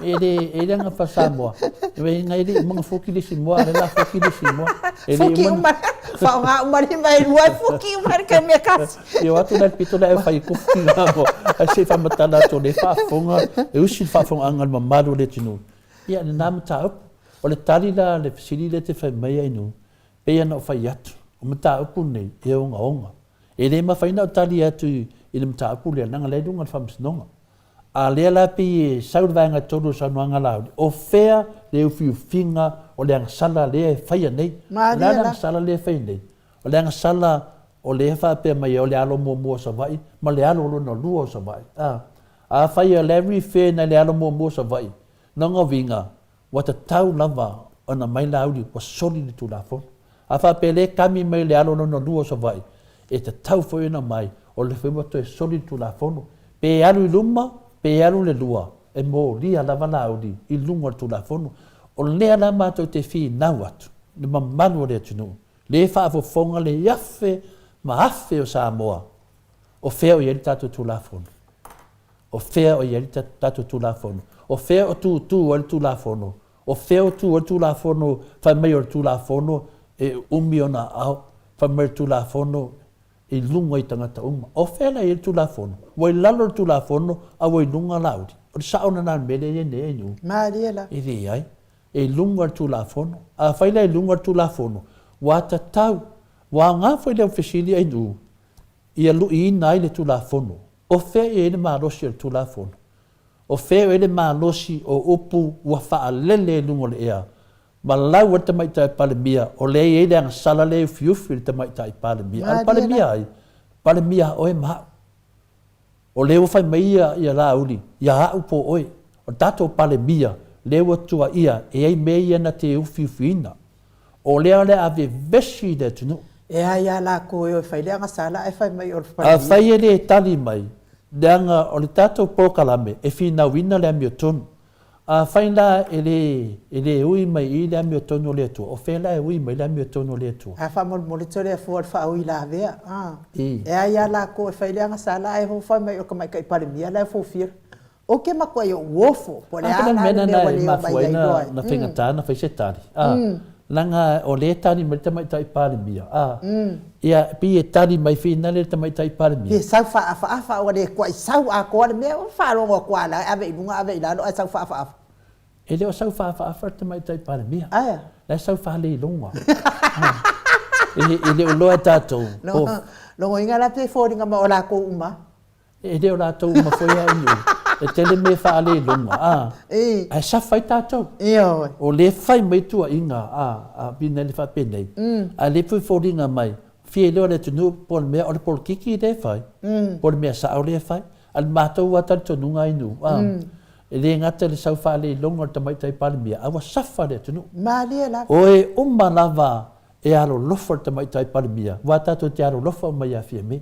E le e le aga faa-Samoa, e na e le i uma ona fuki le isi moa, a o lea o le a fuki le isi moa. E le i Fuki uma uma, faaaoga uma lima e lua e fuki uma i le taimi e tasi. Ia o atu la i le pito lea e fai kufi la mo ae se i faamatala atu o lea e faafofoga e usi le faafofogaaga a le mamalu o le atunuu. Ia lena mataupu. O le tali la a le fesili lea e te fai mai ai nu, pei ona ou fai atu, o mataupu nei e ogaoga. E le mafai ona ou tali atu i le mataupu lea leaga o la e i luga o le Faamasinoga. A lea la pei e sau le vaega e tolu o le saunoaga a Laauli, o fea le ufiufiga o le agasala lea e faia nei? O le a Malie le la. agasala lea e faia nei? O le agasala o lea e faapea mai ai o le alo muamua o Savaii ma le alo lona lua o Savaii. A. Afai o Larry Fair nai le alo muamua o Savaii, lona uiga, ua tatau lava ona mai Laauli ua soli le Tulafono. A faapea lea e kami mai le alo lona lua o Savaii, e tatau foi ona mai o lea foi ua toe soli le Tulafono. Pe alu i luma, pe alu i le lua, e molia lava Laauli i luga o le Tulafono. O lea la matou te finau atu, le mamalu o le atunuu, Le faafofoga le afe ma afe o Samoa, o fea o i ai le tatou Tulafono? O fea o i ai le tatou Tulafono? O fea o tutu ai le Tulafono? O fea o tu ai le Tulafono fai mai o le Tulafono e umi ona aao, fai mai o le Tulafono i luga i tagata uma. O fea la e i ai le Tulafono? Ua i lalo le Tulafono a ua i luga Laauli. O le sao lena o le mea lea e i ai nei Ainuu. Malie la. E leai. E i luga le Tulafono. Afai la e i luga le Tulafono, ua tatau, ua aoga foi lea fesili Ainuu, ia luiina ai le Tulafono. O fea e i ai le malosi o le Tulafono? O fea e i ai le malosi o upu ua faalele i luga o le ea ma lau ai le Tamaitai Palemia, o lea e i ai le agasala lea e ufiufi i le Tamaitai Palemia. A o le Malie la. Palemia ai? Palemia a oe ma au. O lea ua fai mai ia ia Laauli, ia au po oe. O le tatou Palemia, lea ua tuaia, e i ai mea ia na te ufiufiina. O lea o le a vevesi le atunuu. E ai a latou e o e fai le agasala ae fai mai o le Palemia. Afai e le tali mai, leaga o le tatou polokalame e finauina le amiotonu. Afai la e le, e le ui mai i i le amiotonu o le Atua, o fea la e ui mai le amiotonu o le Atua? A faamolemole tole a fua o le faauilavea, a. I. E ai a latou e fai le agasala ae ho fai mai o le tamaitai Palemia la e fofia. Ou te matuai ou ofo, po o le A a pe la le le mea mea lena ua e le mafua omai ai ai na, loa ai. na faigata na fai se tali, a. Leaga o lea e tali mai le Tamaitai Palemia, a. Ia, pei e tali mai finale le Tamaitai Palemia. Pe sau faaafaafa ua le tuai sau atoa le mea, ua faalogo atu lava la e ave i luga ave i lalo ae sau faaafaafa. E le o sau faaafaafa le Tamaitai Palemia. Aea? La e sau faaleiloga. E le o iloa e tatou po. Logoina la pe foliga mai o latou uma. E le o latou uma foi a inuu. E tele mea e faaleiloga, a, ae safa ai tatou. Ioe. O lea e fai mai tuuaiga a, a Vinali faapenei, a o lea foi e foliga mai, fia iloa le atunuu po o le mea o le polokiki lea e fai, po o le mea sao lea e fai. A o le matou lava talitonuga inuu, a, e le gata i le sau faaleiloga o le Tamaitai Palemia, a ua safa le atunuu. Malie lava. O e uma lava e alolofa i le Tamaitai Palemia, aua tatou te alolofa uma ia Fiame.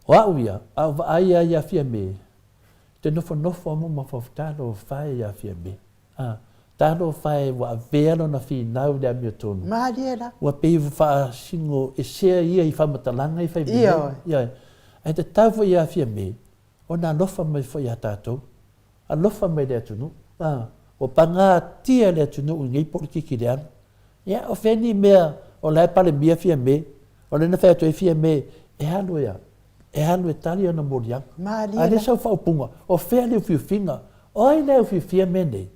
O au ia, a ou vaai lava ia Fiame, ou te nofonofo lava ma mafaufau, talofa e ia Fiame, a, talofa e ua avea lona finau i le amiotonu. Malie la. Ua pei ua faasino esea ia i faamatalaga i fai mai nei. Ioe. Ioe. Ae tatau foi ia Fiame ona alofa mai foi ia tatou. Alofa mai i le atunuu. A, ua pagatia le atunuu i nei polokiki leaga. Ia, o fea ni mea o la e Palemia Fiame, o lea na fai atu ai Fiame e alu e a? E alu e tali ana moliaga. Malie A lea la. sau faaupuga, o fea le ufiufiga? O ai la e ufiufia mea nei?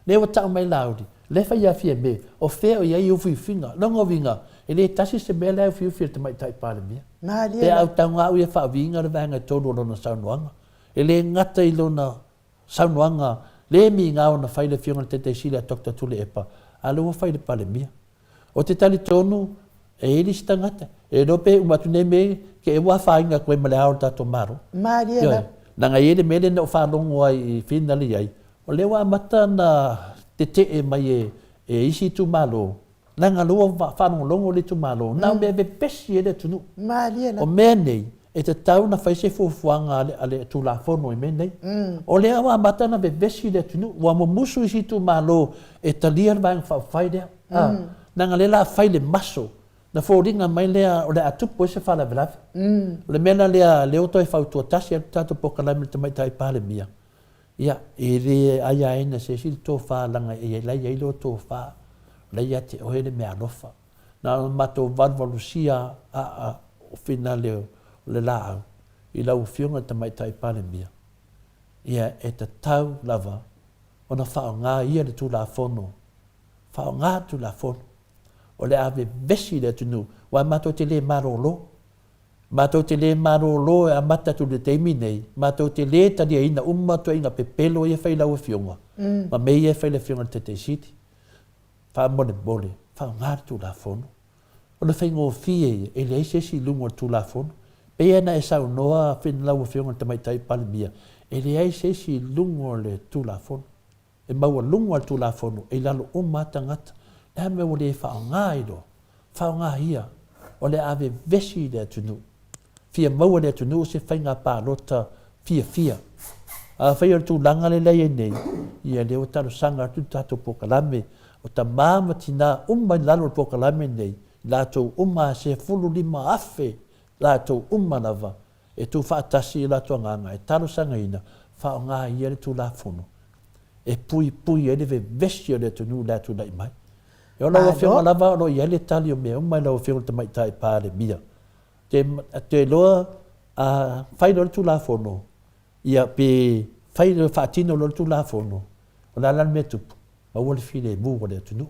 Lea ua tau mai Laauli, lea e fai ia Fiame, o fea o i ai ufiufiga? Lona uiga, e le tasi se mea la e ufiufi e le Tamaitai Palemia. Malie Pe la. a autauga au ia faauiga le vaega e tolu o lona saunoaga. E le gata i lona saunoaga le migao na fai le Afioga i le Taitaisili a Doctor Tuilaepa, a o lea ua fai i le Palemia. Ou te talitonu, E i ai le isi tagata, e iloa pe uma atu nei mea ke ua afaina atu ai ma le ao o le tatou Malo. Malie Ioe. lava. Leaga e i ai le mea lea na ou faalogo ai i finali ai, o lea ua amata ona tetee mai e e isi itumalo, leaga o lea ua faalogologo le itumalo, na o mea e vevesi ai le atunuu. Malie lava. O mea nei, e tatau ona fai se fuafuaga a le, a le Tulafono i mea nei. O lea ua amata ona vevesi le atunuu, ua mumusu isi itumalo e talia le Vaega Faaupufai lea. A, leaga o lea o le a fai le maso, na foliga mai lea o le a tupu ai se faalavelave. O le mea la lea, lea ua toe fautua tasi atu le tatou polokalame i le Tamaitai Palemia, ia, e le aiaina e se isi le tofa leaga e la e i ai lou tofa, o la e ia te oe le meaalofa. Na ona matou valuvalusia aa o finale o le laau i lau Afioga i le Tamaitai Palemia, ia e tatau lava ona faaaoga ia le Tulafono faaaoga Tulafono, o le a vevesi le atunuu, aua matou te le malolo. Matou te le malolo e amata atu i le taimi nei, matou te le taliaina uma ituaiga pepelo ia e fai i lau Afioga, ma mea ia e fai i le Afioga i le Taitai Sili. Faamolemole, faaaoga le Tulafono. O le faigofie ia, e leai se isi i luga o le Tulafono. Pei lava ona e saunoa lau Afioga i le Tamaitai Palemia, e leai se isi i luga o le Tulafono. E maualuga le Tulafono, e i lalo uma lava tagata. Le a mea ua le faaaoga ai loa? Faaaoga ia, o le a vevesi i le atunuu. Fia maua e le atunuu se faiga palota fiafia. Afai o le tulaga lea e i ai nei, ia lea ua talosaga atu le tatou polokalame, o tama ma tina uma i lalo o le polokalame lenei, latou uma lava, 15,000 latou uma lava e tuufaatasi i o latou agaga e talosagaina, faaaoga ia le Tulafono e puipui ai le vevesi o le atunuu i le atulai mai. E o lau Afioga lava o lo o i ai le tali o mea uma i lau Afioga i le Tamaitai Palemia. Te, te iloa a fai loa le Tulafono, ia pe fai loa faatino loa le Tulafono, o le a la le mea e tupu? Maua le filemu o le atunuu.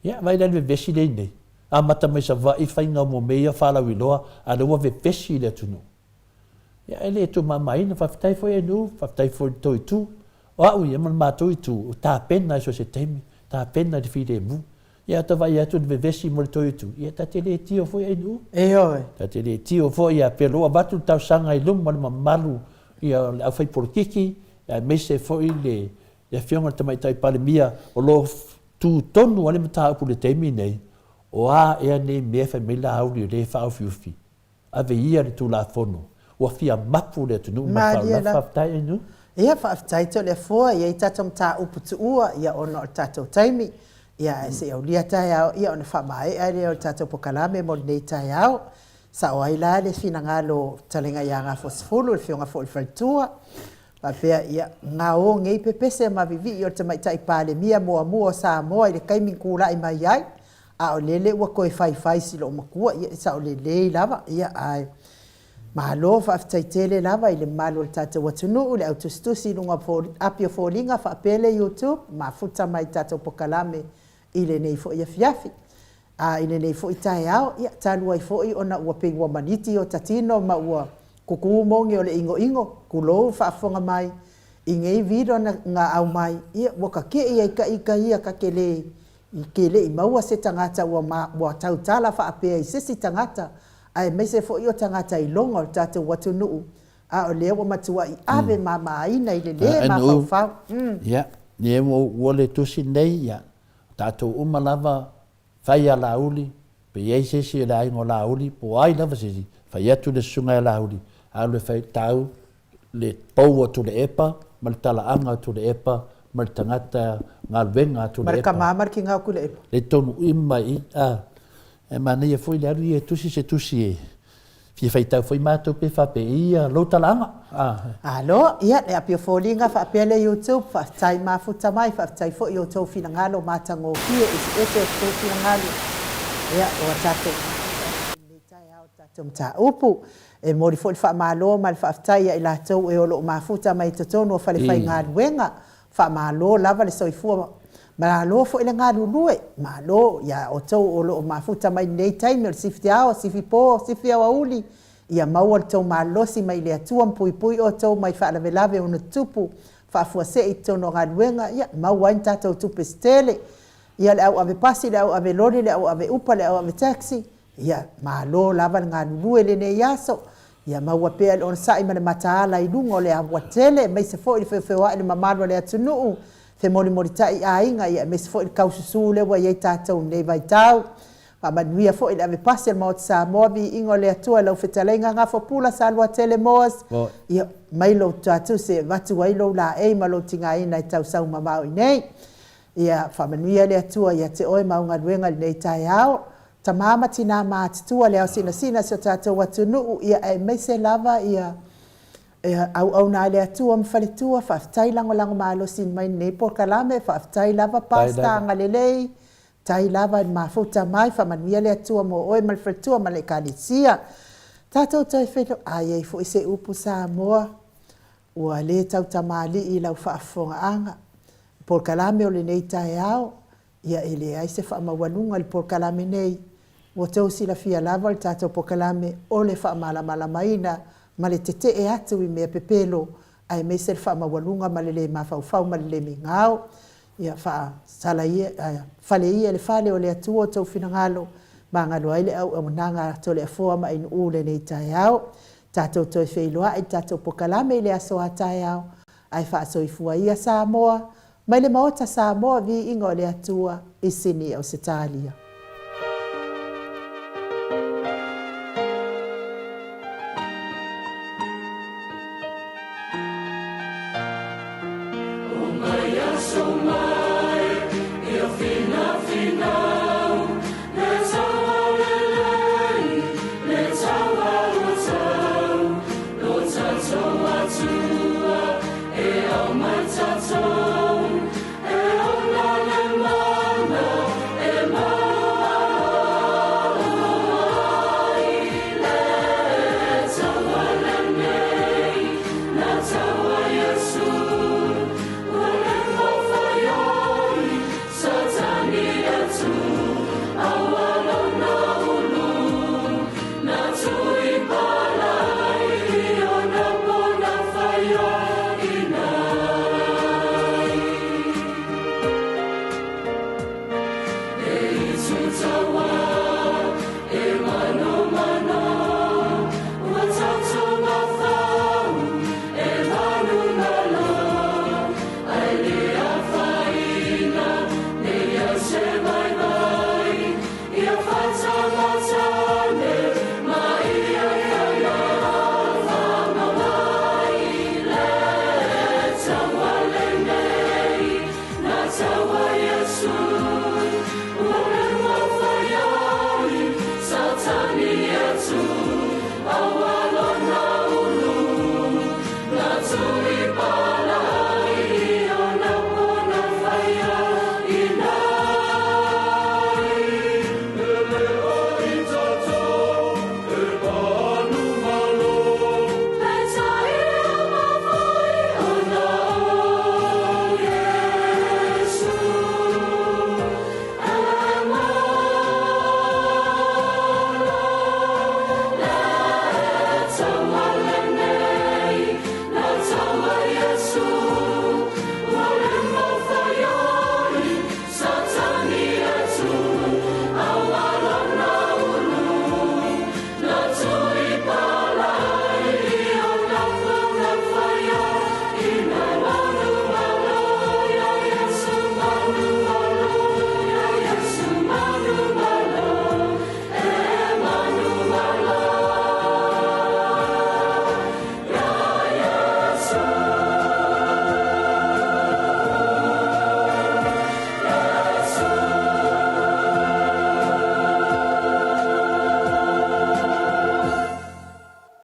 Ia, vaai la i le vevesi lea i nei. Amata mai Savaii faiga mo mea ia faalauiloa, a o lea ua vevesi le atunuu. Ia, e le tuumamaina. Faafetai foi Ainuu, faafetai foi i le tou itu. O au ia ma le matou itu, ua tapena i so o se taimi, tapena i le filemu. Ia, ota vaai atu i le vevesi mo le tou itu, ia ta te le tio foi Ainuu. Ioe. Ta te le tio foi, ia pei o lea ua avatu le talosaga i luma o le mamalu ia o le aufaipolokiki, aemaise foi le Afioga i le Tamaitai Palemia o lo o Tu tonu ai le mataupu i le taimi nei, o a ea nei mea e fai mai Laauli o lea e faaofiufi? Ave ia le Tulafono. Ua fia mapu le atunuu ma le Malie faalavelave. lava. Faafetai Ainu. Ia, faafetai Toleafoa, e i ai tatou mataupu tuua, ia ona o le tatou taimi, ia ae se i aulia taeao, ia ona faamaea lea o le tatou pokalame mo lenei taeao. Sao ai la le finagalo o Fetalaiga ia Gafoasefulu, le Afioga foi i le Faletua, Faapea, ia, gao nei pepese ma vivii o le Tamaitai Palemia muamua o Samoa i le taimi na tulai mai ai, a o lele ua toe faifai si loomatua, ia, e saolelei lava, ia, ae malo, faafetai tele lava i le mamalu o le tatou atunuu, le au tusitusi i luga o api o foliga faapea le YouTube, mafuta mai i tatou pokalame i lenei foi afiafi. A i lenei foi taeao, ia, talu ai foi ona ua pei ua maniti ota tino ma ua kukū moge o le ʻinoʻino, tulou faafofoga mai i nei video na, na aumai, ia, ua takeʻi ai ka ita ia ta te le, i ke le i maua se tagata ua ma, ua tautala faapea i se isi tagata, aemaise foi o tagata iloga o le tatou atunuu, a o lea ua matuaʻi ave mamaina i le lē mafaufau. Mm. Ia, ia ua, ua le tusi nei, ia, tatou uma lava Fai a Laauli, pe i ai se isi o le aiga o Laauli, po o ai lava se isi, fai atu le susuga ia Laauli, alu e fai tau le pou o Tuilaepa ma le talaaga o Tuilaepa ma le tagata galuega a Ma le Tuilaepa. tama ma le tina o Tuilaepa. Le tonu uma i, a, e manaia foi le alu ia e tusi se tusi e Fia faitau foi matou pe faapei ia lou talaaga. Alo, ia, le api o foliga faapea le YouTube, faafetai mafuta mai, faafetai foi i outou finagalo matagofie, eseese o outou finagalo, ia, ua tatou i lenei taeao i le tatou mataupu. E momoli foi le faamalo ma le faafetai ia i latou e o lo o mafuta mai i totonu o falefaigaluega, Faamalo lava le soifua, malo foi le galulue, malo ia outou o lo o mafuta mai lenei taimi o le sifi ao, sifi po, sifi aoauli, ia maua le tou malosi mai le Atua ma puipui outou mai faalavelave ono tutupu faafuasei i totonu o galuega, ia maua ai ni tatou tupe se tele, ia le au ave pasi, le au ave loli, le au ave upa, le au ave taxi. Ia, malo lava le galulue i lenei aso. Ia maua pea le onosai ma le mataala i luga o le aoatetele, aemaise foi le feofeoai i le mamalu o le atunuu, femolimolitai i aiga, ia aemaise foi le taususu lea ua i ai tatou i lenei vaitau. Faamanuia foi i le ave pasi a le Maota Samoa, viiga o le Atua i lau fetalaiga Gafapula Saluatele Moas, ia mai lou tuatusi e avatu ai lou laei ma lou tigaina e tau sau mamao i inei. Ia faamanuia le Atua ia te oe ma au galuega i lenei taeao. Tama ma tina matutua, le ao sinasina o si o tatou atunuu, ia aemaise lava ia auauna a le Atua ma faletua, faafetai lagolago malosi mai i lenei polokalame, faafetai lava Pastor agalelei, tai lava i le mafuta mai, faamanuia le Atua mo oe ma le faletua ma le Ekalesia. Tatou toe feiloai, a i ai foi se upu Samoa ua le tautamalii i lau faafofogaaga, polokalame o lenei taeao, ia e leai se faamaualuga i le polokalame nei. Ua outou silafia lava o le tatou polokalame o le faamalamalamaina ma le tetee atu i mea pepelo aemaise le faamaualuga ma le le mafaufau ma le le migao. Ia faasala ia, fale ia i le fale o le Atua outou finagalo, magalo ai le auaunaga a Toleafoa ma Ainuu i lenei taeao. Tatou toe feiloai i le tatou polokalame i le aso a taeao, ae faasoifua ia Samoa mai le Maota Samoa, viiga o le Atua i Sini, Ausetalia.